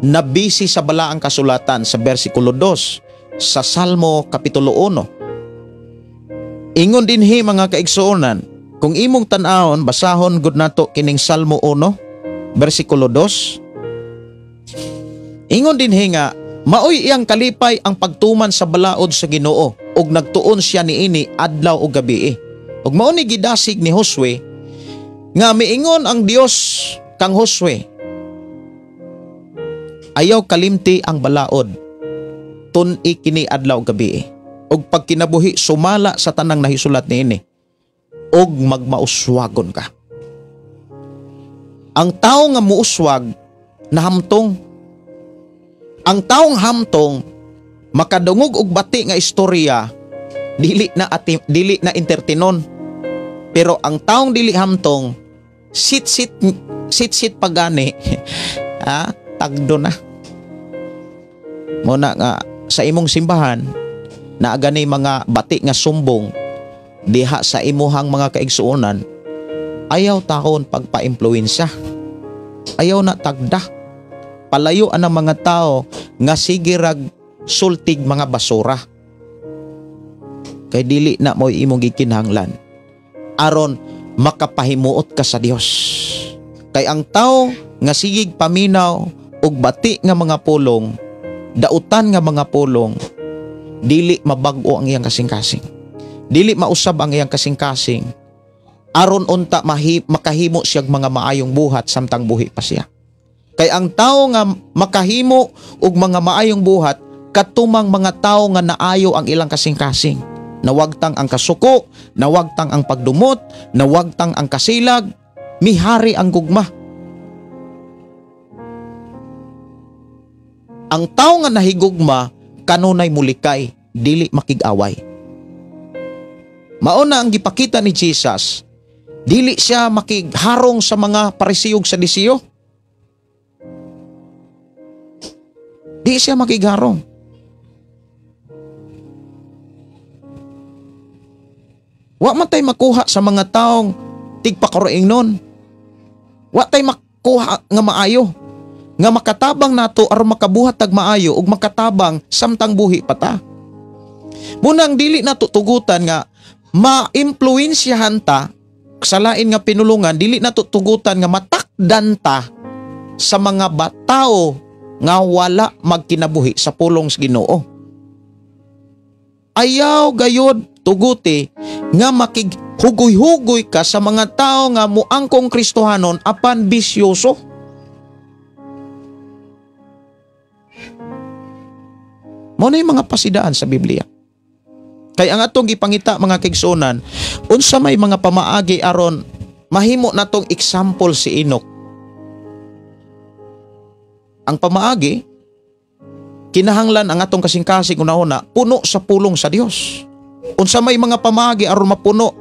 nabisi sa balaang kasulatan sa versikulo 2 sa Salmo Kapitulo 1. Ingon dinhi mga kaigsuonan, kung imong tan-awon, basahon gud nato kining Salmo 1 versikulo 2. Ingon dinhi nga maoy iyang kalipay ang pagtuman sa balaod sa Ginoo ug nagtuon siya niini adlaw ug gabii. Ug mao ni gidasig ni Josue nga miingon ang Dios kang Josue, ayaw kalimti ang balaod, tun-i kini adlaw gabi, ug pagkinabuhi sumala sa tanang nahisulat niini, ug magmauswagon ka. Ang tao nga muuswag Nahamtong. Ang taong hamtong makadungog og bati nga istorya, dili na ati, dili na entertainon. Pero ang taong dili hamtong, sit-sit sit-sit pagani, ha, tagdo na. Muna nga sa imong simbahan naa gani mga bati nga sumbong diha sa imuhang mga kaigsuonan, ayaw taon pagpa-impluwensya. Ayaw na tagda. Palayo ang mga tao nga sige rag sultig mga basura. Kay dili na mo'y imong gikinahanglan aron makapahimuot ka sa Dios. Kay ang tao nga sigig paminaw og bati nga mga pulong, dautan nga mga pulong, dili mabag-o ang iyang kasing-kasing. Dili mausab ang iyang kasing-kasing aron unta makahimo siyag mga maayong buhat samtang buhi pa siya. Kay ang tao nga makahimo og mga maayong buhat katumang mga tao nga naayo ang ilang kasing-kasing. Nawagtang ang kasuko, nawagtang ang pagdumot, nawagtang ang kasilag, mihari ang gugma. Ang tao nga nahigugma kanunay mulikay, dili makig-away. Mao na ang gipakita ni Jesus. Dili siya makigharong sa mga Pariseo ug Sadiseo. Di siya makigharong. Wa man tay makuha sa mga taong tigpakaroing nun. Wa tay makuha nga maayo, nga makatabang nato aron makabuhat tag maayo ug makatabang samtang buhi pa ta. Munang dili nato tugutan nga maimpluwensyahan ta sa lain nga pinulungan, dili nato tugutan nga matakdan ta sa mga batao nga wala magkinabuhi sa pulong sa Ginoo. Ayaw gayod tuguti nga makighugoy-hugoy ka sa mga tao nga muangkong Kristohanon apan bisyoso. Mao na yung mga pasidaan sa Biblia. Kay ang atong gipangita mga kaigsuonan, unsa may mga pamaagi aron mahimo natong example si Enoch. Ang pamaagi, kinahanglan ang atong kasing-kasing una-una puno sa pulong sa Dios. Unsa may mga pamaagi aron mapuno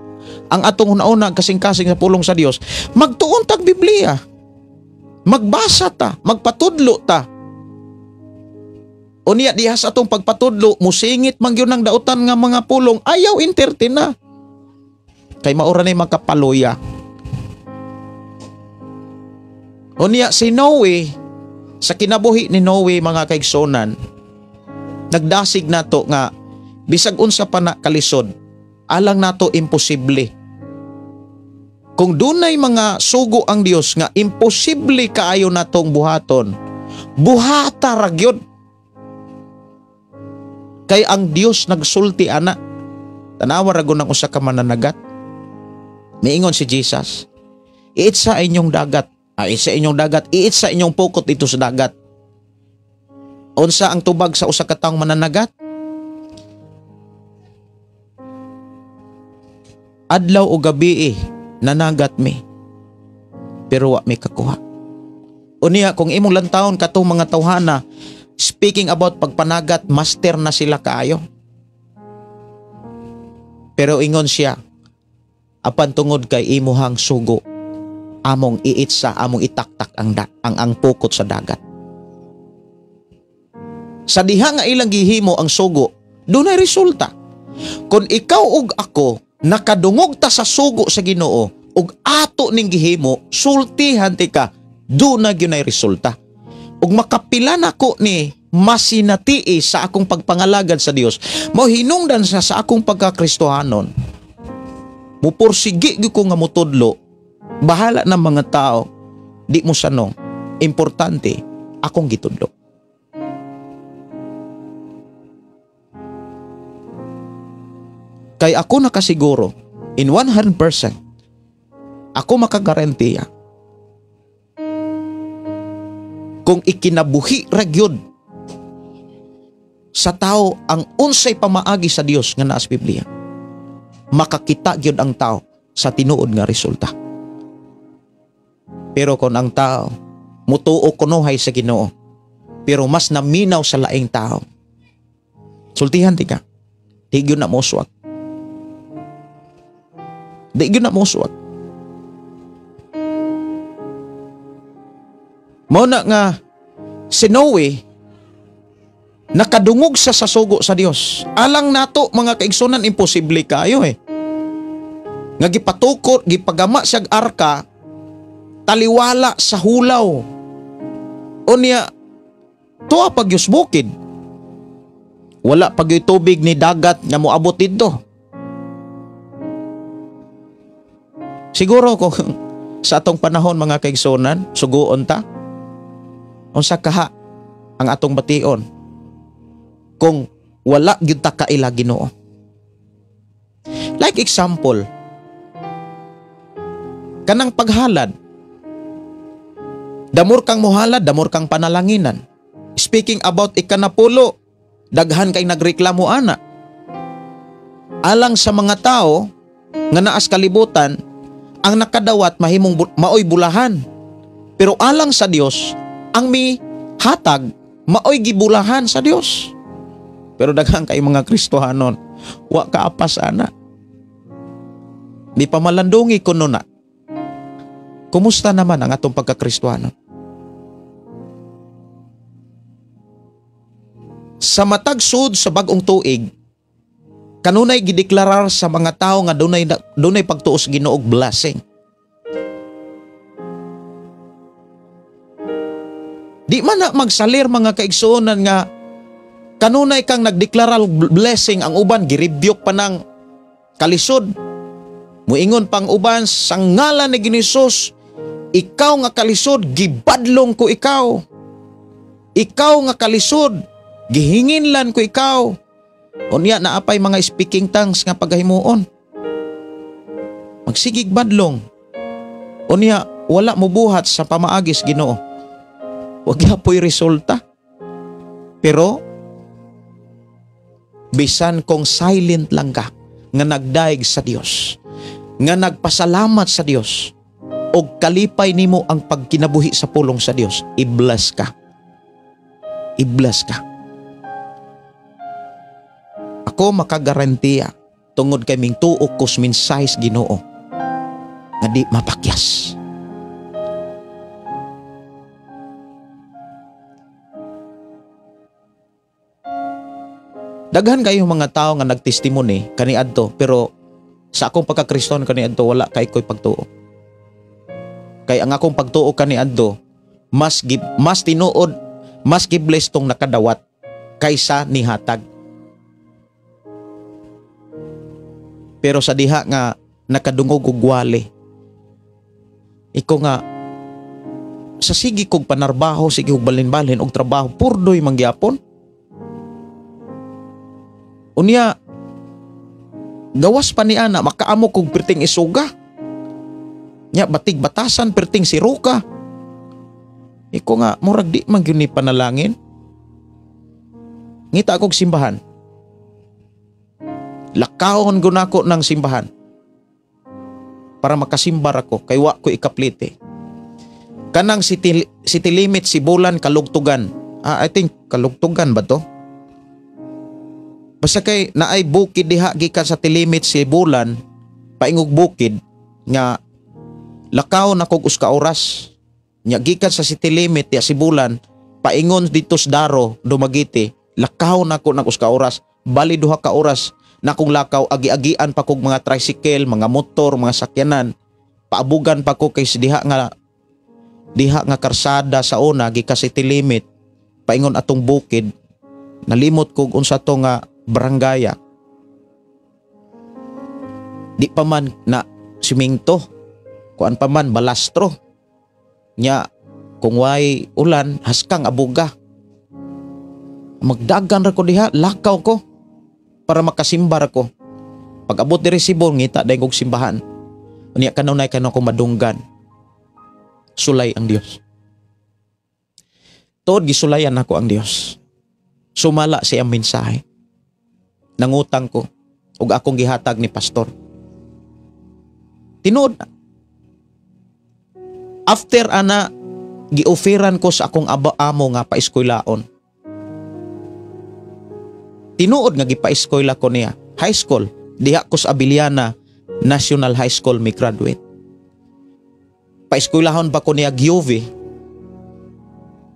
ang atong una-una kasing-kasing sa pulong sa Dios, magtuon tag Biblia. Magbasa ta, magpatudlo ta. Unya diha sa atong pagpatudlo, musingit man gyud ang dautan nga mga pulong, ayaw entertain na. Kay maura na makapaluya. Unya si Noe, sa kinabuhi ni Noe mga kaigsonan, nagdasig nato nga bisag unsa pa na kalisod, alang nato imposible. Kung dunay mga sugo ang Dios nga imposible kaayo natong buhaton, buhata ra gyud. Kay ang Dios nagsulti ana. Tanawa ra gud ang usa ka mananagat. Miingon si Jesus, iit sa inyong dagat, iit sa inyong dagat, iit sa inyong pukot dito sa dagat. Unsa ang tubag sa usa ka taong mananagat? Adlaw o gabi nanagat mi, pero wa mi kakuha. Unya kung imong lantawon katong mga tawhana, speaking about pagpanagat, master na sila kaayo. Pero ingon siya, apan tungod kay imuhang sugo, among iitsa, among itaktak ang pukot sa dagat. Sa diha nga ilang gihimo ang sugo, dunay resulta. Kung ikaw ug ako nakadungog ta sa sugo sa Ginoo ug ato ning gihimo, sultihan ti ka, duna gyud resulta. Ug makapila nako ni masinati sa akong pagpangalagad sa Dios, mohinungdan sa akong pagkakristohanon. Mupursige gyud ko nga motudlo, bahala ng mga tao, di mo sanong, importante akong gitudlo. Kay ako nakasiguro in 100%, ako makagarantiya kung ikinabuhi ra gyud sa tao ang unsay pamaagi sa Dios nga naa sa Biblia, makakita gyud ang tao sa tinuod nga resulta. Pero kung ang tao Mutuo kunuhay sa Ginoo, pero mas naminaw sa laing tao. Sultihan ti ka. Di gyud na moswag. Di gyud na moswag. Mao na nga si Noe nakadungog sa sasugo sa Dios. Alang nato mga kaigsunan, imposible kayo eh. Nga gipatukod, gipagama siyag arka, taliwala sa hulaw. Unya, tuwa pagyos bukid. Wala pagyoy tubig ni dagat nga moabot didto. Siguro kung sa atong panahon mga kaigsunan, suguon ta, unsa kaha ang atong bation kung wala gyud ta kaila Ginoo. Like example, kanang paghalad. Damor kang mohalad, damor kang panalanginan. Speaking about ikanapulo, daghan kay nagreklamo ana. Alang sa mga tao nga naas kalibutan, ang nakadawat mahimong maoy bulahan. Pero alang sa Dios, ang mi hatag maoy gibulahan sa Dios. Pero daghan kay mga Kristohanon, wa kaapas ana. Di pamalandungi kuno na. Kumusta naman ang atong pagkakristohanon? Sa matag sud sa bag-ong tuig, kanunay gideklarar sa mga tao nga dunay pagtuos Ginoo og blessing. Di man na magsalir mga kaigsuonan nga kanunay kang nagdeklarar blessing, ang uban girebuke pa ng kalisod. Muingon pang uban sa ngalan ni Hesus, ikaw nga kalisod gibadlong ko ikaw. Ikaw nga kalisod gihinginlan ko ikaw. Unya naapay mga speaking tongues nga pagahimuon. Magsigig badlong. Unya wala mobuhat sa pamaagis Ginoo. Wag yapoy resulta. Pero bisan kung silent lang ka nga nagdaig sa Dios, nga nagpasalamat sa Dios, og kalipay nimo ang pagkinabuhi sa pulong sa Dios, i-bless ka. I-bless ka. Ako makagarantiya tungod kay mingtuo ko sa mensahe sa Ginoo nga di mapakyas. Daghan kayo mga tao nga nagtestimony kaniadto, pero sa akong pagkakriston kaniadto wala kay ko'y pagtuo. Kay ang akong pagtuo kaniadto mas tinuod, mas gibless tong nakadawat kaysa nihatag. Pero sa diha nga nakadungog og wali, iko nga sa sige kog panarbaho, sige kog balin-balin og trabaho, purdoy mangyapon. Unya gawas pa ni ana makaamo kog perting isuga. Nya batig batasan perting siruka. Iko nga murag di man gyud ni panalangin. Ngita akog simbahan. Lakawon gunako ng simbahan para makasimbar ako kay wa ko ikaplite. Kanang city limit Sibulan Kalugtugan. I think Kalugtugan ba to? Basta kay naay bukid diha gikan sa tilimit Sibulan paingog bukid nga lakaw na kog usa ka oras. Nya gikan sa city limit diha Sibulan paingon dito sa Daro Dumaguete, lakaw na ko nag usa ka oras, bali duha ka oras na kong lakaw, agi-agian pa kog mga tricycle, mga motor, mga sakyanan. Paabugan pa ko kay diha nga karsada sa una gikan city limit paingon atong bukid. Nalimot kog unsa to nga barangaya. Di pa man na simento, kuan pa man balastro. Nya kung way ulan haskang abuga. Magdagan ra ko diha, lakaw ko para makasimbar ako. Pag abot diri Sibol, ngita dayong og simbahan. Unya kanunay kanu ko madunggan. Sulay ang Dios. Tuod gisulayan ako ang Dios. Sumala siya ang mensahe. Nangutang ko ug akong gihatag ni pastor. Tinuod na. After ana Gioferan ko sa akong amo nga paeskuylaon. Tinuod nga gipaeskwela ko niya. High school, diha ko sa Abiliana National High School mi graduate. Paeskwelahon pa ko niya Giove.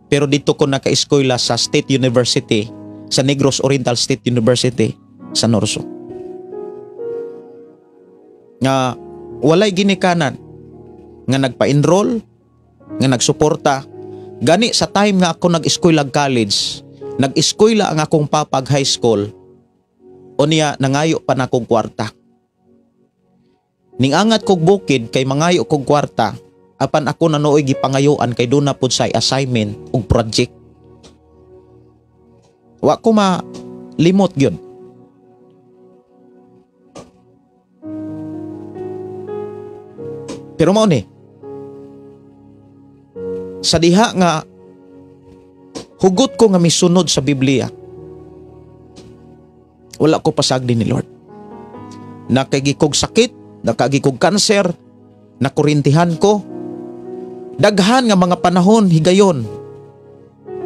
Pero dito ko naka-eskwela sa State University, sa Negros Oriental State University sa Norso. Nga walay ginikanan nga nagpa-enroll, nga nagsuporta. Gani sa time nga ako nag-eskwela college, nag-eskwela ang akong papag high school, o niya nangayo pa na kong kwarta. Ningangat kog bukid kay mangayo kog kwarta, apan ako nanooy gipangayuan kay doon na pud say assignment ug project. Wa ko malimot gyud. Pero mao ni, sa diha nga hugot ko nga misunod sa Biblia, wala ko pasagdi ni Lord. Nakagikog sakit, nakagikog kanser, nakurintihan ko. Daghan nga mga panahon higayon,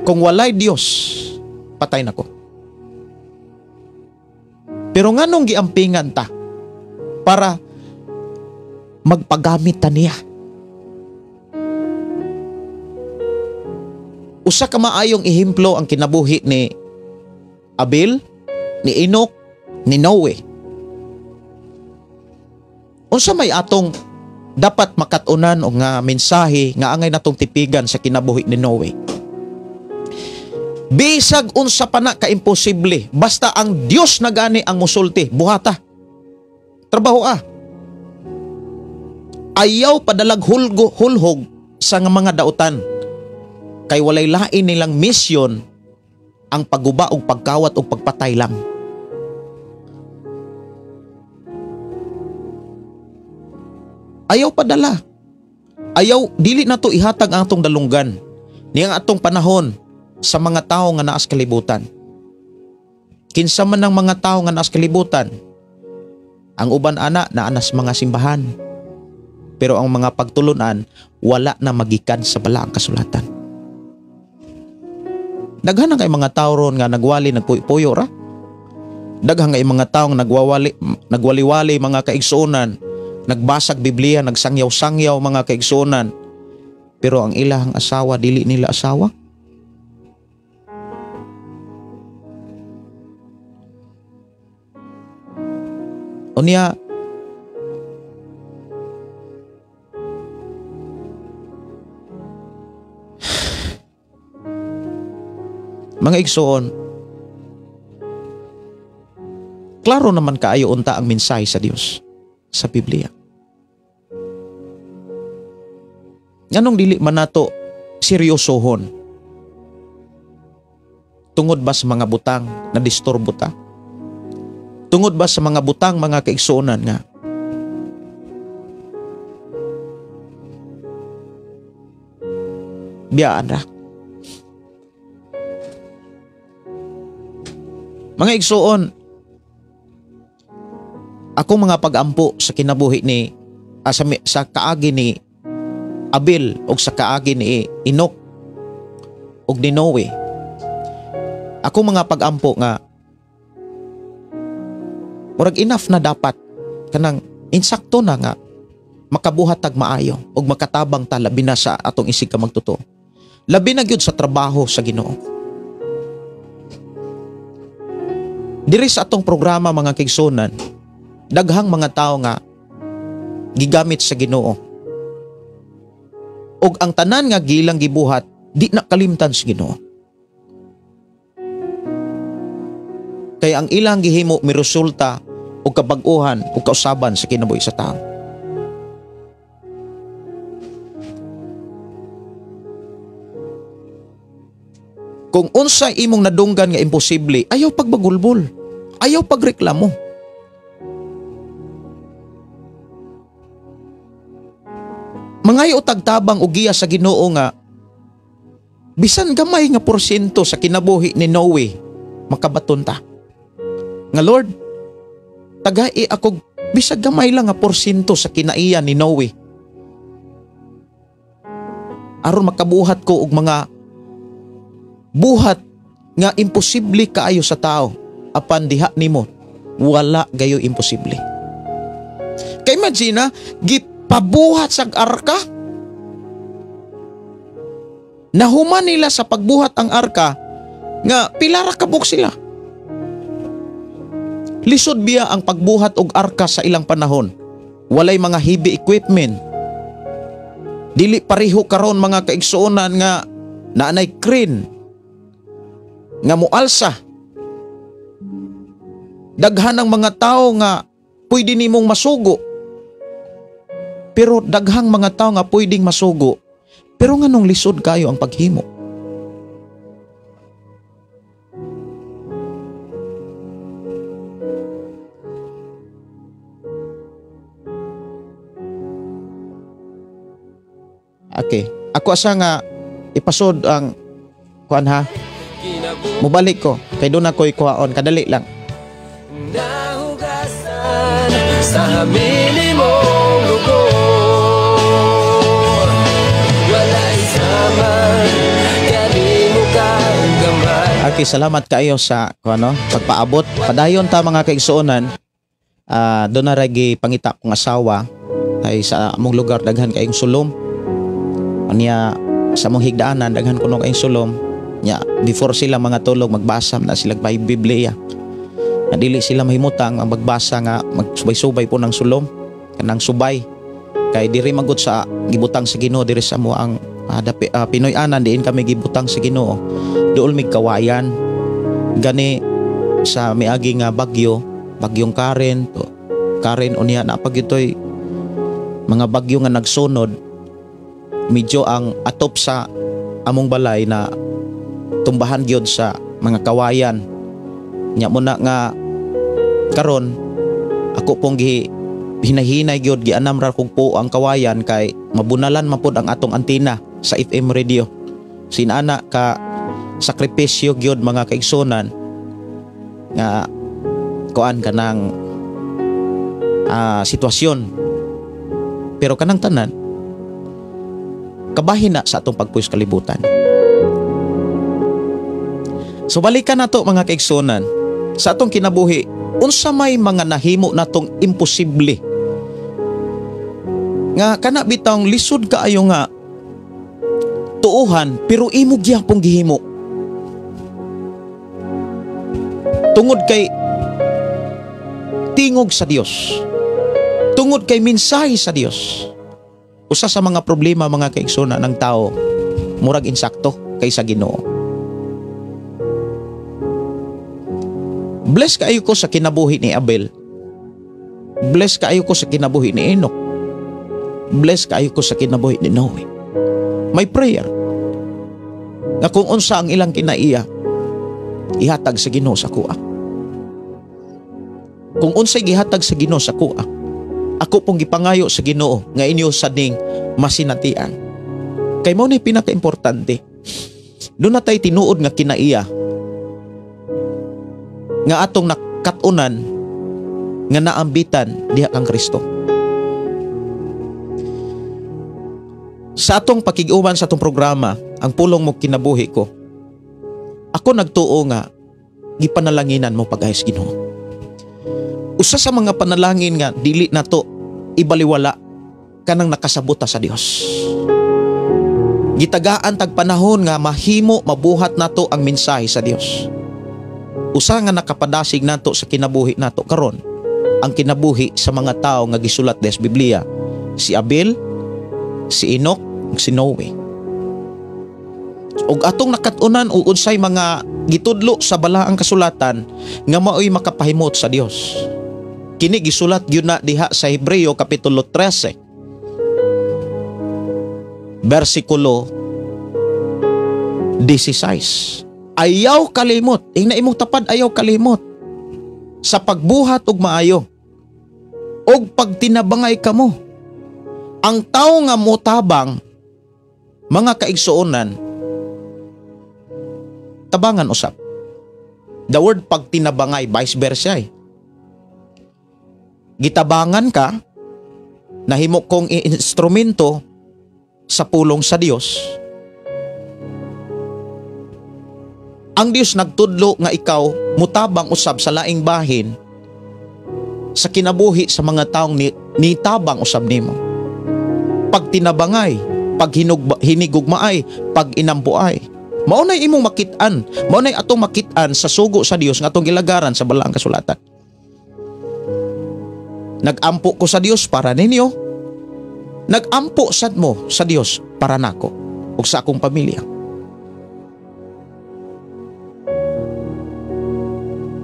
kung walay Dios, patay na ko. Pero nganong giampingan ta para magpagamit ta niya? Usa ka maayong ehemplo ang kinabuhi ni Abel, ni Enoch, ni Noe. Unsa may atong dapat makat-unan o nga mensahe nga angay natong tipigan sa kinabuhi ni Noe? Bisag unsa pa na kaimposible, basta ang Dios na gani ang musulti, buhata. Trabaho ah. Ayaw padalag hulhog sa nga mga dautan. Kay walay lain nilang misyon ang pagguba og pagkawat og pagpatay lang. Ayaw padala. Ayaw, dili na to ihatag ang atong dalunggan niyang atong panahon sa mga tao nga naas kalibutan. Kinsa man ang mga tao nga naas kalibutan, ang uban ana naanas mga simbahan. Pero ang mga pagtulunan wala na magikan sa balaang kasulatan. Daghan na kay mga tao ron nga nagwali nagpuyo-puyo ra. Daghan kay mga tao nga nagwali-wali mga kaigsuonan, nagbasag Biblia, nagsangyaw-sangyaw mga kaigsuonan. Pero ang ilahang asawa dili nila asawa. Unya, mga igsoon, klaro naman kaayo unta ang mensahe sa Dios sa Biblia. Nganong dili man nato seryosohon? Tungod ba sa mga butang na disturbo ta? Tungod ba sa mga butang mga kaigsuonan nga biyaan ra? Mga igsuon, ako mga pag-ampo sa kinabuhi ni sa kaagi ni Abel o sa kaagi ni Enoch o ni Noe. Ako mga pag-ampo nga murag enough na dapat kanang insakto na nga makabuhat tag maayo og makatabang ta labi na sa atong isig ka magtotoo. Labi na gyud sa trabaho sa Ginoo. Diri sa atong programa mga kaigsunan, daghang mga tao nga gigamit sa Ginoo. Og ang tanan nga gilang gibuhat di na kalimtan sa Ginoo. Kay ang ilang gihimo miresulta og kabag-ohan ug kausaban sa kinabuhi sa tao. Kung unsa imong nadunggan nga imposible, ayaw pagbagulbol, ayaw pagreklamo. Mangayo tagtabang og giya sa Ginoo nga bisan gamay nga porsyento sa kinabuhi ni Noe makabaton ta. Nga Lord, tagai ako bisag gamay lang nga porsyento sa kinaiya ni Noe. Aron makabuhat ko og mga buhat nga imposible kaayo sa tao, apan diha nimo wala gayo imposible. Kay imagine na, gipabuhat sa arka. Nahuman nila sa pagbuhat ang arka nga pila ra kabuk sila. Lisod biya ang pagbuhat og arka sa ilang panahon. Walay mga heavy equipment. Dili pareho karon mga kaigsuonan nga naanay crane nga mualsa. Daghan ang mga tao nga pwede nimong masugo. Pero daghang mga tao nga pwedeng masugo. Pero nganong lisod kayo ang paghimo? Okay. Ako asa nga ipasod ang kuan ha. Mubalik ko kay doon ako'y kuhaon kadali lang. Nahugasan sa hamili mong dugo, walay sama kanimo kagamay. Okay, salamat kayo sa kuano pagpaabot. Padayon ta mga kaigsuonan. Doon na ragi pangita kong asawa ay sa among lugar daghan kayong sulom. Anya sa among higdaanan daghan kuno kayong sulom. Nya before sila mga tulog magbasa na sila may Biblia. Na dili sila mahimutang ang magbasa nga magsubay-subay po ng sulom kanang subay kay diri magud sa gibutang sa Ginoo diri sa mo ang Pinoy anan diin kami gibutang sa Ginoo. Duol mig kawayan gani sa miagi nga bagyo, bagyong Karen to Karen unya na pag itoy mga bagyo nga nagsunod, medyo ang atop sa among balay na tumbahan gyud sa mga kawayan. Nya muna nga karon ako pong hinahinay gyud gianam ra kog po ang kawayan kay mabunalan man pod ang atong antina sa FM radio. Sinana ka sakripisyo gyud mga kaigsunan nga kuan kanang sitwasyon. Pero kanang tanan kabahin na sa atong pagpuyo sa kalibutan. So balikan nato mga kaigsunan sa atong kinabuhi, unsa may mga nahimo natong imposible nga kana bitawng lisod kaayo nga tuohan pero imo gyapon gihimo tungod kay tingog sa Dios, tungod kay mensahe sa Dios. Usa sa mga problema mga kaigsunan ng tao, murag insakto kaysa Ginoo. Bless kaayo ko sa kinabuhi ni Abel. Bless kaayo ko sa kinabuhi ni Enoch. Bless kaayo ko sa kinabuhi ni Noe. May prayer nga kung unsa ang ilang kinaiya, ihatag sa Ginoo sa kuha. Kung unsay gihatag sa Ginoo sa kuha, ako pong gipangayo sa Ginoo nga inyo sading masinatian. Kay mao ni pinakaimportante. Doon na tay tinuod nga kinaiya nga atong nakatunan nga naambitan diha kang Kristo. Sa atong pakig-uban sa atong programa, ang pulong mo kinabuhi ko, ako nagtuo nga gipanalanginan mo pag-ayos Ginoo. Usa sa mga panalangin nga dili nato ibaliwala kanang nakasabota sa Dios. Gitagaan tag panahon nga mahimo mabuhat nato ang mensahe sa Dios. Usa nga nakapadasig nato sa kinabuhi nato karon, ang kinabuhi sa mga tao nga gisulat des Biblia, si Abel, si Enoch, ug si Noe. Ug atong nakat-unan og unsay mga gitudlo sa balaang kasulatan nga maoy makapahimot sa Dios. Kini gisulat gyud na diha sa Hebreo kapitulo 13 bersikulo 16. Ayaw kalimot, ingna imong tapad, ayaw kalimot sa pagbuhat og maayo og pagtinabangay kamo. Ang tawo nga motabang mga kaigsuonan, tabangan usap. The word pagtinabangay, vice versa eh. Gitabangan ka, nahimo kong instrumento sa pulong sa Dios. Ang Dios nagtudlo nga ikaw mutabang usab sa laing bahin sa kinabuhi sa mga taong nitabang usab nimo. Pagtinabangay, pag hinigugmaay, pag inampuay. Mao nay imong makit-an, mao nay atong makit-an sa sugo sa Dios nga atong gilagaran sa balaang kasulatan. Nagampo ko sa Dios para ninyo. Nagampo sad mo sa Dios para nako ug sa akong pamilya.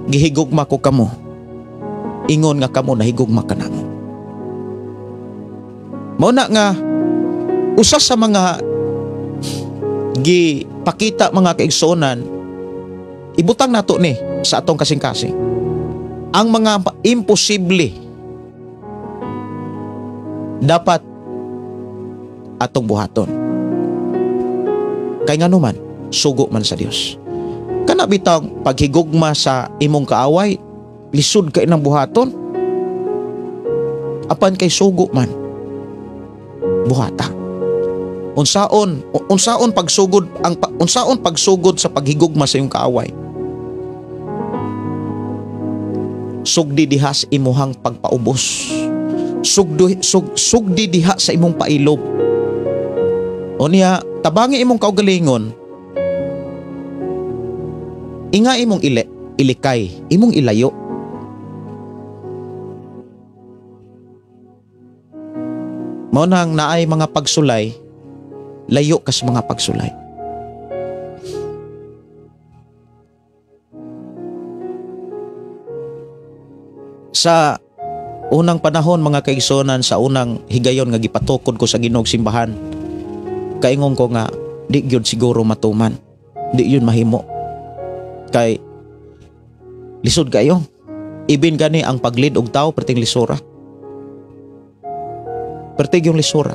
Gihigugma ko kamo, ingon nga kamo nahigugma kanamo. Mao na nga usa sa mga gipakita mga kaigsuonan, ibutang nato ni sa atong kasing-kasing. Ang mga imposible dapat atong buhaton. Kay ngano man, sugo man sa Dios. Kana bitang paghigugma sa imong kaaway, lisod kay nang buhaton. Apan kay sugo man, buhata. Unsaon pagsugod ang unsaon pagsugod sa paghigugma sa imong kaaway? Sugdi diha sa imuhang pagpaubos. Sugdi diha sa imong pailob. Unya, tabangi imong kaugalingon. Inga imong ilikay, imong ilayo. Mao nang naay mga pagsulay, layo ka sa mga pagsulay. Sa unang panahon mga kaigsuonan, sa unang higayon nga gipatukod ko sa Ginoong simbahan, kaingon ko nga di gyud siguro matuman, di yun mahimo. Kay lisod kayo. Ibin gani ang paglid og tao perting lisura. Perting yung lisura.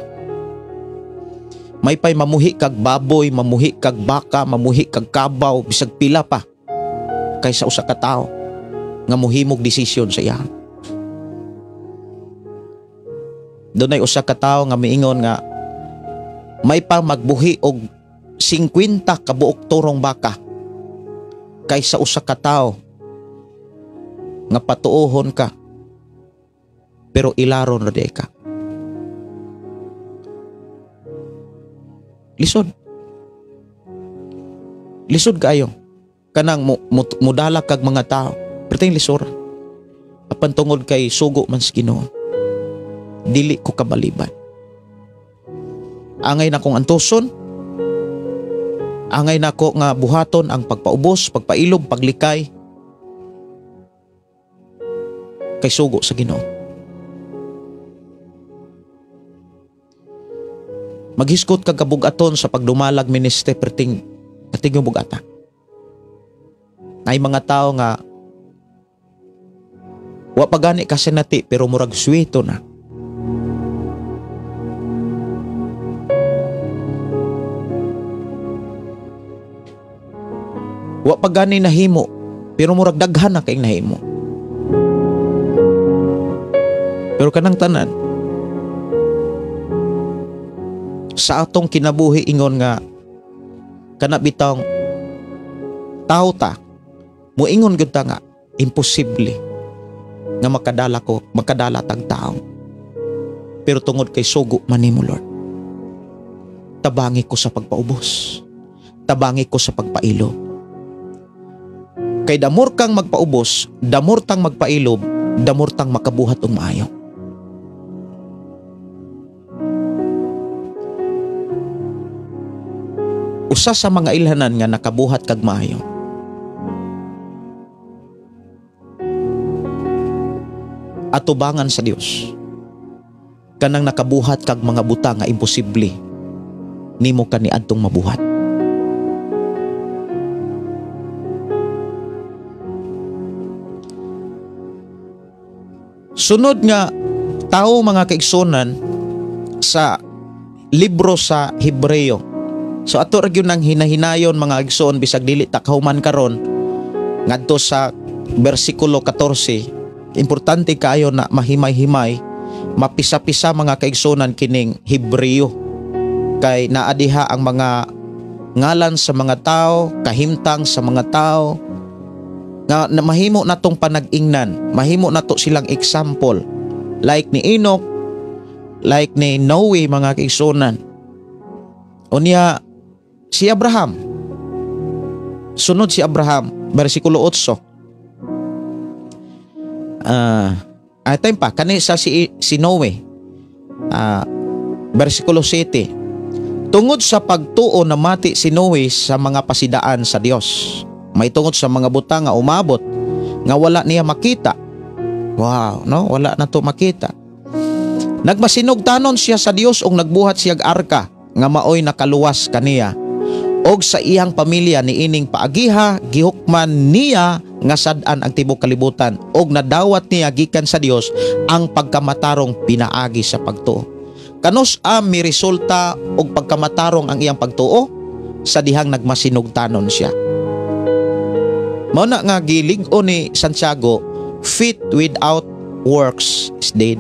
May pay mamuhi kag baboy, mamuhi kag baka, mamuhi kag kabaw, bisag pila pa kaysa usa ka tawo nga mohimog desisyon sa iya. Dunay usa ka tawo nga miingon nga may pa magbuhi og 50 ka buok turong baka kaysa usa ka tawo nga patuohon ka pero ilaron ra di ka. Lisod. Lisod kaayo. Kanang mudala kag mga tao. Perting lisora. Apan tungod kay sugo man sa Ginoo, dili ko kabaliban. Angay na kong antuson, angay na ko nga buhaton ang pagpaubos, pagpailob, paglikay kay sugo sa Ginoo. Maghiskot kag kabugaton sa pagdumalag minister, perting yung bugata. Ay mga tao nga wa pa gani kasi nati pero murag sweto na. Wa pa gani nahimo pero murag daghan na kayong nahimo. Pero kanang tanan sa atong kinabuhi ingon nga kana bitong tao ta moingon gyud ta nga imposible nga makadala ko, makadala tag tao. Pero tungod kay sugo man nimo Lord, tabangi ko sa pagpaubos, tabangi ko sa pagpailob. Kay damor kang magpaubos, damor tang magpailob, damor tang makabuhat og maayo. Usa sa mga ilhanan nga nakabuhat kag maayo, atubangan sa Dios. Kanang nakabuhat kag mga buta nga imposible nimo kaniadtong mabuhat. Sunod nga tao mga kaigsunan sa libro sa Hebreo. So ato ra gyud nang hinahinayon mga igsoon bisag dili ta kahuman karon ngadto sa bersikulo 14. Importante kaayo na mahimay-himay, mapisa-pisa mga kaigsunan kining Hebreo. Kay naa diha ang mga ngalan sa mga tao, kahimtang sa mga tao nga na mahimo natong panag-ingnan, mahimo nato silang example, like ni Enoch, like ni Noe, mga kaigsuonan. Unya si Abraham. Sunod si Abraham, versikulo 8. Time pa kani sa si Noe. Versikulo 7. Tungod sa pagtuo namati si Noe sa mga pasidaan sa Dios. May tungod sa mga butang nga umabot nga wala niya makita. Wow, no? Wala na to makita. Nagmasinugtanon siya sa Dios ug nagbuhat siyag arka nga maoy nakaluwas kaniya. Og sa iyang pamilya niining paagiha gihukman niya nga sad-an ang tibuok kalibutan og nadawat niya gikan sa Dios ang pagkamatarong pinaagi sa pagtuo. Kanus-a mi resulta og pagkamatarong ang iyang pagtuo? Sa dihang nagmasinugtanon siya. Mao na nga gilig-on ni Santiago, faith without works is dead.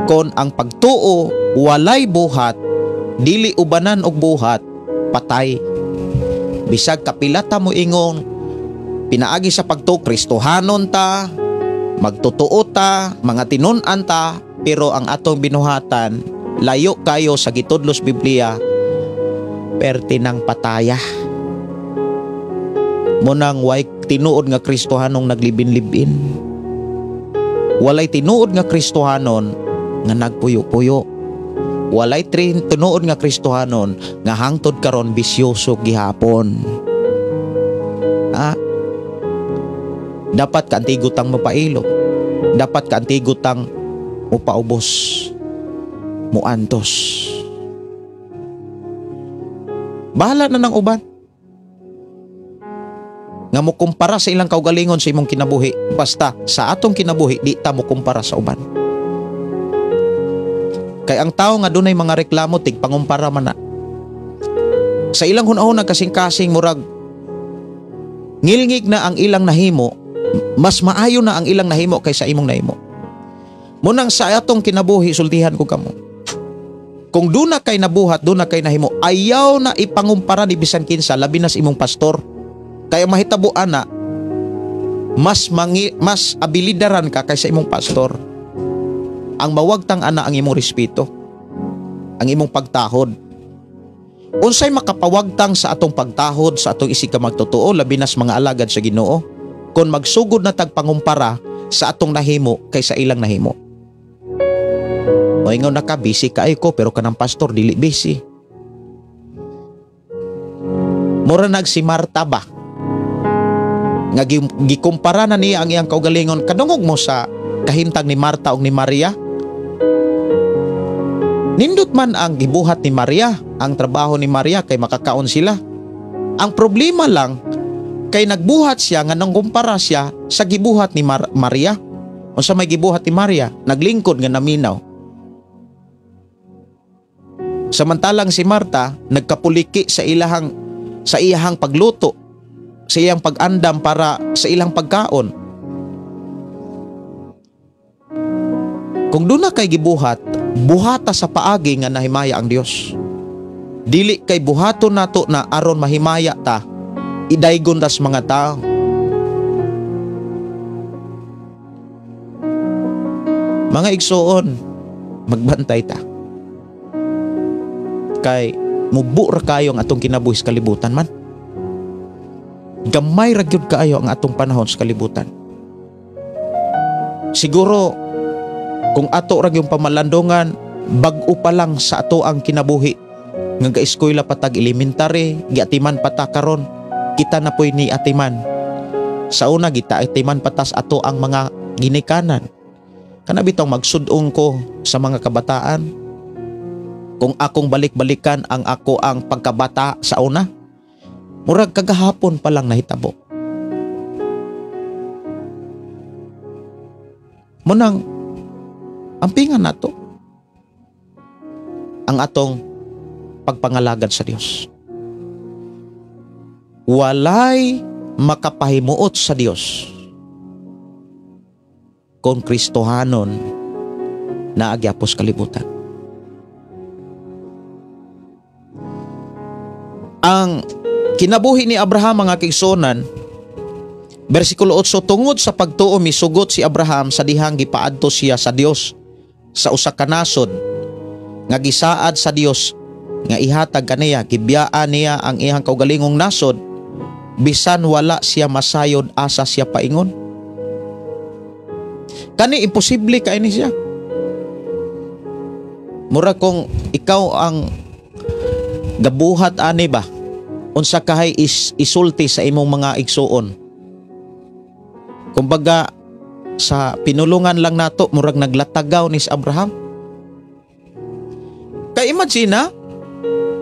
Kon ang pagtuo walay buhat, dili ubanan og buhat, patay. Bisag kapilata mo ingon, pinaagi sa pagtuo Kristohanon ta, magtotoo ta, mga tinun-an ta, pero ang atong binuhatan layo kayo sa gitudlos Biblia, perti ng pataya. Munang way tinuod nga Kristohanong naglibin-libin. Walay tinuod nga Kristohanon nga nagpuyo-puyo. Walay tinuod nga Kristohanon nga hangtod karon bisyoso gihapon. Dapat kaantigo tang mapailo. Dapat kaantigo tang mupaubos, muantos. Bahala na ng uban nga mukumpara sa ilang kaugalingon sa imong kinabuhi. Basta sa atong kinabuhi di ta mukumpara sa uban. Kay ang tao nga dunay mga reklamo tig pangumpara man na. Sa ilang hunahon nagkasing-kasing murag ngilngig na ang ilang nahimo, mas maayo na ang ilang nahimo kaysa imong nahimo. Munang sa atong kinabuhi sultihan ko kamo. Kung duna kay nabuhat, duna kay nahimo, ayaw na ipangumpara ni bisan kinsa, labi na sa imong pastor. Kaya mahitabo ana, mas abilidaran ka kaysa imong pastor. Ang mawagtang ana ang imong respeto, ang imong pagtahod. Unsay makapawagtang sa atong pagtahod sa atong isig ka magtotoo, labi na sa mga alagad sa Ginoo, kon magsugod na tag pangumpara sa atong nahimo kaysa ilang nahimo. Moingon na ka, busy kaayo ko, pero kanang pastor dili busy. Mura nag si Marta ba? Nga gikumpara na niya ang iyang kaugalingon. Kadungog mo sa kahimtang ni Marta o ni Maria? Nindot man ang gibuhat ni Maria, ang trabaho ni Maria kay makakaon sila. Ang problema lang kay nagbuhat siya nga nangkumpara siya sa gibuhat ni Maria. Unsa may gibuhat ni Maria? Naglingkod nga naminaw. Samantalang si Marta nagkapuliki sa iyahang pagluto, sa iyang pag-andam para sa ilang pagkaon. Kung doon na kay gibuhat, buhata sa paagi nga nahimaya ang Dios. Dili kay buhaton nato na aron mahimaya ta, idaygon tas mga tao. Mga igsoon, magbantay ta. Kay mubo ra kayo ang atong kinabuhi sa kalibutan man. Gamay ra gyud kaayo ang atong panahon sa kalibutan. Siguro kung ato ra gyud pamalandungan, bag-o pa lang sa ato ang kinabuhi. Nga ga-eskwela pa tag elementary, giatiman pa ta karon, kita na poy ni atiman. Sa una gita atiman pa tas ato ang mga ginikanan. Kana bitong magsud-ong ko sa mga kabataan. Kung akong balik-balikan ang ako ang pagkabata sa una, murag kagahapon pa lang nahitabo. Munang ampingan nato ang atong pagpangalagad sa Dios. Walay makapahimuot sa Dios kung Kristohanon naagyapos kalibutan. Ang kinabuhi ni Abraham, mga kaigsuonan, versikulo 8, tungod sa pagtuo misugot si Abraham sa dihang gipaadto siya sa Dios sa usa ka nasod nga gisaad sa Dios nga ihatag kaniya, gibiyaan niya ang iyang kaugalingong nasod bisan wala siya masayod asa siya paingon. Kani imposible kay ni siya. Mura kung ikaw ang gabuhat ani ba, unsa kahay isulti sa imong mga igsuon. Kumbaga sa pinulungan lang nato murag naglatagaw ni si Abraham. Kay imagine na,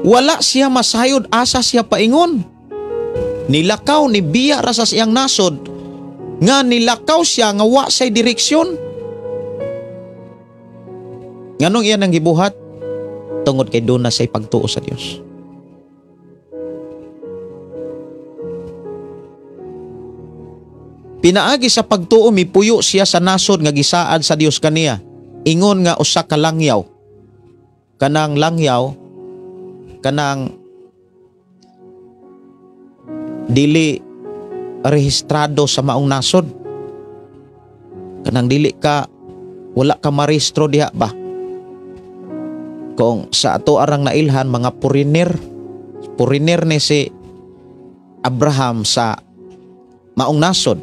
wala siya masayod asa siya paingon. Nilakaw ni biya ra sa siyang nasod nga nilakaw siya nga wa say direksyon. Nganong iyan ang gibuhat? Tungod kay doon na siya'y pagtuo sa Dios. Pinaagi sa pagtuo mipuyo siya sa nasod nga gisaad sa Dios kaniya. Ingon nga usa ka langyaw. Kanang langyaw, kanang dili rehistrado sa maong nasod. Kanang dili ka, wala ka marehistro diha ba? Kung sa ato arang nailhan mga puriner ni si Abraham sa maong nasod.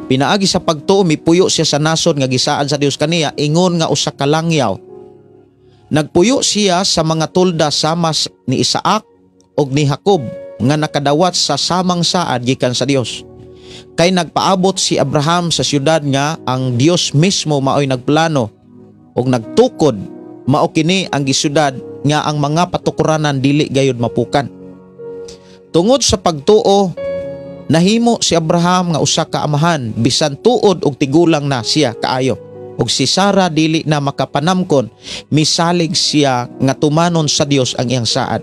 Pinaagi sa pagtuo mipuyo siya sa nasod nga gisaad sa Dios kaniya, ingon nga usa ka langyaw. Nagpuyo siya sa mga tolda sama ni Isaac ug ni Jacob nga nakadawat sa samang saad gikan sa Dios. Kay nagpaabot si Abraham sa siyudad nga ang Dios mismo maoy nagplano ug nagtukod, mao kini ang gisyudad nga ang mga patukuranan dili gayud mapukan. Tungod sa pagtuo nahimo si Abraham nga usa ka amahan bisan tuod og tigulang na siya kaayo. Og si Sara dili na makapanamkon, misalig siya nga tumanon sa Dios ang iyang saad.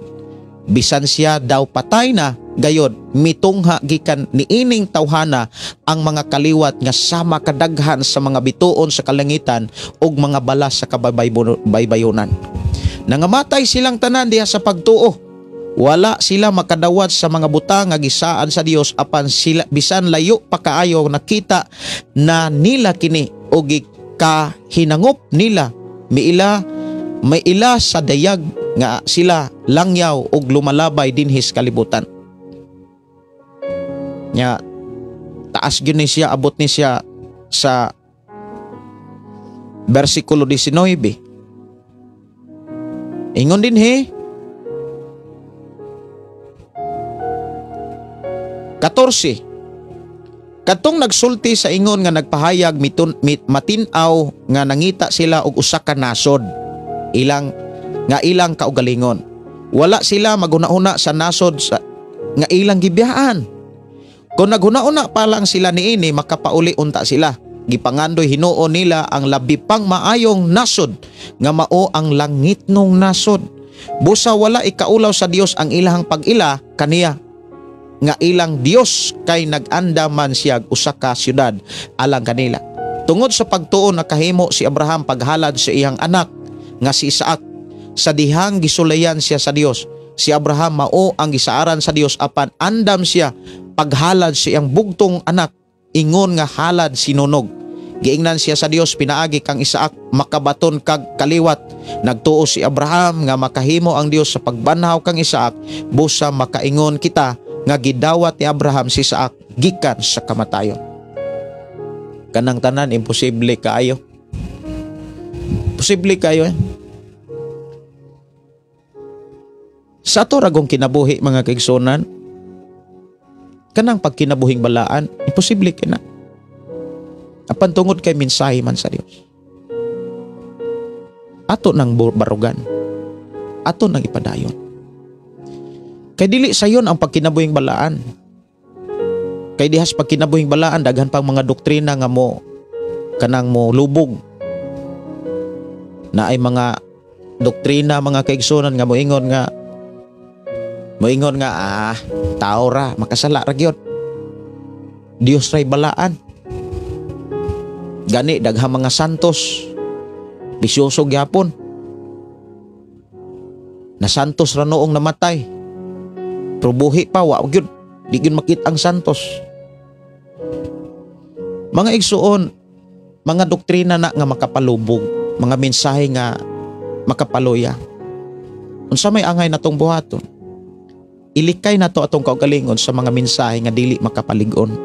Bisan siya daw patay na gayod, mitungha gikan niining tawhana ang mga kaliwat nga sama kadaghan sa mga bituon sa kalangitan ug mga balas sa kabaybayonan. Nangamatay silang tanan diha sa pagtuo. Wala sila makadawat sa mga butang nga gisaad sa Dios, apan sila bisan layo pa kaayo nakita na nila kini og gikahinangop nila. May ila sa dayag nga sila langyaw og lumalabay dinhis kalibutan. Nya taas gyud ni siya, abot ni siya sa bersikulo 19. Ingon dinhi 14. Katong nagsulti sa ingon nga nagpahayag matin-aw nga nangita sila og usa ka nasod ilang nga ilang kaugalingon. Wala sila maghuna-huna sa nasod nga ilang gibiyaan. Kung naghuna-huna pa lang sila niini, makapauli unta sila. Gipangandoy hinuon nila ang labi pang maayong nasod nga mao ang langitnong nasod. Busa wala ikaulaw sa Dios ang ilahang pag-ila kaniya nga ilang Dios, kay nag-anda man siya usa ka syudad alang kanila. Tungod sa pagtuo nakahimo si Abraham paghalad sa iyang anak nga si Isaac sa dihang gisulayan siya sa Dios. Si Abraham mao ang gisaaran sa Dios apan andam siya paghalad sa iyang bugtong anak ingon nga halad sinunog. Giingnan siya sa Dios pinaagi kang Isaac makabaton kag kaliwat. Nagtuo si Abraham nga makahimo ang Dios sa pagbanhaw kang Isaac, busa makaingon kita nga gidawat ni Abraham si Isaac gikan sa kamatayon. Kanang tanan imposible kaayo. Posible kayo eh. Sa ato ragong kinabuhi mga kaigsunan, kanang pagkinabuhing balaan, imposible kay na. Apan tungod kay mensahe man sa Dios, ato nang barugan, ato nang ipadayon. Kay dili sayon ang pagkinabuhing balaan. Kay dihas pagkinabuhing balaan, daghan pang mga doktrina nga mo kanang mo lubog. Na ay mga doktrina mga kaigsunan nga moingon nga tao ra makasala ra gyud. Dios ray balaan. Gani daghang mga santos bisyoso gyapon. Na santos ra noong namatay. Pero buhi pa, wa gyud. Di gyud makita ang santos. Mga igsuon, mga doktrina na nga makapalubog, mga mensahe nga makapaluya. Unsa may angay natong buhaton? Ilikay nato atong kaugalingon sa mga mensahe nga dili makapalig-on.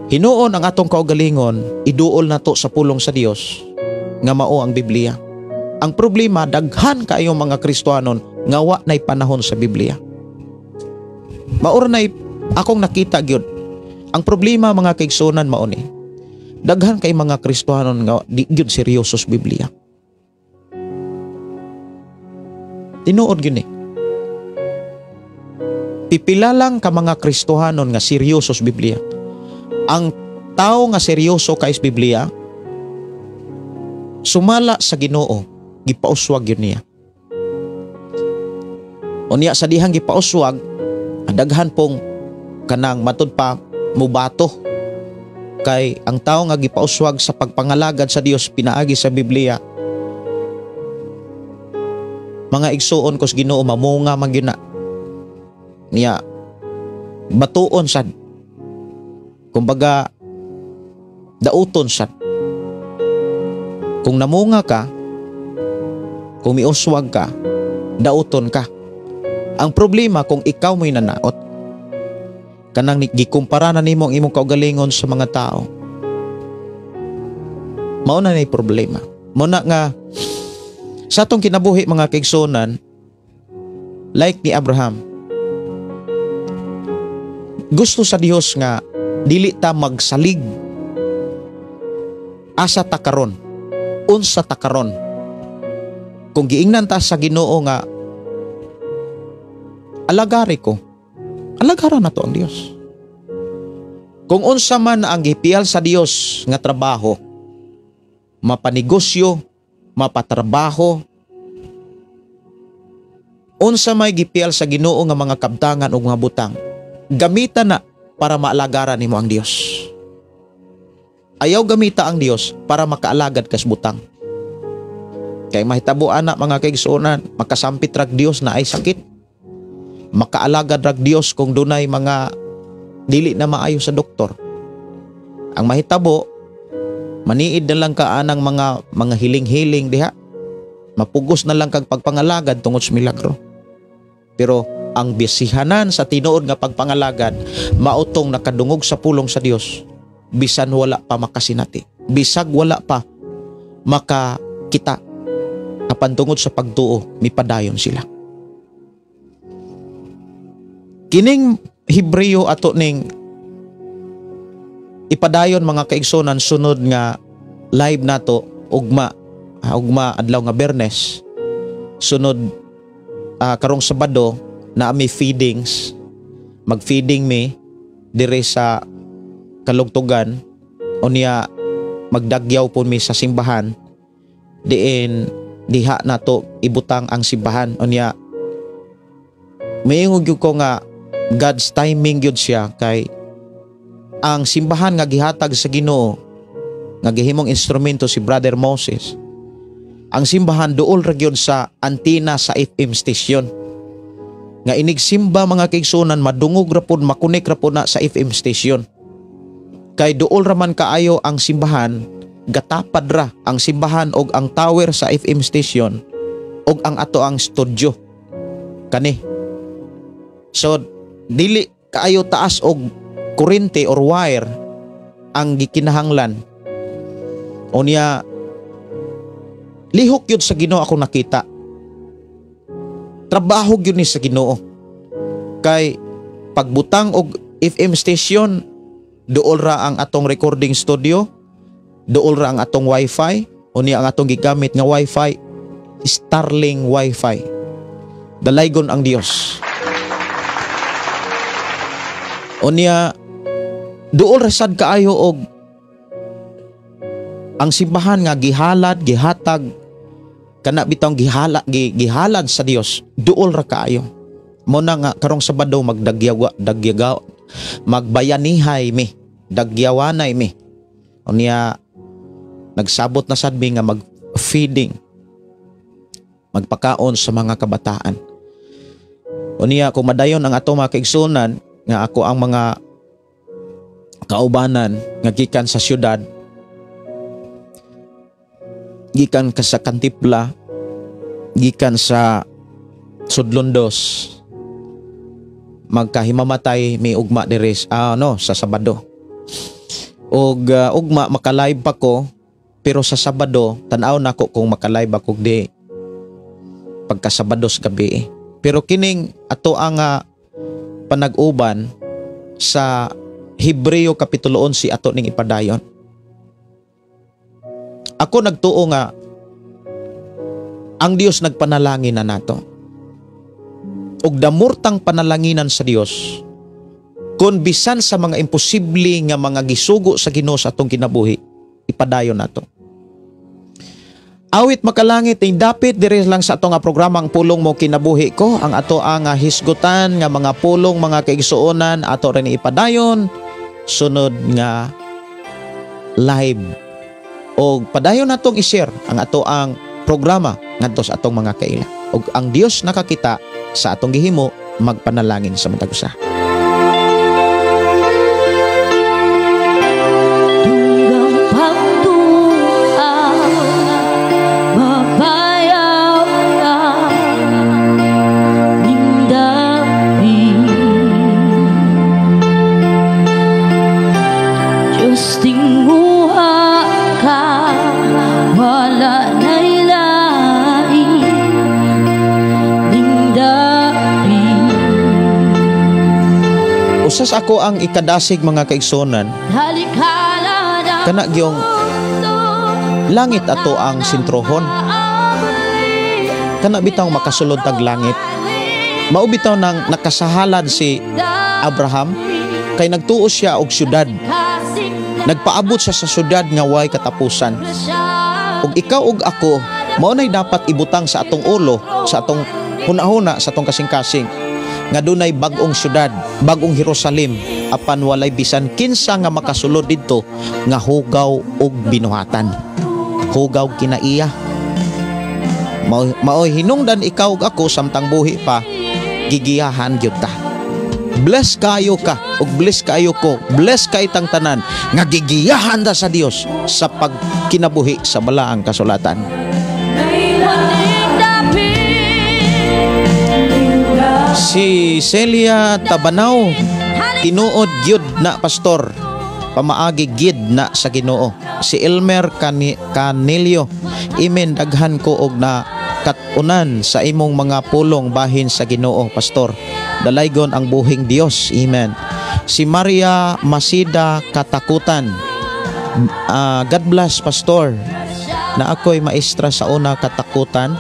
Hinuon ang atong kaugalingon, iduol nato sa pulong sa Dios nga mao ang Biblia. Ang problema, daghan kaayo mga Kristohanon nga wa nay panahon sa Biblia. Mao ra nay akong nakita gyud. Ang problema, mga kaigsunan, mao ni. Daghan kay mga Kristohanon nga di gyud seryoso sa Biblia. Tinuod gyud ni. Pipila lang ka mga Kristohanon nga seryoso sa Biblia. Ang tao nga seryoso kay sa Biblia, sumala sa Ginoo, gipauswag yun niya. Unya sa dihang gipauswag, daghan pong kanang matud pa mubato kay ang tao nga gipauswag sa pagpangalagad sa Dios pinaagi sa Biblia. Mga igsuon ko sa Ginoo, mamunga man gyud na. Niya batuon sad. Kumbaga dauton sad. Kung namunga ka, kung miuswag ka, dauton ka. Ang problema kung ikaw mo'y nanaot. Kanang gikumpara na nimo ang imong kaugalingon sa mga tao. Mao na nay problema. Mao na nga sa atong kinabuhi, mga kaigsunan, like ni Abraham, gusto sa Dios nga dili ta magsalig asa ta karon, unsa ta karon. Kung giingnan ta sa Ginoo nga alagari ko, alagaran na to ang Dios. Kung unsa man ang gipiyal sa Dios nga trabaho, mapanegosyo, mapatrabaho, unsa may gipiyal sa Ginoo nga mga kabtangan o mga butang, gamitan na para maalagaran nimo ang Dios. Ayaw gamita ang Dios para makaalagad kas butang. Kay mahitabo ana, mga kaigsuonan, makasampit rag Dios na ay sakit. Makaalagad rag Dios kung dunay mga dili na maayo sa doktor. Ang mahitabo, maniid na lang ka anang mga hiling-hiling diha. Mapugos na lang kag pagpangalagad tungod sa milagro. Pero ang bisihanan sa tinuod nga pagpangalagad, mautong nakadungog sa pulong sa Dios, bisan wala pa makasinati, bisag wala pa makakita, apan tungod sa pagtuo, mipadayon sila. Kining Hebreo ato ning ipadayon, mga kaigsunan, sunod nga live nato ugma, ugma adlaw nga Biyernes, sunod karong Sabado na mi feedings, mag-feeding mi dire sa Kalugtugan, unya magdagyaw po mi sa simbahan diin diha nato ibutang ang simbahan. Unya mayingog gyud ko nga God's timing gyud siya kay ang simbahan nga gihatag sa Ginoo nga gihimong instrumento si Brother Moses, ang simbahan duol ra gyud sa antina sa FM station nga inigsimba, mga kaigsunan, madungog ra pod, makunik ra pod na sa FM station kay duol ra man kaayo ang simbahan, gatapad ra ang simbahan og ang tower sa FM station og ang ato ang studio kani. So dili kaayo taas og kuryente or wire ang gikinahanglan. Unya lihok yun sa Ginoo ako nakita. Trabaho gyud ni sa Ginoo. Kay pagbutang og FM station, duol ra ang atong recording studio, duol ra ang atong wifi, unya ang atong gigamit nga wifi, Starlink wifi. Dalaygon ang Dios. Unya duol ra sad kaayo og ang simbahan nga gihalad, gihatag kana bitong gihalad sa Dios, duol ra kaayo. Mo na nga karong Sabado magdagyawa, dagyagaw, magbayanihay mi, dagyawanay mi. Unya nagsabot na sad mi nga mag-feeding, magpakaon sa mga kabataan. Unya kung madayon ang ato mga kaigsunan nga ako ang mga kaubanan nga gikan sa syudad, gikan ka sa Kantipla, gikan sa Sudlondos, magkahimamatay mi ugma diri no sa Sabado. Og ugma maka-live pa ko, pero sa Sabado tan-aw nako kung maka-live ako di pagka Sabado sa gabi. Pero kining ato ang panag-uban sa Hebreo Kapitulo 11 ato ning ipadayon. Ako nagtuo nga ang Dios nagpanalangin na nato. Ug damurtang panalanginan sa Dios kun bisan sa mga imposible nga mga gisugo sa Ginoo sa atong kinabuhi, ipadayon nato. Awit makalangit ning dapit diri lang sa ato nga programa ang Pulong Mo Kinabuhi Ko, ang ato ang hisgutan nga mga pulong mga kaigsuonan ato rin ipadayon sunod nga live. Og padayon natong i-share ang ato ang programa ngadto sa atong mga kaila. Og ang Dios nakakita sa atong gihimo, magpanalangin sa matag usa. Usas ako ang ikadasig mga kaigsunan, kana gyung langit ato ang sintrohon. Kana bitaw makasulod tag langit. Mao bitaw nang nakasahalad si Abraham kay nagtuo siya og syudad. Nagpaabot siya sa syudad nga way katapusan. Ug ikaw ug ako mao nay dapat ibutang sa atong ulo, sa atong hunahuna, sa atong kasing-kasing nga dunay bag-ong syudad, bag-ong Jerusalem, apan walay bisan kinsa nga makasulod didto nga hugaw og binuhatan. Hugaw kinaiya. Maoy hinungdan ikaw ug ako samtang buhi pa, gigiyahan gyud ta. Bless kayo ka ug bless kayo ko, bless kay tang tanan nga gigiyahan ta sa Dios sa pagkinabuhi sa balaang kasulatan. Si Celia Tabanao, tinuod gyud na pastor, pamaagi gid na sa Ginoo. Si Elmer Canilio, imen daghan ko og na katunan sa imong mga pulong bahin sa Ginoo, pastor. Dalaygon ang buhing Dios, amen. Si Maria Masida Katakutan, God bless pastor. Na ako'y maestra sa una katakutan.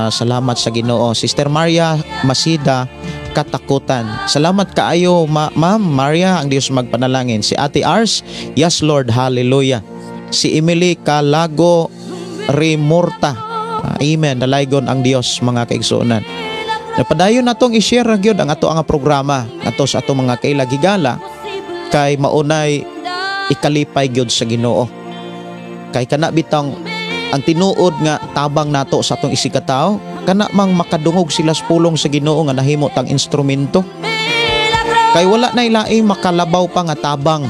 Salamat sa Ginoo. Sister Maria Masida Katakutan. Salamat kaayo Ma'am Maria, ang Dios magpanalangin. Si Ate Ars, yes Lord, hallelujah. Si Emily Calago Remorta, amen. Dalaygon ang Dios mga kaigsuonan. Napadayon natong i-share ra gyud ang ato ang programa ato sa ato mga kailagigala kay maunay ikalipay gyud sa Ginoo. Kay kana bitang ang tinuod nga tabang nato sa atong isigkatawo, kana mang makadungog sila sa pulong sa Ginoo nga nahimo tang instrumento. Kay wala nay laing makalabaw pa nga tabang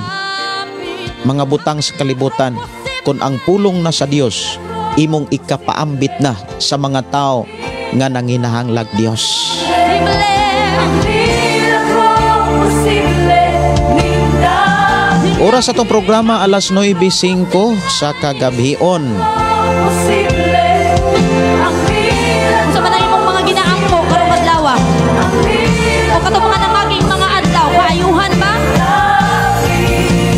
mga butang sa kalibutan kun ang pulong na sa Dios imong ikapaambit na sa mga tao nga nanginahanglag Dios. Oras atong programa alas 9:05 sa kagabhion. Sa man ang imong mga ginaampo karong adlaw, o katong mga nangaging mga adlaw, kaayuhan ba?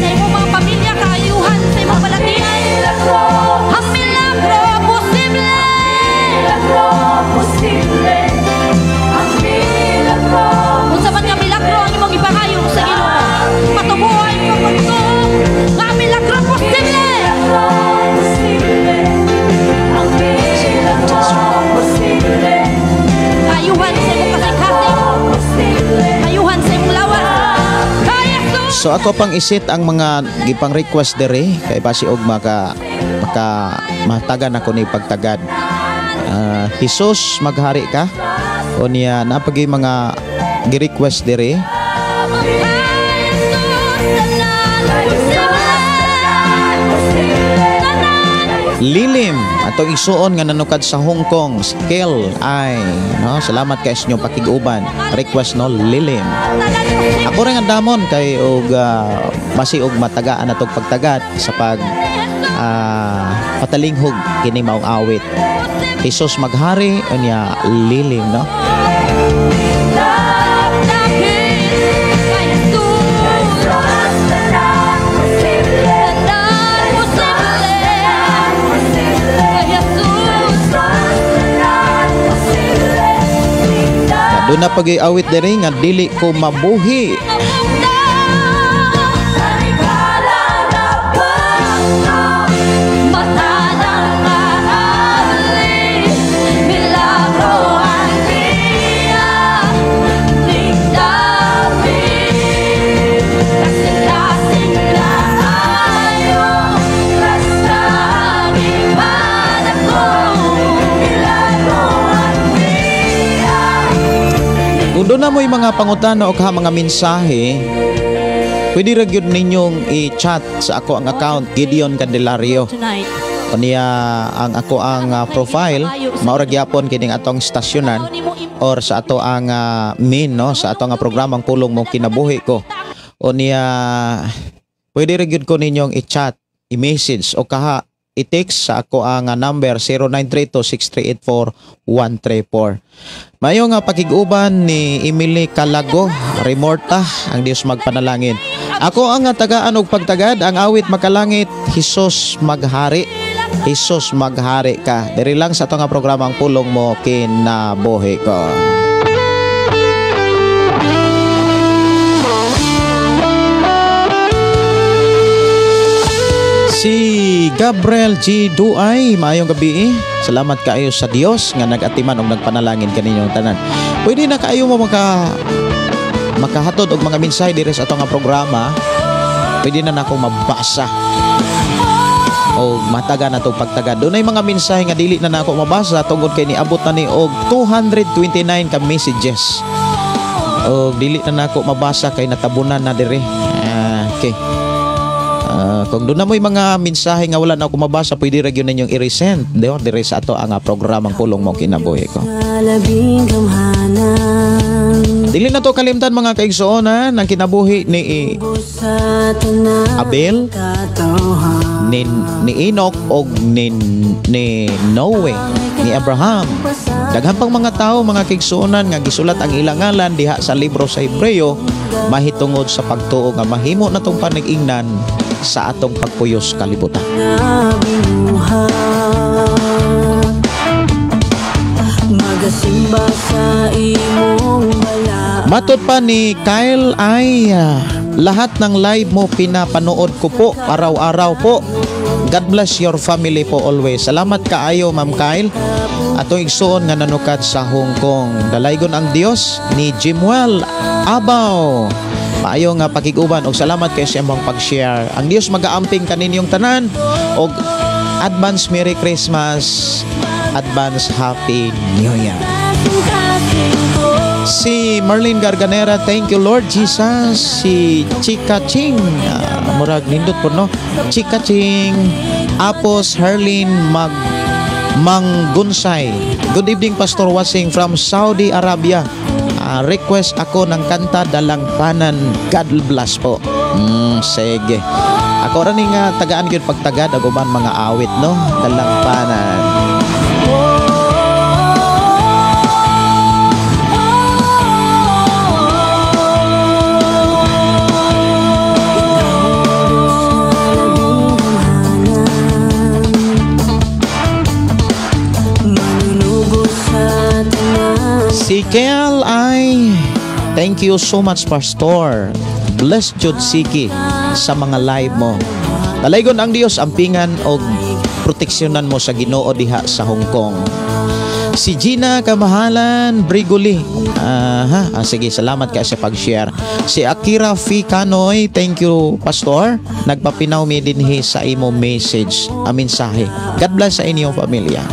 Sa imong mga pamilya, kaayuhan sa imong balatian. Ang milagro posible. Unsa man nga milagro ang imong ipangayo sa Ginoo, patubuhay imong pagtuo nga milagro posible. Ayuhan sa imong kasing-kasing, ayuhan sa imong lawas. So ako pang isit ang mga gipang request dere kay basi og maka matagan ako ni pagtagad. Jesus maghari ka. Unya napagay mga gi-request diri. Lilim atong igsuon nga nanukad sa Hong Kong, si Kel ay no, salamat kay sa inyong pakig-uban. Request no, Lilim. Ako rin ang damon kay og basi og matagaan atong pagtagad sa pag patalinghog kini maong awit. Jesus maghari unya lilim no. Doon na pag-iawit diri nga dili ko mabuhi. Kung doon na mo'y mga pangutana o ka mga mensahe, pwede ra gyud ninyong i-chat sa ako ang account Gideon Candelario. Kaniya ang ako ang profile, mao ra gyapon kining atong stasyonan or sa ato ang main no, sa ato nga programang Pulong Mo Kinabuhi Ko. Unya pwede ra gyud ko ninyong i-chat, i-message o kaha i-text sa ako ang number 0932-6384-134. Mayo nga pakig-uban ni Emily Calago, Remorta, ang Dios magpanalangin. Ako ang tagaan og pagtagad, ang awit makalangit, Jesus maghari. Jesus maghari ka. Diri lang sa ato nga programa ang Pulong Mo Kinabuhi Ko. Si Gabriel G. Duay, maayong gabi. Salamat kaayo sa Dios nga nag-atiman og nagpanalangin kaninyong tanan. Pwede na kaayo mo makahatod og mga mensahe diri sa ato nga programa. Pwede na nako mabasa o mataga na itong pagtaga. Doon ay mga mensahe nga dili na nako mabasa tungod kay niabot na ni og 229 ka messages. O dili na nako mabasa kay natabunan na diri. Okay. Kung doon na mo'y mga mensahe nga wala na ako mabasa, pwede ra gyud ninyong i-resend diri sa ato ang programang Pulong Mo Kinabuhi Ko. Dili na to kalimtan mga kaigsuonan ang kinabuhi ni Abel, ni Enoch og ni Noe, ni Abraham. Daghan pang mga tawo mga kaigsuonan nga gisulat ang ilang ngalan diha sa libro sa Hebreo mahitungod sa pagtuo nga mahimo natong panag-ingnan sa atong pagpuyos kalibutan. Matod pa ni Kyle ay lahat ng live mo pinapanood ko po araw-araw po. God bless your family po always. Salamat kaayo Ma'am Kyle. Atong igsuon nga nanukat sa Hong Kong. Dalaygon ang Dios ni Jimuel Abaw. Maayo nga pakig-uban og salamat kay sa imong pag-share. Ang Dios magaamping kaninyong tanan og advance Merry Christmas, advance Happy New Year. Si Marlene Garganera, thank you Lord Jesus. Si Chika Ching, murag nindot po no. Chika Ching, Apos Herlin Manggunsay. Good evening Pastor Wasing from Saudi Arabia. Request ako ng kanta Dalangpanan. God bless po. Sige. Ako ra ni nga tagaan gyud pagtagad ag uban mga awit no. Dalangpanan. Si Kel ay thank you so much Pastor. Bless Jud Siki sa mga live mo. Dalaygon ang Dios ampingan og proteksyonan mo sa Ginoo diha sa Hong Kong. Si Gina Kamahalan Briguli. Aha, sige, salamat kay sa pag-share. Si Akira F. Canoy, thank you Pastor. Nagpapinaw mi dinhi sa imo message, a mensahe. God bless sa inyong pamilya.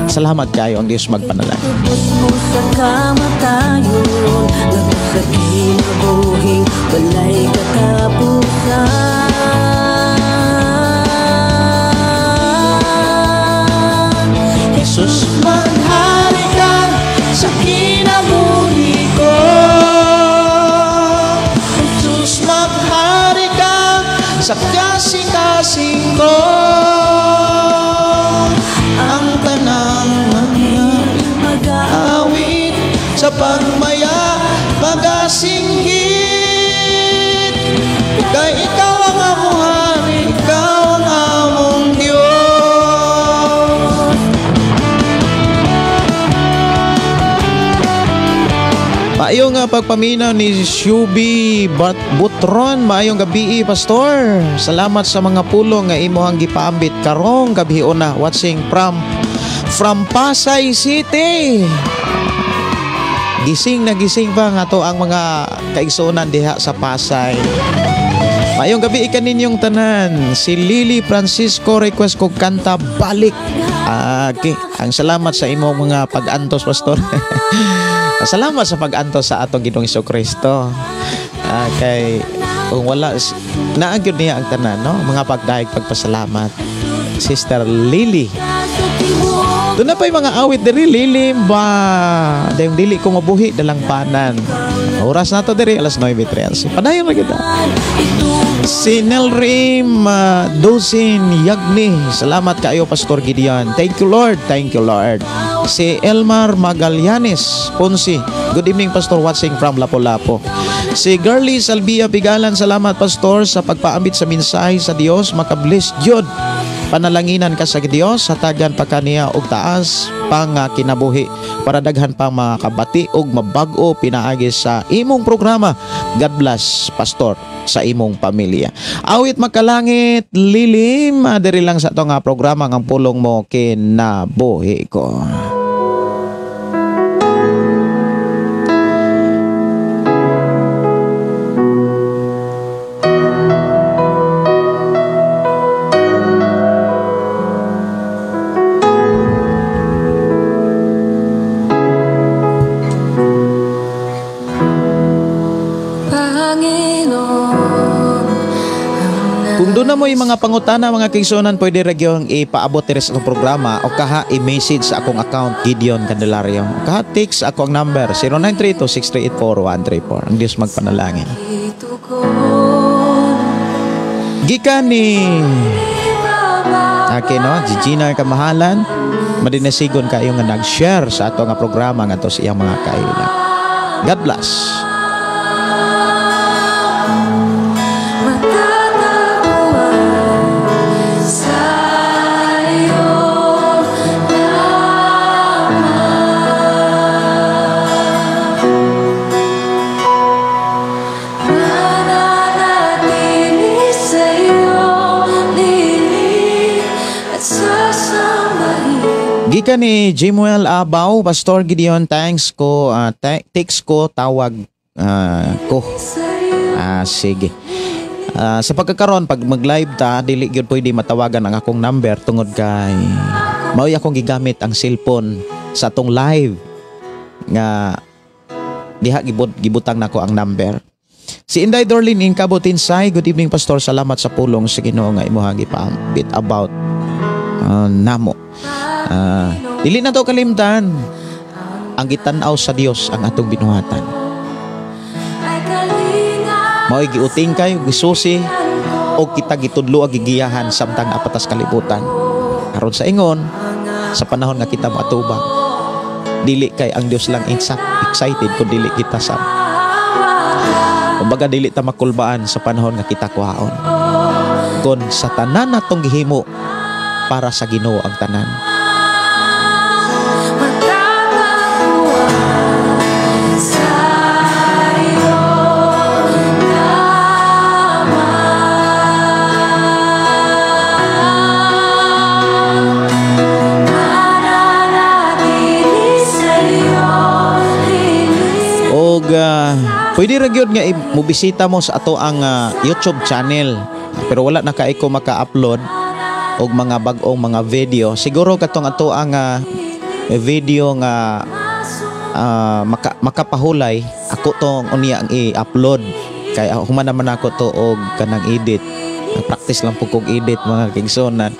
Salamat kayo, ang Dios magpanalangin. Tubos mo sa kamatayon, lagot sa kinabuhing walay katapusan. Jesus, maghari ka sa kinabuhi ko. Jesus, maghari ka sa kasing-kasing ko. Ang tanang mga awit sa pagmaya magasinggit. Kay ikaw ang among hari, ikaw ang among Diyos. Maayong pagpaminaw ni Shubi Butron. Maayong gabi, Pastor. Salamat sa mga pulong nga imuhang gipaambit karong gabi una. Watching from Pasay City. Gising na gising pa nga to ang mga kaigsuonan diha sa Pasay. Maayong gabi kaninyong tanan. Si Lily Francisco request ko kanta Balik. Okay, ang salamat sa imong mga pag-antos, Pastor. Salamat sa pag-antos sa atong Ginoong Jesucristo. Kay kung wala naagyod niya ang tanan, no? Mga pagdaig pagpasalamat. Sister Lily. Doon na pa'y mga awit diri, Lily ba? Dayong dili ko mabuhi dalang panan. Oras na to diri, alas 9:13. Padayon na kita. Si Nelrim Dosin Yagni. Salamat kayo, Pastor Gideon. Thank you, Lord. Thank you, Lord. Si Elmar Magallanes Ponce. Good evening, Pastor, watching from Lapu-Lapu. Si Girlie Salvia Pigalan. Salamat, Pastor, sa pagpaambit sa mensahe sa Dios. Makabless jud. Panalanginan ka sa Dios, hatagan pa kaniya og taas pang kinabuhi para daghan pang mga kabati og mabag-o pinaagi sa imong programa. God bless, Pastor, sa imong pamilya. Awit makalangit lilim, diri lang sa ato nga programa ng pulong mo kinabuhi ko. Kung doon na mo yung mga pangutana, mga kaigsuonan, pwede ra gyud ipaabot diri sa atong programa o kaha i-message sa akong account, Gideon Candelario. O kaha text ako ang number 0932-638-4134. Ang Diyos magpanalangin. Gikan ni okay, no? Gina Kamahalan, madinasigon kayo nga nag-share sa ato nga programa ngadto sa iyang mga kaila. God bless. Gikan ni Jimuel Abaw, Pastor Gideon, thanks ko, text ko, tawag ko. Sige. Sa pagkakaron, pag mag-live ta, dili gyud pwede matawagan ang akong number tungod kay mao'y akong gigamit ang cellphone sa atong live nga diha gibutang nako ang number. Si Inday Dorlin in Cabotinsay, good evening Pastor, salamat sa pulong sa Ginoo nga imuha gipaambit about namo. Dili na to kalimtan ang gitan-aw sa Dios ang atong binuhatan. Mao'y giuting kayo, gisusi o kita gitudlo ang gigiyahan samtang apatas kalibutan. Aron sa ingon, sa panahon nga kita moatubang, dili kay ang Dios lang excited kun dili kita sa. Kumbaga dili ta makulbaan sa panahon nga kita kuhaon. Kon sa tanan natong gihimo para sa Ginoo ang tanan. Og pwede ra gyud nga mobisita mo sa ato ang YouTube channel, pero wala na kay ko maka-upload og mga bag-ong mga video. Siguro katong ato ang Video nga makapahulay ako tong unya ang i-upload kay human naman ako to og kanang edit. Practice lang pud kog edit, mga kaigsuonan,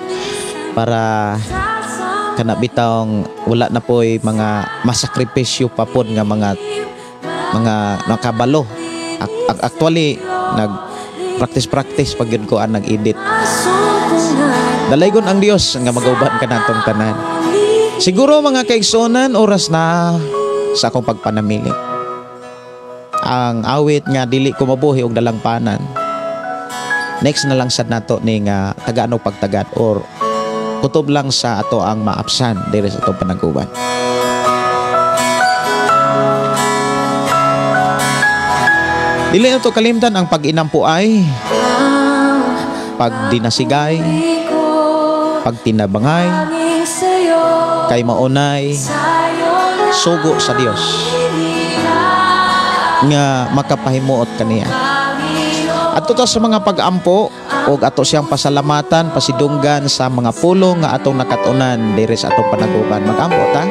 para kana bitawng wala na po'y mga masakripisyo pa pod nga mga nakabalo. Actually nag practice practice pag yun ko ang nag-edit. Dalaygon ang Dios nga magauban kanatong tanan. Siguro, mga kaigsuonan, oras na sa akong pagpanamili. Ang awit nga "Dili ko mabuhi og dalangpanan." Next na lang sad nato ni nga tagaan og pagtagad or kutob lang sa ato ang maapsan diri sa atong panaguban. Dili na to kalimtan ang pag-inampuay, pagdinasigay, pagtinabangay, kay maunay sugo sa Dios nga makapahimuot kaniya. Adto ta sa mga pag-ampo og ato siyang pasalamatan, pasidunggan sa mga pulong nga atong nakat-unan diri sa atong panaguban. Mag-ampo ta.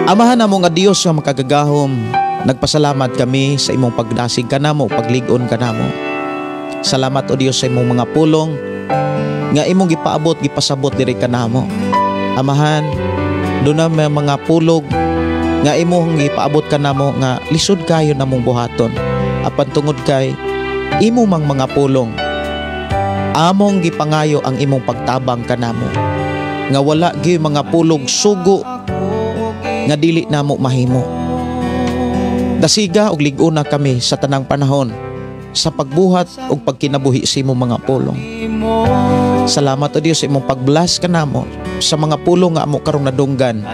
Amahan namo nga Dios nga makagagahom, nagpasalamat kami sa imong pagdasig kanamo, paglig-on kanamo. Salamat, o Dios, sa imong mga pulong nga imong gipaabot, gipasabot diri kanamo. Amahan, duna may mga pulog nga imong gipaabot kanamo nga lisod kayo namong buhaton. Apan tungod kay imo mang mga pulong, among gipangayo ang imong pagtabang kanamo nga wala gyud mga pulog sugo nga dili namo mahimo. Dasiga og lig-una kami sa tanang panahon sa pagbuhat og pagkinabuhi sa imong mga pulong. Salamat, o Dios, sa imong pag-bless kanamo sa mga pulong nga amo karong nadunggan.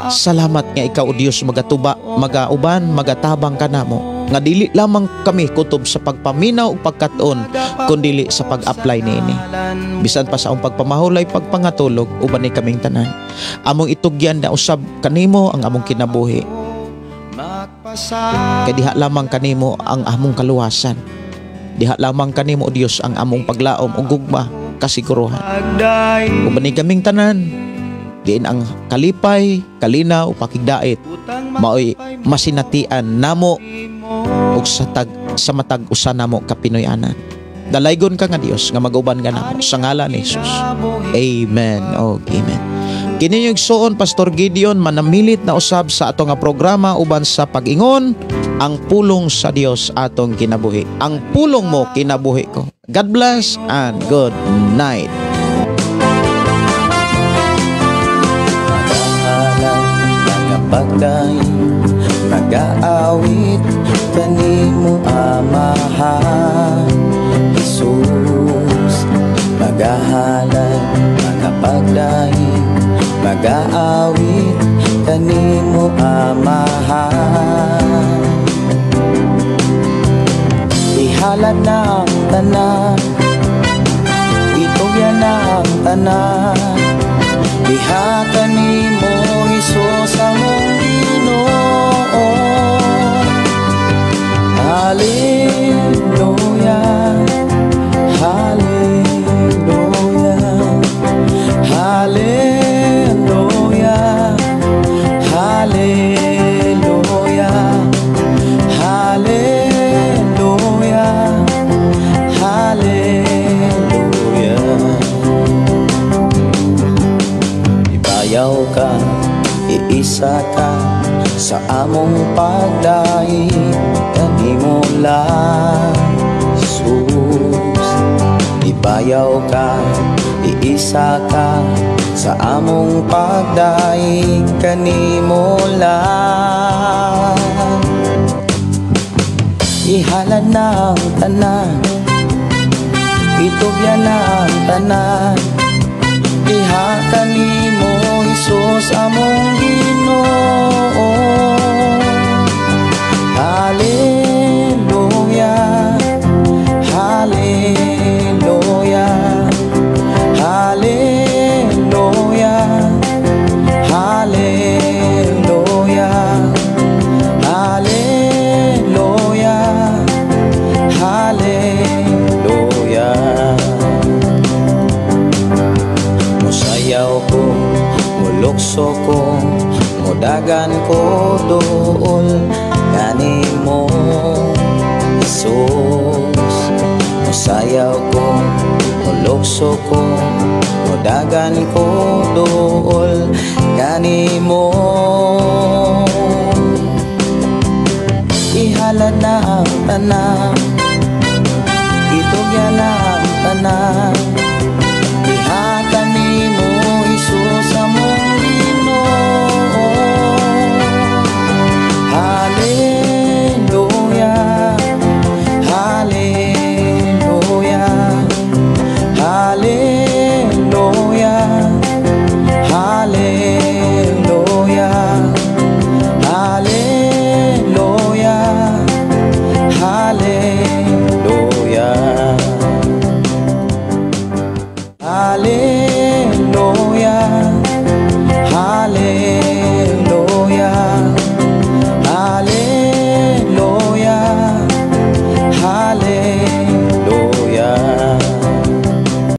Salamat nga ikaw, o Dios, magatuba, magauban, magatabang kanamo nga dili lamang kami kutob sa pagpaminaw ug pagkat-on kundili sa pag-apply niini. Bisan pa sa among pagpamahulay, pagpangatulog, uban ni kaming tanan. Among itugyan na usab kanimo ang among kinabuhi. Kay diha lamang kanimo ang among kaluwasan. Diha lamang kanimo, o Dios, ang among paglaom ug gugma, kasiguruhan. Uban ni kaming tanan, diin ang kalipay, kalinaw, pakigdait, maoy masinatian namo ug sa matag usa namo ka Pinoy-anan. Dalaygon ka nga Dios nga mag-uban ka namo sa ngalan ni Jesus. Amen og amen. Kini yung igsuon, Pastor Gideon, manamilit na usab sa ato nga programa uban sa pag-ingon ang pulong sa Dios atong kinabuhi. Ang pulong mo, kinabuhi ko. God bless and good night. Pagdaing, nag-aawit kanimo, Amahan Jesus. Magahalay, magapagdaing, mag-aawit kanimo, Amahan. Ihalad na ang tanan, itugyan na ang tanan, diha kanimo, Hesus, among Ginoo. Hallelujah, hallelujah, hallelujah, hallelujah, hallelujah, hallelujah. Ibayaw ka, iisa ka sa among pagdaig kanimo lang, Jesus. Ibayaw ka, iisa ka sa among pagdaig kanimo lang. Ihalad na ang tanan, itugyan na ang tanan, diha kanimo, Hesus, among Ginoo. Hallelujah, hallelujah, hallelujah, hallelujah, hallelujah, hallelujah. Musayaw ko, Mulukso ko, mudagan ko duol kanimo, Jesus. Musayaw ko, mulukso ko, mudagan ko duol kanimo. Ihalad na ang tanan, itugyan na ang tanan. Ihatag nimo, Jesus, among Ginoo. Hallelujah, Hallelujah, Hallelujah, Hallelujah, Hallelujah, Hallelujah.